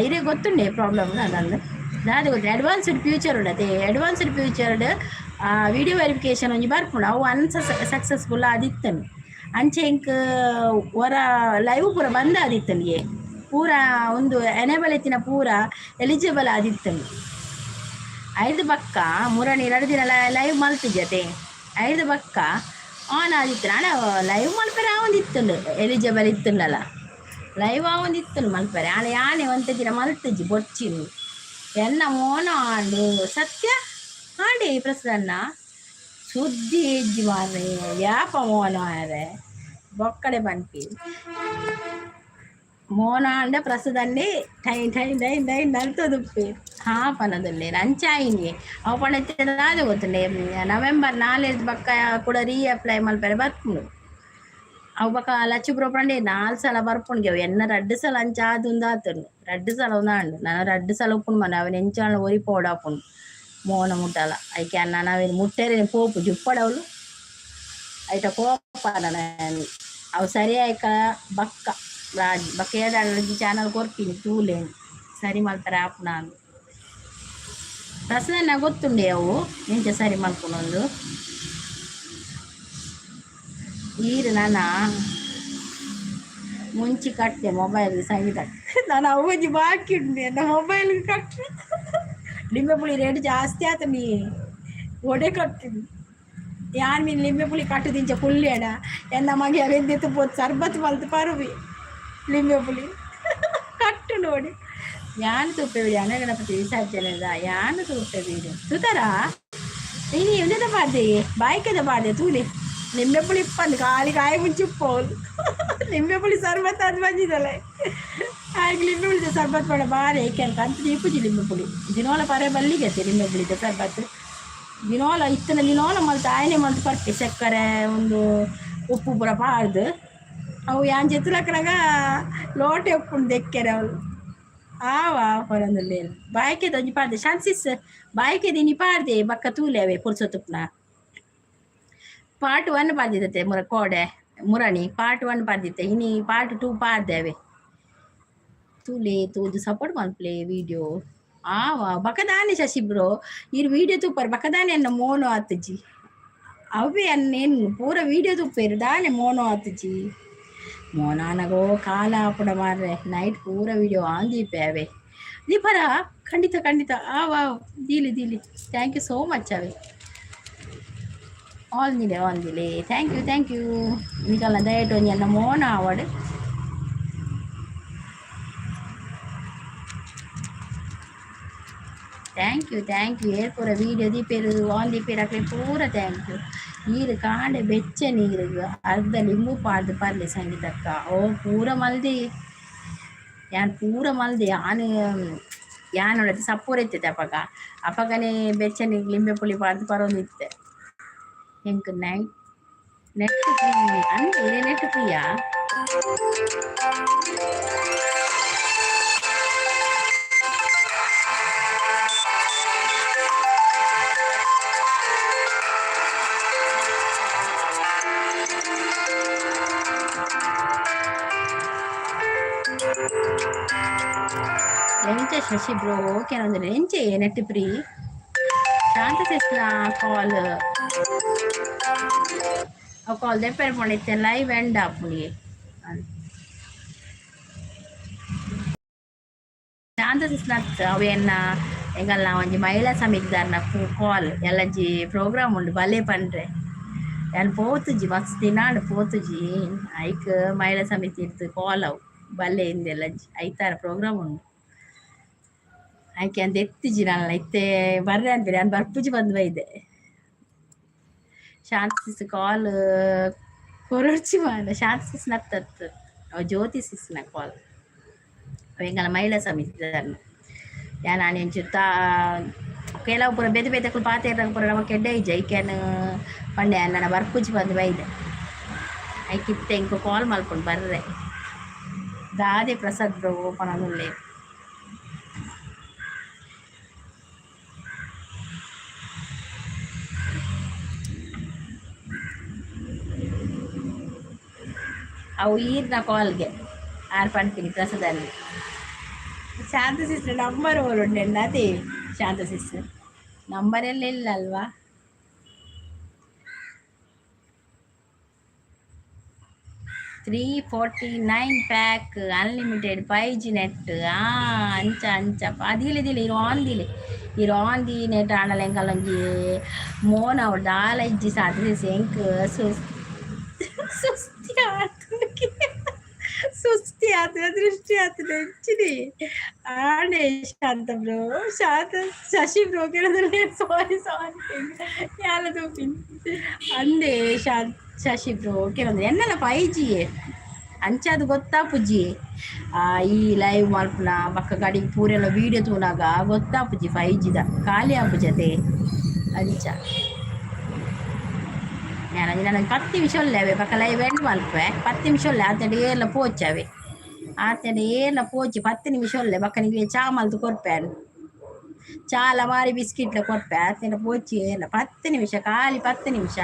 ಇರೇ ಗೊತ್ತುಂಡೆ ಪ್ರಾಬ್ಲಮ್ ಅದಂದು. ದಾದೆ ಗೊತ್ತು, ಅಡ್ವಾನ್ಸ್ಡ್ ಫ್ಯೂಚರ್ ಉಳ್ಳತೆ. ಅಡ್ವಾನ್ಸ್ಡ್ ಫ್ಯೂಚರ್ಡ್ ವಿಡಿಯೋ ವೆರಿಫಿಕೇಶನ್ ಒಂಜಿ ಬರ್ಪುಂಡು. ಅವು ಅನ್ಸ ಸಕ್ಸಸ್ಫುಲ್ ಆದಿತ್ತನು. ಅಂಚೆ ಇಂಕ್ ಒರ ಲೈವ್ ಪೂರ ಬಂದ್ ಆದಿತ್ತನಿಗೆ. ಪೂರ ಒಂದು ಎನೇಬಲ್ ಇತ್ತಿನ ಪೂರ ಎಲಿಜಿಬಲ್ ಆದಿತ್ತನು. ಐದು ಬಕ್ಕ ಮುರಣಿ 2 ದಿನ ಲೈವ್ ಮಲ್ತಿಜತೆ. ಐದು ಬಕ್ಕ ಆನ್ ಆದಿತ್ತು. ನಾನು ಲೈವ್ ಮಲ್ಪೆರೆ ಆವೊಂದಿತ್ತುಂಡು, ಎಲಿಜಿಬಲ್ ಇತ್ತುಂಡಲ ಲೈವ್ ಆವೊಂದಿತ್ತುಂಡು ಮಲ್ಪೆರೆ. ಆಂಡ ಯಾನೆ ಒಂತೆ ದಿನ ಮಲ್ತಿಜಿ, ಬೊರ್ಚಿನಿ. ಎನ್ನ ಮೋನ ಆಂಡು ಸತ್ಯ ಆಂಡೆ ಪ್ರಸನ್ನ ಸುದ್ದಿ ಹೆಜ್ಜಿ ಮಾರ್ರೆ. ಯಾಪ ಮೋನ ಆರೆ ಬೊಕ್ಕಡೆ ಪನ್ಪಿ. ಮೋನ ಆಂಡ ಪ್ರಸದನ್ನೇ ಟೈ ಟೈ ಟೈ ಟೈ ನಲ್ತದುಪ್ಪೆ. ಹಾ ಪನದುಲ್ಲೆ ಅಂಚಾಯಿನಿ. ಅವು ಪಂಡ ದಾದ ಗೊತ್ತುಂಡೆ, ನವೆಂಬರ್ 4 ಬಕ್ಕ ಕೂಡ ರೀ ಅಪ್ಲೈ ಮಲ್ಪೆರೆ ಬರ್ಪುಂಡು. ಅವು ಬೊಕ ಲಚ್ಚು ಬ್ರೋ ಪಂಡೆ 4 ಸಲ ಬರ್ಪುಂಡು. ಅವು ಎನ್ನ 2 ಸಲ ಅಂಚ ಆದುಂದು ಆತುಂಡು. 2 ಸಲ ಉಂದಾಂಡು ನನ 2 ಸಲ ಉಪ್ಪುಂಡು ಮನೆ. ಅವನ್ ಎಂಚಾಂಡ ಒರಿ ಪೋಡಾಪುಂಡು ಮೋನ ಮುಟ್ಟಲ. ಐಕೆ ನನ ಅವೇನು ಮುಟ್ಟೆರೆ ಪೋಪು ಜುಪ್ಪಡವಳು. ಐತ ಕೋಪ ನನ. ಅವು ಸರಿ ಆಯ್ಕ ಬಕ್ಕ ರಾಜ್ ಬಕ್ಕ ಏದಾಂಡ ಚಾನಲ್ ಕೊರ್ಪಿನಿ ತೂಲೇನು ಸರಿ ಮಲ್ಪೆರೆ ಆಪುನ. ಪ್ರಸನ್ನ ಗೊತ್ತುಂಡೆ ಅವು ಎಂಚ ಸರಿ ಮಲ್ಪುನೊಂದು. ಈರು ನಾನ ಮುಂಚಿ ಕಟ್ಟೆ ಮೊಬೈಲ್. ಸಂಗೀತ, ನಾನು ಅವು ಬಾಕಿ ಉಂಟು ನನ್ನ ಮೊಬೈಲ್ ಕಟ್ಟೆ. ಲಿಂಬೆ ಪುಳಿ ರೇಟ್ ಜಾಸ್ತಿ ಆತ ನೀ ಒಡೆ ಕಟ್ಟಿನಿ. ಯಾನ್ ಮೀನ್ ಲಿಂಬೆ ಪುಳಿ ಕಟ್ಟುದಿಂಚ ಕುಲ್ಲೇಣ. ಎನ್ನ ಮಗೆ ಅವೆಂದಿತ್ತು ಪೋತ್ ಸರ್ಬತ್ ಮಲ್ತು ಪರುವಿ. ಲಿಂಬೆ ಪುಳಿ ಕಟ್ಟು ನೋಡಿ. ಯಾನ್ ತೂಪೆ ಬಿಡಿ ಅನಗಣಪತಿ ವಿಸರ್ಜನೆದ ಯಾನ್ ತೂಪೆ ಬೀಡು ತೂತಾರ. ಇನಿ ಉಂದೆದ ಪಾಡ್ದೆ, ಬಾಯ್ಕೆದ ಪಾಡ್ದೆ ತೂಲೆ. ಲಿಂಬೆ ಪುಳಿ ಇಪ್ಪಂದು ಖಾಲಿ ಕಾಯಿ ಮುಂಚಿ ಉಪ್ಪೋಲು. ಲಿಂಬೆ ಪುಳಿ ಸರ್ಬತ್ ಅದು ಬಂದಿದ್ದಲ್ಲ. ಹಾಗೆ ಲಿಂಬೆ ಪುಳಿದ ಸರ್ಬತ್ ಪಡ ಬಾರಿ ಏಕೆ ಅಂತ ದೀಪುಜಿ. ಲಿಂಬೆ ಪುಳಿ ದಿನೋಲ ಪರೆ ಬಲ್ಲಿಗೆ ಲಿಂಬೆ ಪುಳಿದ ಸರ್ಬತ್ ದಿನೋಲ ಇತ್ತನ ದಿನೋಲ ಮಲ್ತು ಆಯನೆ ಮಲ್ತು ಪರ್ಪೆ. ಸಕ್ಕರೆ ಒಂದು ಉಪ್ಪು ಪೂರ ಪಾಡ್ದು. ಅವು ಯಾನ್ ಜೆತ್ತುಲಕ್ಕನಗ ಲೋಟೆ ಉಪ್ಪುಂಡು ದೆಕ್ಕೆರೆ ಅವಳು. ಆವ ಪರೊಂದುಲ್ಲೇನು ಬಾಯ್ಕೆ ಒಂಜಿ ಪಾಡ್ದೆ ಶಾನ್ಸಿಸ್ ಬಾಯ್ಕೆ ದಿನಿ ಪಾಡ್ದೆ. ಬಕ್ಕ ತೂಲೆ ಅವೆ ಪುರ್ಸೊತ್ತುಪ್ನ. ಪಾರ್ಟ್ 1 ಪಾಡ್ದಿತ್ತೆ ಮುರ ಕೋಡೆ ಮುರಣಿ. ಪಾರ್ಟ್ 1 ಪಾಡ್ದಿತ್ತೆ, ಇನಿ ಪಾರ್ಟ್ 2 ಪಾಡ್ದೆ ಅವೆ. ತೂಲೆ, ತೂದು ಸಪೋರ್ಟ್ ಮಲ್ಪಲೆ ವಿಡಿಯೋ. ಆವ ಬಕದಾನೆ ಶಶಿ ಬ್ರೋ, ಈರ್ ವಿಡಿಯೋ ತೂಪರ್ ಬಕದಾನೆ ಎನ್ನ ಮೋನೋ ಆತುಜಿ. ಅವೇ ಅನ್ನೇನು ಪೂರ ವಿಡಿಯೋ ತೂಪೇರು ದಾನೆ ಮೋನೋ ಆತುಜಿ. ಮೋನಾನಗೋ ಕಾಲ ಆಪುಡ ಮಾರ್ರೆ. ನೈಟ್ ಪೂರ ವಿಡಿಯೋ ಆನ್ ದೀಪೆ ಅವೇ. ದೀಪರ ಖಂಡಿತ ಖಂಡಿತ. ಆವ ದೀಲಿ ದೀಲಿ. Thank you so much. ಅವೇ ಆಲ್ದಿಲೆ ಆಲ್ದಿಲೆ. Thank you thank you. ನಿಕಲ್ನ ದಯಟ್ ಒಂಜಿ ಎನ್ನ ಮೋನ ಆವಡ್. Thank you thank you. ಏರ್ ಪೂರ ವೀಡಿಯೋ ದೀಪೇರು ಆನ್ ದೀಪೇರು ಅಕ್ಲೆ ಪೂರ thank you. ಈರು ಕಾಂಡೆ ಬೆಚ್ಚ ನೀರುಗು ಅರ್ಧ ಲಿಂಬು ಪಾಡ್ದು ಪರ್ಲೆ ಸಂಗೀತಕ್ಕ. ಓ ಪೂರ ಮಲ್ದಿ ಯಾನ್ ಪೂರ ಮಲ್ದೆ ಯಾನ್ ಯಾನ್ ಸಪ್ಪೂರ ಇತ್ತತೆ ಅಪಗ ಅಪಗನೇ ಬೆಚ್ಚ ನೀರು ಲಿಂಬೆ ಪುಳಿ ಪಾಡ್ದು ಪರೊಂದಿತ್ತೆ. ಎಂಕ್ ನೈಟ್ ನೆಟ್ ಫ್ರೀ ಅಂದ್ ನೆಟ್ ಫ್ರೀಯಾ? ಎಂಚ ಶಶಿ ಬ್ರೋ ಓಕೆ ಅಂದ್ರೆ ಎಂಚೆ ನೆಟ್ ಫ್ರೀ? ಶಾಂತ ಸಿಸ್ನ ಕಾಲ್ ಕಾಲ್ ದೆಪ್ಪರೆ ಪೋಂಡ ಲೈವ್ ಎಂಡ್ ಆಪುಂಡು. ಶಾಂತ ಸಿಸ್ನ ಅವೇನ ಎಂಗಲ್ನ ಒಂಜಿ ಮಹಿಳಾ ಸಮಿತಿದಾರ್ನ ಕಾಲ್ ಎಲ್ಲಂಜಿ ಪ್ರೋಗ್ರಾಮ್ ಉಂಡು ಬಲೆ ಪಂಡ್ರೆ ಯಾನ್ ಪೋತುಜಿ ಮಸ್ತ್ ದಿನಾಂಡ್ ಪೋತುಜಿ. ಐಕ್ ಮಹಿಳಾ ಸಮಿತಿ ಇತ್ತು ಕಾಲ್ ಅವು ಬಲ್ಲೆ ಇಂದೆಲ್ಲ ಐತಾರ ಪ್ರೋಗ್ರಾಮ್ ಉಂಡು. ಆಯ್ಕೆ ಅಂತ ಎತ್ತಿಜಿ ನಾನು ಇತ್ತೆ ಬರ್ರೆ ಅಂತೀರಿ ನಾನು ಬರ್ಪುಜಿ ಬಂದು ಬೈದೆ. ಶಾಂತ ಸಿಸ್ ಕಾಲ್ ಕೊರೊಡ್ಚಿ ಮಾಡ ಶಾಂತ ಸಿಸ್ ನತ್ತತ್ತು ಜ್ಯೋತಿ ಸಿಸ್ನ ಕಾಲ್ ಎಂಗಲ ಮಹಿಳಾ ಸಮಿತಿ ಯಾನ್ ಒಂಚೂರು ತಾ ಕೆಲವು ಪೂರ ಬೇತೆ ಬೇತೆ ಪಾತೆರ್ನಗ ಪೂರ ನಮಕ್ ಎಡ್ಡೆ ಇಜ್ಜಿ ಐಕ್ಯಾನ್ ಪಂಡೆ ನನ್ನ ಬರ್ಪುಜಿ ಬಂದು ಬೈದೆ. ಐಕ್ ಇತ್ತೆ ಎಂಕ್ ಕಾಲ್ ಮಲ್ಪುಂಡು ಬರ್ರೆ ದಾದೆ ಪ್ರಸಾದ್ ಬ್ರೋ ಪನೊಂದುಲ್ಲೆ. ಅವು ಈರ್ನ ಕಾಲ್ಗೆ ಆರ್ ಪನ್ಪಿನಿ ಪ್ರಸಾದನ್ನು. ಶಾಂತ ಸಿಸ್ಟರ್ ನಂಬರ್ ಓಲುಂಡು ಅದೇ ಶಾಂತ ಸಿಸ್ಟರ್ ನಂಬರ್ ಎಲ್ಲ ಇಲ್ಲ ಅಲ್ವಾ? 349 ಪ್ಯಾಕ್ ಅನ್ಲಿಮಿಟೆಡ್ 5G net. ಅಂಚ ಅಂಚ ಅದಿಲೆ ದಿಲೆ ಇರು ಆಂದಿಲೆ ಇರು ಆಂದಿ ನೆಟ್ ಆಂಡಲ ಎಂಕಲ್ ಒಂಜಿ ಮೋನ ಅವು ದಾಲ ಇಜ್ಜಿ ಸಾಧ್ಯ ಎಂಕ್ ಸುಸ್ತಿ ಆತುಂಡು ಸುಸ್ತಿ ಆತುಂಡು ದೃಷ್ಟಿ ಆತುಂಡು ಎಂಚಿನಿ ಆಂಡೆ ಶಾಂತ ಬ್ರೋ ಶಾಂತ ಶಶಿ ಬ್ರೋ ಕೇಳೋದ್ರೆ ಸಾರಿ ಸಾರಿ ಯಾಲ ತೂಪಿನಿ ಅಂದೆ ಶಾಂತ ಶಶಿ ಬ್ರೋ ಕೇಳಂದ್ರೆ ಎನ್ನಲ 5G ಅಂಚಾದ್ ಗೊತ್ತಾಪುಜಿ. ಈ ಲೈವ್ ಮಲ್ಪುನ ಬೊಕ್ಕ ಗಡಿಗ್ ಪೂರೆಲ್ಲ ವೀಡಿಯೋ ತೂನಗ ಗೊತ್ತಾಪುಜಿ 5Gದ ಖಾಲಿ ಆಪುಜತೆ ಅಂಚ. ಯಾನ್ ನನಗೆ 10 ನಿಮಿಷ ಉಲ್ಲೆ ಅವೆ ಬೊಕ್ಕ ಲೈವ್ ಎಂಡ್ ಮಲ್ಪುವೆ 10 ನಿಮಿಷ ಉಲ್ಲೆ ಆತಡ ಏರ್ಲ ಪೋಚಿ ಅವೆ ಆತಡ ಏರ್ಲ ಪೋಚಿ 10 ನಿಮಿಷ ಉಲ್ಲೆ ಬೊಕ್ಕ ನಿಕ್ಲೆ ಚಾ ಮಲ್ತ್ ಕೊರ್ಪೆ ಯಾನ್ ಚಾಲ ಮಾರಿ ಬಿಸ್ಕಿಟ್ಲ ಕೊರ್ಪೆ ಆತಡ ಪೋಚಿ ಏರ್ಲ 10 ನಿಮಿಷ ಖಾಲಿ 10 ನಿಮಿಷ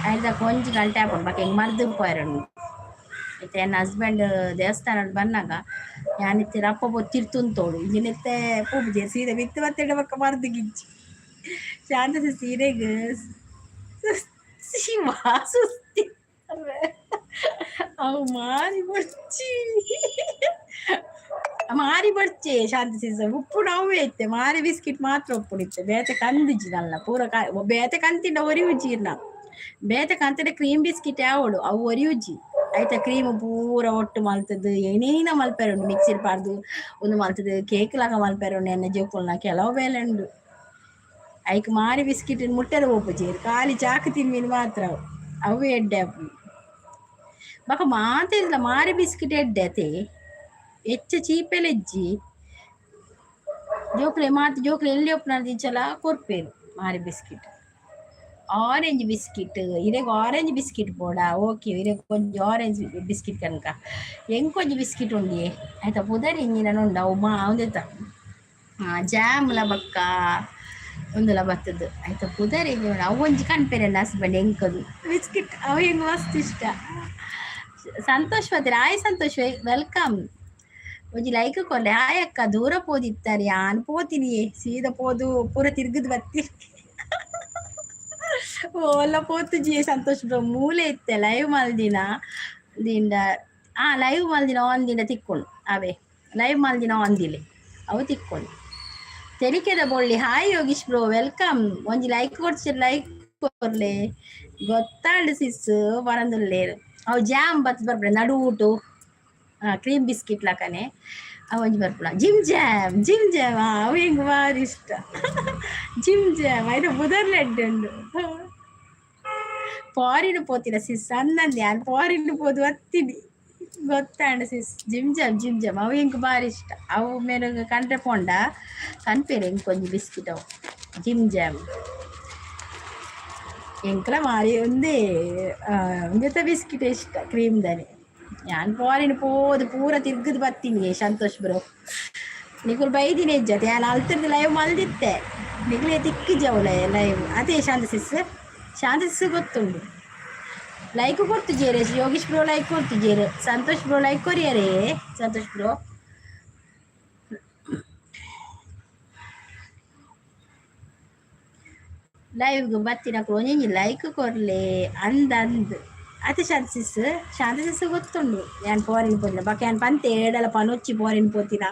ಐದ ಒಂಜಿ ಗಂಟೆ ಆಪುಂಡು ಬೊಕ್ಕ ಎಂಕ್ ಮರ್ದ್ ಪೋಯೆರೆ ಉಂಡು. ಇತ್ತೆ ಎನ್ನ ಹಸ್ಬೆಂಡ್ ದೇವಸ್ಥಾನಡ್ ಬನ್ನಗ ಯಾನ್ ಇತ್ತೆ ರಪ್ಪ ಪೋದು ತಿರ್ತುಂತೋಡು ಇಂಜಿನಿತ್ತೆ ಪೋಪುಜೆ ಸೀದಾ ಮಿತ್ತ್ ಬತ್ತೆಡ ಬೊಕ್ಕ ಮರ್ದ್ ಗಿಜ್ಜಿ. ಶಾಂತ ಸೀರೆಗ್ ಶಿವ ಸುಸ್ತಿ ಅವು ಮಾರಿ ಬೊಡ್ಚಿ ಮಾರಿ ಬೊಡ್ಚೆ ಶಾಂತ ಸಿಸ್ ಉಪ್ಪುಡು ಅವೇ ಇತ್ತೆ ಮಾರಿ ಬಿಸ್ಕಿಟ್ ಮಾತ್ರ ಉಪ್ಪುಡು ಇತ್ತೆ ಬೇತೆ ಕಂದಿಜ್ಜಿ ನಲ್ಲ ಪೂರ ಬೇತೆ ಕಂತಿಂಡ ಒರಿಯುಜಿ ಇರ್ನ ಬೇತೆ ಕಂತಿಂಡ ಕ್ರೀಮ್ ಬಿಸ್ಕಿಟ್ ಯಾವಡು ಅವು ಒರಿಯುಜಿ ಐತ ಕ್ರೀಮ್ ಪೂರ ಒಟ್ಟು ಮಲ್ತದು ಏನೇನ ಮಲ್ಪೆರೆ ಉಂಡು ಮಿಕ್ಸಿಡ್ ಪಾಡ್ದು ಉಂದು ಮಲ್ತದು ಕೇಕ್ ಲಾಕ ಮಲ್ಪೆರೆ ಉಂಡು ಎನ್ನ ಜೋಕುಲ್ನ ಕೆಲವು ಬೇಲೆ ಉಂಡು. ಐಕ್ ಮಾರಿ ಬಿಸ್ಕಿಟ್ ಮುಟ್ಟೆರೆ ಪೋಪುಜೆರ್ ಖಾಲಿ ಚಾಕ್ ತಿನ್ಪಿನಿ ಮಾತ್ರ ಅವು ಅವು ಎಡ್ಡೆ ಆಪುಂಡು. ಬೊಕ ಮಾತೆರ್ಲ ಮಾರಿ ಬಿಸ್ಕಿಟ್ ಎಡ್ಡೆ ಅತೆ ಎಚ್ಚ ಚೀಪೆಲ ಇಜ್ಜಿ ಜೋಕ್ಲೆ ಮಾತ ಜೋಕ್ಲೆ ಎಲ್ಲಿ ಉಪ್ಪುನ ಇಂಚಲ ಕೊರ್ಪೆರ್ ಮಾರಿ ಬಿಸ್ಕಿಟ್. ಆರೆಂಜ್ ಬಿಸ್ಕಿಟ್ ಇರೆಗ್ ಆರೆಂಜ್ ಬಿಸ್ಕಿಟ್ ಬೋಡಾ? ಓಕೆ ಇರೆಗ್ ಒಂಜಿ ಆರೆಂಜ್ ಬಿಸ್ಕಿಟ್ ಕನಕ ಎಂಕ್ ಒಂಜಿ ಬಿಸ್ಕಿಟ್ ಉಂಡಿಯೆ ಐತ ಪುದರ್ ಎಂಚಿನ ಉಂಡು ಅವು ಮಾ ಉಂದೆತ ಜಾಮ್ಲ ಬೊಕ್ಕ ಉಂದುಲ ಬತ್ತುದು ಐತ ಪುದರ್ ಎಂಚಿನ ಉಂಡು ಅವು ಒಂಜಿ ಕನ್ಪೆರ್ ಎನ್ನ ಹಸ್ಬೆಂಡ್ ಎಂಕದು ಬಿಸ್ಕಿಟ್ ಅವು ಎಂಕ್ ಮಸ್ತ್ ಇಷ್ಟ. ಸಂತೋಷ್ ಪತ್ರೆ ಹಾಯ್ ಸಂತೋಷ್ welcome. ಒಂಜಿ ಲೈಕ್ ಕೊರ್ಲೆ. ಹಾಯ್ ಅಕ್ಕ ದೂರ ಪೋದಿತ್ತಾರೆ ಯಾನ್ ಪೋತಿನಿಯೇ ಸೀದಾ ಪೋದು ಪೂರ ತಿರ್ಗುದು ಬತ್ತೀನಿ. ಓಲ ಪೋತುಜಿ ಸಂತೋಷ್ ಬ್ರೋ ಮೂಲೆ ಇತ್ತೆ ಲೈವ್ ಮಲ್ದಿನ ದಿಂಡ ಲೈವ್ ಮಲ್ದಿನ ಒಂದಿನ ತಿಕ್ಕೊಂಡು ಅವೇ ಲೈವ್ ಮಲ್ದಿನ ಒಂದಿಲೆ ಅವು ತಿಕ್ಕೊಂಡು. ತೆಲಿಕೆದ ಬೊಳ್ಳಿ ಹಾಯ್ ಯೋಗೀಶ್ ಬ್ರೋ welcome. ಒಂಜಿ ಲೈಕ್ ಕೊಡ್ಸಿ ಲೈಕ್ ಕೊರ್ಲೆ ಗೊತ್ತಾಂಡ್ ಸಿಸ್ ಪನೊಂದುಲ್ಲೆರ್ ಅವು ಜಾಮ್ ಬತ್ತ್ ಬರ್ಪುಂಡು ನಡುಟು ಕ್ರೀಮ್ ಬಿಸ್ಕಿಟ್ ಲಕನೆ ಅವು ಒಂಜಿ ಬರ್ಪುನ ಜಿಮ್ ಜಾಮ್ ಜಿಮ್ ಜಾಮ್ ಅವು ಎಂಕ್ ಬಾರಿ ಇಷ್ಟ ಜಿಮ್ ಜಾಮ್ ಐತ ಪುದರ್ಲ ಎಡ್ಡೆ ಉಂಡು. ಫಾರಿನ್ ಪೋತಿನ ಸಿಸ್ ಅಂದಂದೆ ಯಾನ್ ಫಾರಿನ್ ಪೋದು ಬತ್ತಿನಿ ಗೊತ್ತಾಂಡ್ sis. Jim jam Jim jam ಅವು ಎಂಕ್ ಬಾರಿ ಇಷ್ಟ. ಅವು ಮೇರೆಗ್ ಕಂಡ್ರೆ ಪೋಂಡ ಕನ್ಪೆರ್ ಎಂಕ್ ಒಂಜಿ ಬಿಸ್ಕಿಟ್ ಅವು ಜಿಮ್ ಜಾಮ್. ಎಂಕ್ಲ ಮಾರಿ ಒಂದೇ ಒಂಜೆತ ಬಿಸ್ಕಿಟ್ ಇಷ್ಟ ಕ್ರೀಮ್ ದಾನೆ. ಯಾನ್ ಫಾರಿನ್ ಪೋದು ಪೂರ ತಿರ್ಗದ್ ಬತ್ತೀನಿ ಸಂತೋಷ್ ಬ್ರೋ. ನಿಕುಲು ಬೈದಿನ ಇಜ್ಜತೆ ಯಾನ್ ಅಲ್ತುರ್ದು ಲೈವ್ ಮಲ್ದಿತ್ತೆ ನಿಕ್ಲೆ ತಿಕ್ಕಿಜಿ ಅವು ಲೈವ್ ಅದೇ ಶಾಂತ ಸಿಸ್ ಶಾಂತ ಸಿಸ್ ಗೊತ್ತುಂಡು. ಲೈಕ್ ಕೊಡ್ತಿದ್ದೀರಿ ಯೋಗೀಶ್ ಬ್ರೋ ಲೈಕ್ ಕೊಡ್ತಿದ್ದೀರಿ ಸಂತೋಷ್ ಬ್ರೋ ಲೈಕ್ ಕೊರಿಯರೇ ಸಂತೋಷ್ ಬ್ರೋ. ಲೈವ್ಗ್ ಬತ್ತಿನಕುಲು ಒಂಜೊಂಜಿ ಲೈಕ್ ಕೊರ್ಲೆ ಅಂದ್ ಅಂದ್ ಅತೆ ಶಾಂತ ಸಿಸ್ ಶಾಂತ ಸಿಸ್ ಗೊತ್ತುಂಡು ಯಾನ್ ಫಾರಿನ್ ಪೋತಿನ ಬೊಕ ಯಾನ್ ಪಂತೆ ಏಡಲ ಪನೊಚ್ಚಿ ಫಾರಿನ್ ಪೋತಿನ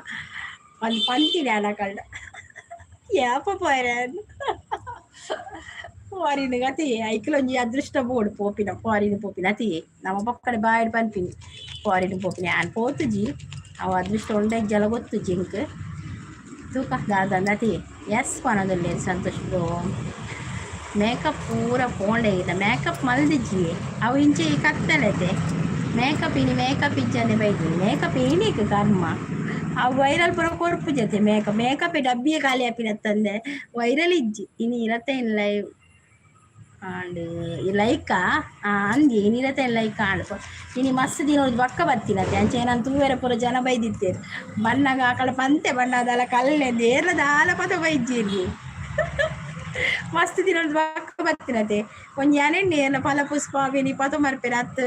ಪಂದ್ ಪಂತಿನಿ ಯಾನ್ ಅಕಲ್ಡ ಯಾಪ ಪೋಯೆರೆ ಯಾನ್ ಫಾರಿನ್ ಅತೆ ಐಕ್ಲ ಒಂಜಿ ಅದೃಷ್ಟ ಬೋಡು ಪೋಪಿನ ಫಾರಿನ್ ಪೋಪಿನ ಅತೆ ನಮ ಪೊಕ್ಕಡೆ ಬಾಯಿಡ್ ಪನ್ಪಿನಿ ಫಾರಿನ್ ಪೋಪಿನ ಯಾನ್ ಪೋತುಜಿ ಅವು ಅದೃಷ್ಟ ಉಂಡ ಇಜ್ಜಲ ಗೊತ್ತುಜಿ ಎಂಕ್ ತೂಕ ದಾದಂದ್ ಅತೆ ಎಸ್ ಪನೊಂದುಲ್ಲೆರ್ ಸಂತೋಷ್ ಬ್ರೋ. ಮೇಕಪ್ ಪೂರ ಪೋಂಡೆ ಇಲ್ಲ ಮೇಕಪ್ ಮಲ್ದಿಜ್ಜಿ ಅವು ಇಂಚೆ ಈ ಕತ್ತಲೆತೆ ಮೇಕಪ್ ಇನಿ ಮೇಕಪ್ ಇಜ್ಜಂದೆ ಬೈದಿನಿ ಮೇಕಪ್ ಏನಿಕ್ ಕರ್ಮ ಅವು ವೈರಲ್ ಪೂರ ಕೊರ್ಪುಜತೆ ಮೇಕಪ್ ಮೇಕಪ್ ಡಬ್ಬಿಯೇ ಖಾಲಿ ಆಪಿನತ್ತಂದೆ ವೈರಲ್ ಇಜ್ಜಿ ಇನಿ ಇರತ್ತೆ ಲೈವ್ ಆಂಡ್ ಲೈಕಾ ಅಂದಿ ಇನಿ ಇರತ್ತೆ ಲೈಕ್ ಆಂಡ್ ಇನಿ ಮಸ್ತ್ ದಿನ ಬೊಕ್ಕ ಬತ್ತಿನತೆ ಅಂಚ ಎನನ್ ತೂವೆರೆ ಪೂರ ಜನ ಬೈದಿತ್ತೆರ್ ಬನ್ನಗ ಆಕಳ ಪಂತೆ ಬಣ್ಣದಾಲ ಕಲ್ಲೆ ಏರ್ಲ ದಾಲ ಪದ ಬೈಜ್ಜೆರ್ ಮಸ್ತ್ ದಿನ ಬೊಕ್ಕ ಬತ್ತಿನತೆ ಒಂಜಿ ಅನೆಂಡಿ ಏರ್ಲ ಫಲ ಪುಷ್ಪ ಮಿನಿ ಪತ ಮರ್ಪೆರ್ ಅತ್ತ್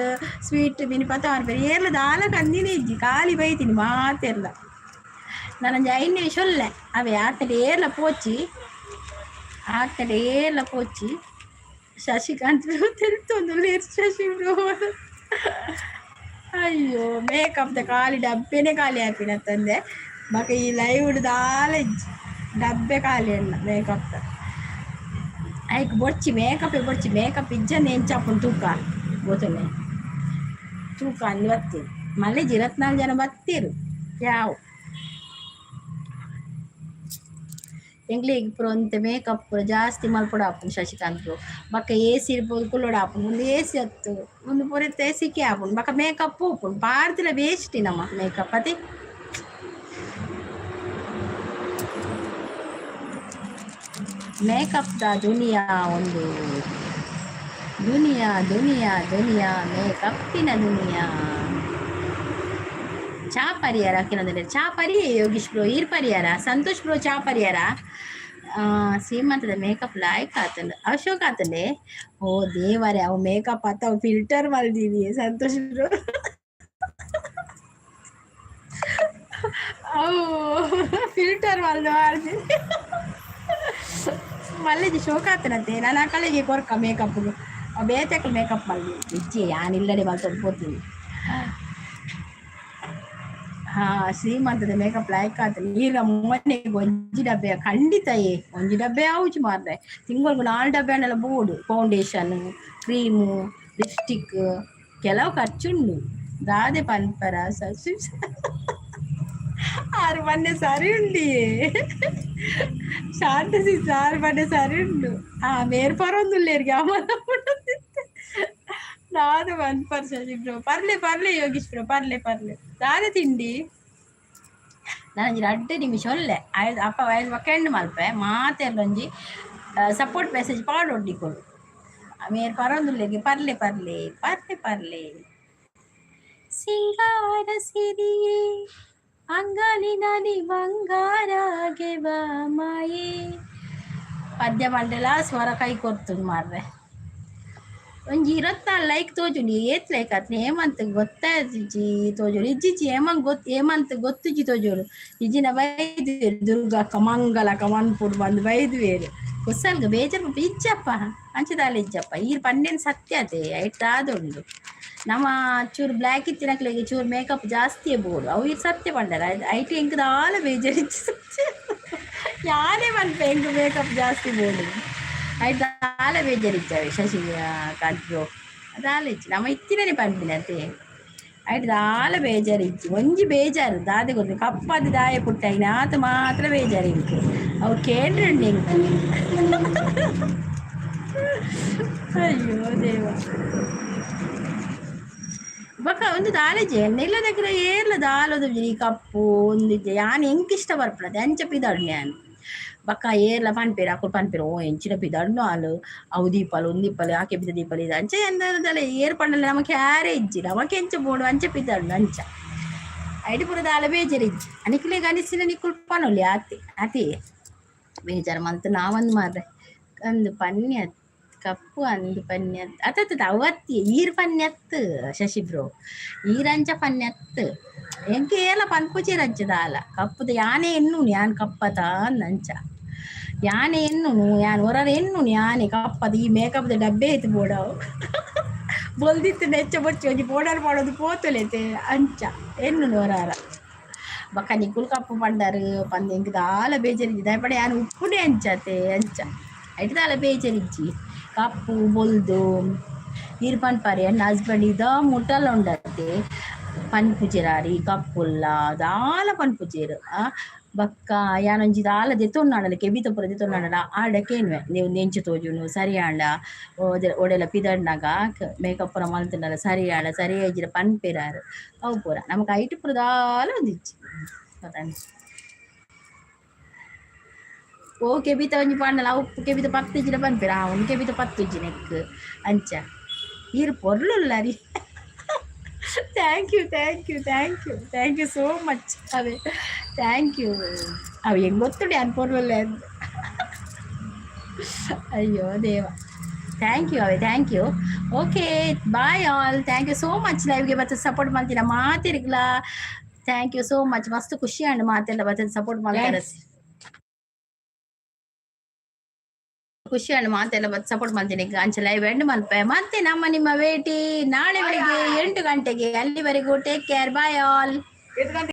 ಸ್ವೀಟ್ ಮಿನಿ ಪತ ಮರ್ಪೆರ್ ಏರ್ಲ ದಾಲ ಕಂದಿನ ಇಜ್ಜಿ ಖಾಲಿ ಬೈತೀನಿ ಮಾತೆರ್ಲ ನಾನೊಂಜಿ ಐದು ನಿಮಿಷ ಉಲ್ಲೆ ಅವೇ ಆತಡೆ ಏರ್ಲ ಪೋಚಿ ಆತಡೆ ಏರ್ಲ ಪೋಚಿ ಶಶಿಕಾಂತ್ ಬ್ರೋ ತೆಲ್ತೊಂದುಲ್ಲೆರ್ ಶಶಿ ಬ್ರೋ. ಅಯ್ಯೋ ಮೇಕಪ್ ದ ಖಾಲಿ ಡಬ್ಬೆನೆ ಖಾಲಿ ಆಪಿನತ್ತಂದೆ ಬೊಕ ಈ ಲೈವ್ ದಾಲ ಇಜ್ಜಿ ಡಬ್ಬೆ ಖಾಲಿ ಅಲ್ಲ ಮೇಕಪ್ ದ ಐಕ್ ಬೊರ್ಚಿ ಮೇಕಪ್ ಬೊರ್ಚಿ ಮೇಕಪ್ ಇಜ್ಜಂದೆ ಎಂಚ ಆಪುಂಡು ತೂಕ ಗೋತುಂಡೆ ತೂಕ ಅಂದ್ ಬತ್ತೀರಿ ಮಲ್ಲೆಜಿ 24 ಜನ ಬತ್ತೀರು ಯಾವು ಎಂಕ್ಲೆಗ್ ಪೂರ ಒಂತೆ ಮೇಕಪ್ ಪೂರ ಜಾಸ್ತಿ ಮಲ್ಪೊಡು ಆಪುಂಡು ಶಶಿಕಾಂತ್ ಬ್ರೋ. ಬೊಕ್ಕ ಎ ಸಿ ಇರ್ಬೋದು ಕುಲ್ಲೊಡು ಆಪುಂಡು ಉಂದು ಎ ಸಿ ಅತ್ತ್ ಉಂದು ಪೂರ ಇತ್ತೆ ಸೆಕೆ ಆಪುಂಡು ಬೊಕ್ಕ ಮೇಕಪ್ ಪೋಪುಂಡು ಪಾಡ್ದಿಲ ವೇಸ್ಟ್ ನಮ ಮೇಕಪ್ ಅತೆ. ಮೇಕಪ್ ದ ದುನಿಯಾ ಒಂದು ದುನಿಯಾ ದುನಿಯಾ ದುನಿಯಾ ಮೇಕಪ್ಪಿನ ದುನಿಯಾ. ಚಾ ಪರಿಯಾರ ಕೆಲವೊಂದು ಚಾ ಪರಿ ಯೋಗೀಶ್ ಬ್ರೋ ಈರ್ ಪರಿಯಾರ ಸಂತೋಷ್ ಬ್ರೋ ಚಾ ಪರಿಯಾರ ಸೀಮಂತದ ಮೇಕಪ್ ಲಾಯ್ಕ್ ಆತಂಡ್ ಅಶೋಕ್ ಆತಂಡೆ ಓ ದೇವರೇ ಅವು ಮೇಕಪ್ ಆತ ಅವು ಫಿಲ್ಟರ್ ಮಲ್ದಿನಿ ಸಂತೋಷ್ ಬ್ರೋ ಅವು ಫಿಲ್ಟರ್ ಮಲ್ದು ಮಾಡ್ತೀನಿ ಮಲ್ಲೆಜಿ ಶೋಕ್ ಆತನಂತೆ ನಾನು ಆ ಕಳೆಗೆ ಕೊರ್ಕ ಮೇಕಪ್ ಬೇತೆಕ್ಲು ಮೇಕಪ್ ಮಲ್ದಿ ಇಜ್ಜಿ ಯಾನ್ ಇಲ್ಲಡೆ ಮಲ್ತೊಂದು ಪೋತೀನಿ. ಹಾ ಶ್ರೀಮಂತದ ಮೇಕಪ್ ಲಾಯ್ಕ್ ಆತಂಡ್ ಈರ್ನ ಮೋನೆಗ್ ಒಂಜಿ ಡಬ್ಬೆ ಖಂಡಿತ ಏ ಒಂಜಿ ಡಬ್ಬೆ ಆವುಜಿ ಮಾರ್ರೆ ತಿಂಗೊಳ್ಗು 4 ಡಬ್ಬೆ ಆಂಡಲ ಬೋಡು ಫೌಂಡೇಶನ್ ಕ್ರೀಮು ಲಿಪ್ಸ್ಟಿಕ್ ಕೆಲವು ಖರ್ಚುಂಡು ದಾದೆ ಪನ್ಪರ ಶಶಿ ಆರು ಮೊನ್ನೆ ಸರಿ ಉಂಡಿಯೇ ಶಾಂತ ಸಿಸ್ ಆರು ಮೊನ್ನೆ ಸರಿ ಉಂಡು ಆ ಮೇರ್ ಪರೊಂದುಲ್ಲೆರ್ಗೆ ಅಮಲ ದಾದ ಪನ್ಪರ್ ಶಶಿ ಬ್ರೋ ಪರ್ಲೆ ಪರ್ಲೆ ಯೋಗೀಶ್ ಬ್ರೋ ಪರ್ಲೆ ಪರ್ಲೆ ದಾದ ತಿಂಡಿ ನಾನೊಂಜಿ ರಡ್ಡ್ ನಿಮಿಷ ಉಲ್ಲೆ ಆಯ್ದು ಅಪ್ಪ ಐದು ಬೊಕ್ಕ ಮಲ್ಪೆ ಮಾತೆರ್ಲ ಒಂಜಿ ಸಪೋರ್ಟ್ ಮೆಸೇಜ್ ಪಾಡೊಡ್ಡಿಕೊಡು ಮೇರ್ ಪರೊಂದುಲ್ಲೆರ್ಗೆ ಪರ್ಲೆ ಪರ್ಲೆ ಪರ್ಲೆ ಪರ್ಲೆ ಸಿಂಗಾರ ಸಿರಿಯೇ ಅಂಗಾಲಿನಲ್ಲಿ ಬಂಗಾರಾಗೆ ಬಾ ಮಾಯೆ ಪದ್ಯ ಪಂಡಲ ಸ್ವರ ಕೈ ಕೊರ್ತುಂಡು ಮಾರ್ರೆ ಒಂಜಿ 24 ಲೈಕ್ ತೋಜುಂಡು ಏತ್ ಲೈಕ್ ಆತ್ನ ಹೇಮಂತ್ ಗೊತ್ತಾಯ್ತಿಜಿ ತೋಜುಂಡು ಇಜ್ಜಿಜಿ ಹೇಮಂತ್ ಗೊತ್ತು ಹೇಮಂತ್ ಗೊತ್ತುಜಿ ತೋಜೋಡು ಇಜ್ಜಿನ ಬೈದುವೆರ್ ದುರ್ಗಕ್ಕ ಮಂಗಲಕ್ಕ ಮನ್ಪುಡು ಬಂದು ಬೈದುವೆರ್ ಕುಸಲ್ಗ್ ಬೇಜಾರ್ ಇಜ್ಜಪ್ಪ ಅಂಚ ಇಜ್ಜಪ್ಪ ಈರ್ ಪಂಡೆನ್ ಸತ್ಯ ಅತೆ ಐಟ್ ದಾದ ಉಂಡು ನಮ್ಮ ಚೂರು ಬ್ಲ್ಯಾಕ್ ಇತ್ತಿನಕ್ಲೆಗ್ ಚೂರು ಮೇಕಪ್ ಜಾಸ್ತಿಯೇ ಬೋಡು ಅವು ಈರ್ ಸತ್ಯ ಪಂಡರ ಐಟ್ ಎಂಕ್ ದಾಲ ಬೇಜಾರ್ ಇಜ್ಜಿ ಸತ್ಯ ಯಾನೇ ಪನ್ಪೆ ಎಂಕ್ ಮೇಕಪ್ ಜಾಸ್ತಿ ಬೋಡು. ಐಟ್ ದಾಲ ಬೇಜಾರಿಜ್ಜಾವೆ ಶಶಿ ಕಾಂತ್. ದಾಲ ಇಜ್ಜಿ, ನಮ್ಮ ಇತ್ತಿನನೆ ಪನ್ಪಿನತೆ. ಐಟ್ ದಾಲ ಬೇಜಾರಿಜ್ಜಿ. ಒಂಜಿ ಬೇಜಾರು ದಾದೆ ಗೊತ್ತು? ಕಪ್ಪದು ದಾಯ ಪುಟ್ಟಾಯಿನ ಆತ ಮಾತ್ರ ಬೇಜಾರು ಇಂಕ್. ಅವು ಕೇಂದ್ರಂడి ಇಂಕ್. ಅಯ್ಯೋ ದೇವ. ಬೊಕ ಒಂದು ದಾಲೆಜೆ ಎಣ್ಣೆಲ್ಲ ಏರ್ಲ ದಾಲದ ಈ ಕಪ್ಪು ಒಂದಿಜ್ಜೆ. ಯಾನ್ ಎಂಕ್ ಇಷ್ಟ ಬರ್ಪುನತೆ ಅಂಚ ಪಿದಾಡ್ನೆ ಯಾನ್. ಬೊಕ ಏರ್ಲ ಪನ್ಪೆರ್, ಅಕುಲು ಪನ್ಪೆರ್, ಓ ಎಂಚಿನ ಪಿದಾಡ್ನು ಆಲ್, ಅವು ದೀಪಲ್ ಉಂದಿಪ್ಪಲ್ ಆಕೆ ಬಿದ್ದ ದೀಪಲ್ ಇದು ಅಂಚ. ಎಂದಲ ಏರ್ ಪಂಡಲ ನಮಕ್ ಯಾರೇ ಇಜ್ಜಿ. ನಮಕ್ ಎಂಚ ಬೋಡು ಅಂಚ ಪಿದಾಡ್ನು. ಅಂಚ ಐಟ್ ಪೂರ ದಾಲ ಬೇಜಾರ್ ಇಜ್ಜಿ. ಅನಿಕ್ಲೆಗ್ ಅನಿಸಿನ ನಿಕುಲು ಪನೊಲಿ ಆತೆ ಆತೆ. ಬೇಜಾರ್ ಮಂತ್ ನಾವೊಂದು ಮಾರ್ರೆ. ಅಂದು ಪನ್ಯ ಕಪ್ಪು ಅಂದು ಪನ್ಯ ಅತ್ತತ್ತ ಅವತ್ತಿ ಈರ್ ಪನ್ಯತ್. ಶಶಿ ಬ್ರೋ, ಈರಂಚ ಪನ್ಯತ್. ಎಂಕ್ ಏಲ ಪನ್ಪುಜೆರ್ ಅಂಚ ದಾಲ. ಕಪ್ಪುದ ಯಾನೆ ಎನ್ನುನು ಯಾನ್ ಕಪ್ಪತ ಅಂಚ. ಯಾನೆ ಎನ್ನುನು ಯಾನ್ ಒರರ ಎನ್ನುನು ಯಾನೆ ಕಪ್ಪದ. ಈ ಮೇಕಪ್ದ ಡಬ್ಬೆ ಐತು ಬೋಡವು. ಬೊಲ್ದಿತ್ತು ನೆಚ್ಚ ಬೊಚ್ಚಿ ಒಂಜಿ ಪೌಡರ್ ಪಾಡೋದು ಪೋತುಲೆತೆ. ಅಂಚ ಎನ್ನುನು ಒರಾರ. ಬೊಕ ನಿಕುಲು ಕಪ್ಪು ಪಂಡರ್ ಪಂದ್ ಎಂಕ್ ದಾಲ ಬೇಜಾರಿಜ್ಜಿ. ದಾಯೆ ಪಂಡ ಯಾನ್ ಉಪ್ಪುನೆ ಅಂಚತೆ. ಅಂಚ ಐಟ್ ದಾಲ ಬೇಜಾರಿಜ್ಜಿ. ಕಪ್ಪು ಬೊಲ್ದು ಈರ್ ಪನ್ಪರ್. ಎನ್ನ ಹಸ್ಬೆಂಡ್ ಇದ ಮುಟ್ಟಲ ಉಂಡತೆ, ಪನ್ಪುಜೆರ್. ಈ ಕಪ್ಪುಲ್ಲ ದಾಲ ಪನ್ಪುಜೆರ್. ಆ ಬೊಕ್ಕ ಯಾನೊಂಜಿ ದಾಲ ದೆತ್ತೊಂಡಾಂಡಲ, ಕೆಬಿತ ಪೂರ ದೆತ್ತೊಂಡಾಂಡಲ ಆಡ ಕೇನ್ವೆ, ಉಂದು ಎಂಚ ತೋಜುಂಡು, ಸರಿ ಆಂಡ, ಒಡೆಲ ಪಿದಡ್ನಗ ಮೇಕಪ್ ಪೂರ ಮಲ್ತ್ಂಡಲ ಸರಿ ಆಂಡ, ಸರಿ ಆಯಿಜಿಡ ಪನ್ಪೆರ್ ಆರ್. ಅವು ಪೂರ ನಮಕ್ ಐಟ್ ಪೂರ ದಾಲ ಒಂದಿಜ್ಜಿ. ಗೊತ್ತಾಂಡ್? ಓ ಕೆಬಿತ ಒಂಜಿ ಪಾಂಡಲ ಅವು ಕೆಬಿತ ಪತ್ತಿಜಿಡ ಪನ್ಪೆರ್. ಆ ಒಂದು ಕೆಬಿತ ಪತ್ತುಜಿ ನೆಕ್ ಅಂಚ. ಈರ್ ಪೊರ್ಲುಲ್ಲರಿ. Thank you, thank you, thank you, thank you so much. ಅವೇ thank you. ಅವು ಹೆಂಗೆ ಗೊತ್ತುಂಡು ಯಾನ್ ಪೊರ್ಲುಲ್ಲೆ ಅಂತ? ಅಯ್ಯೋ ದೇವ. Thank you away, thank you. Okay, bye all. Thank you so much. ಲೈವ್ಗೆ ಬತ್ತ ಸಪೋರ್ಟ್ ಮಾಡ್ತೀರಾ ಮಾತಿರ್ಗ್ಲಾ thank you so much. ಮಸ್ತ್ ಖುಷಿ ಅಂಡ್ ಮಾತೆಲ್ಲ ಬತ್ತ ಸಪೋರ್ಟ್ ಮಾಡ್ತಾರೆ. ಖುಷಿ ಅಂಡ್ ಮಾತೆಲ್ಲ ಬತ್ತ ಸಪೋರ್ಟ್ ಮಾಡ್ತೀನಿ. ಅಂಚ ಲೈವ್ ಎಂಡ್ ಮಲ್ಪೆ. ಮತ್ತೆ ನಮ್ಮ ನಿಮ್ಮ ಭೇಟಿ ನಾಳೆ ಬೆಳಿಗ್ಗೆ 8 ಗಂಟೆಗೆ. ಅಲ್ಲಿವರೆಗೂ ಟೇಕ್ ಕೇರ್, ಬಾಯ್ ಆಲ್. ಎಷ್ಟು ಗಂಟೆ?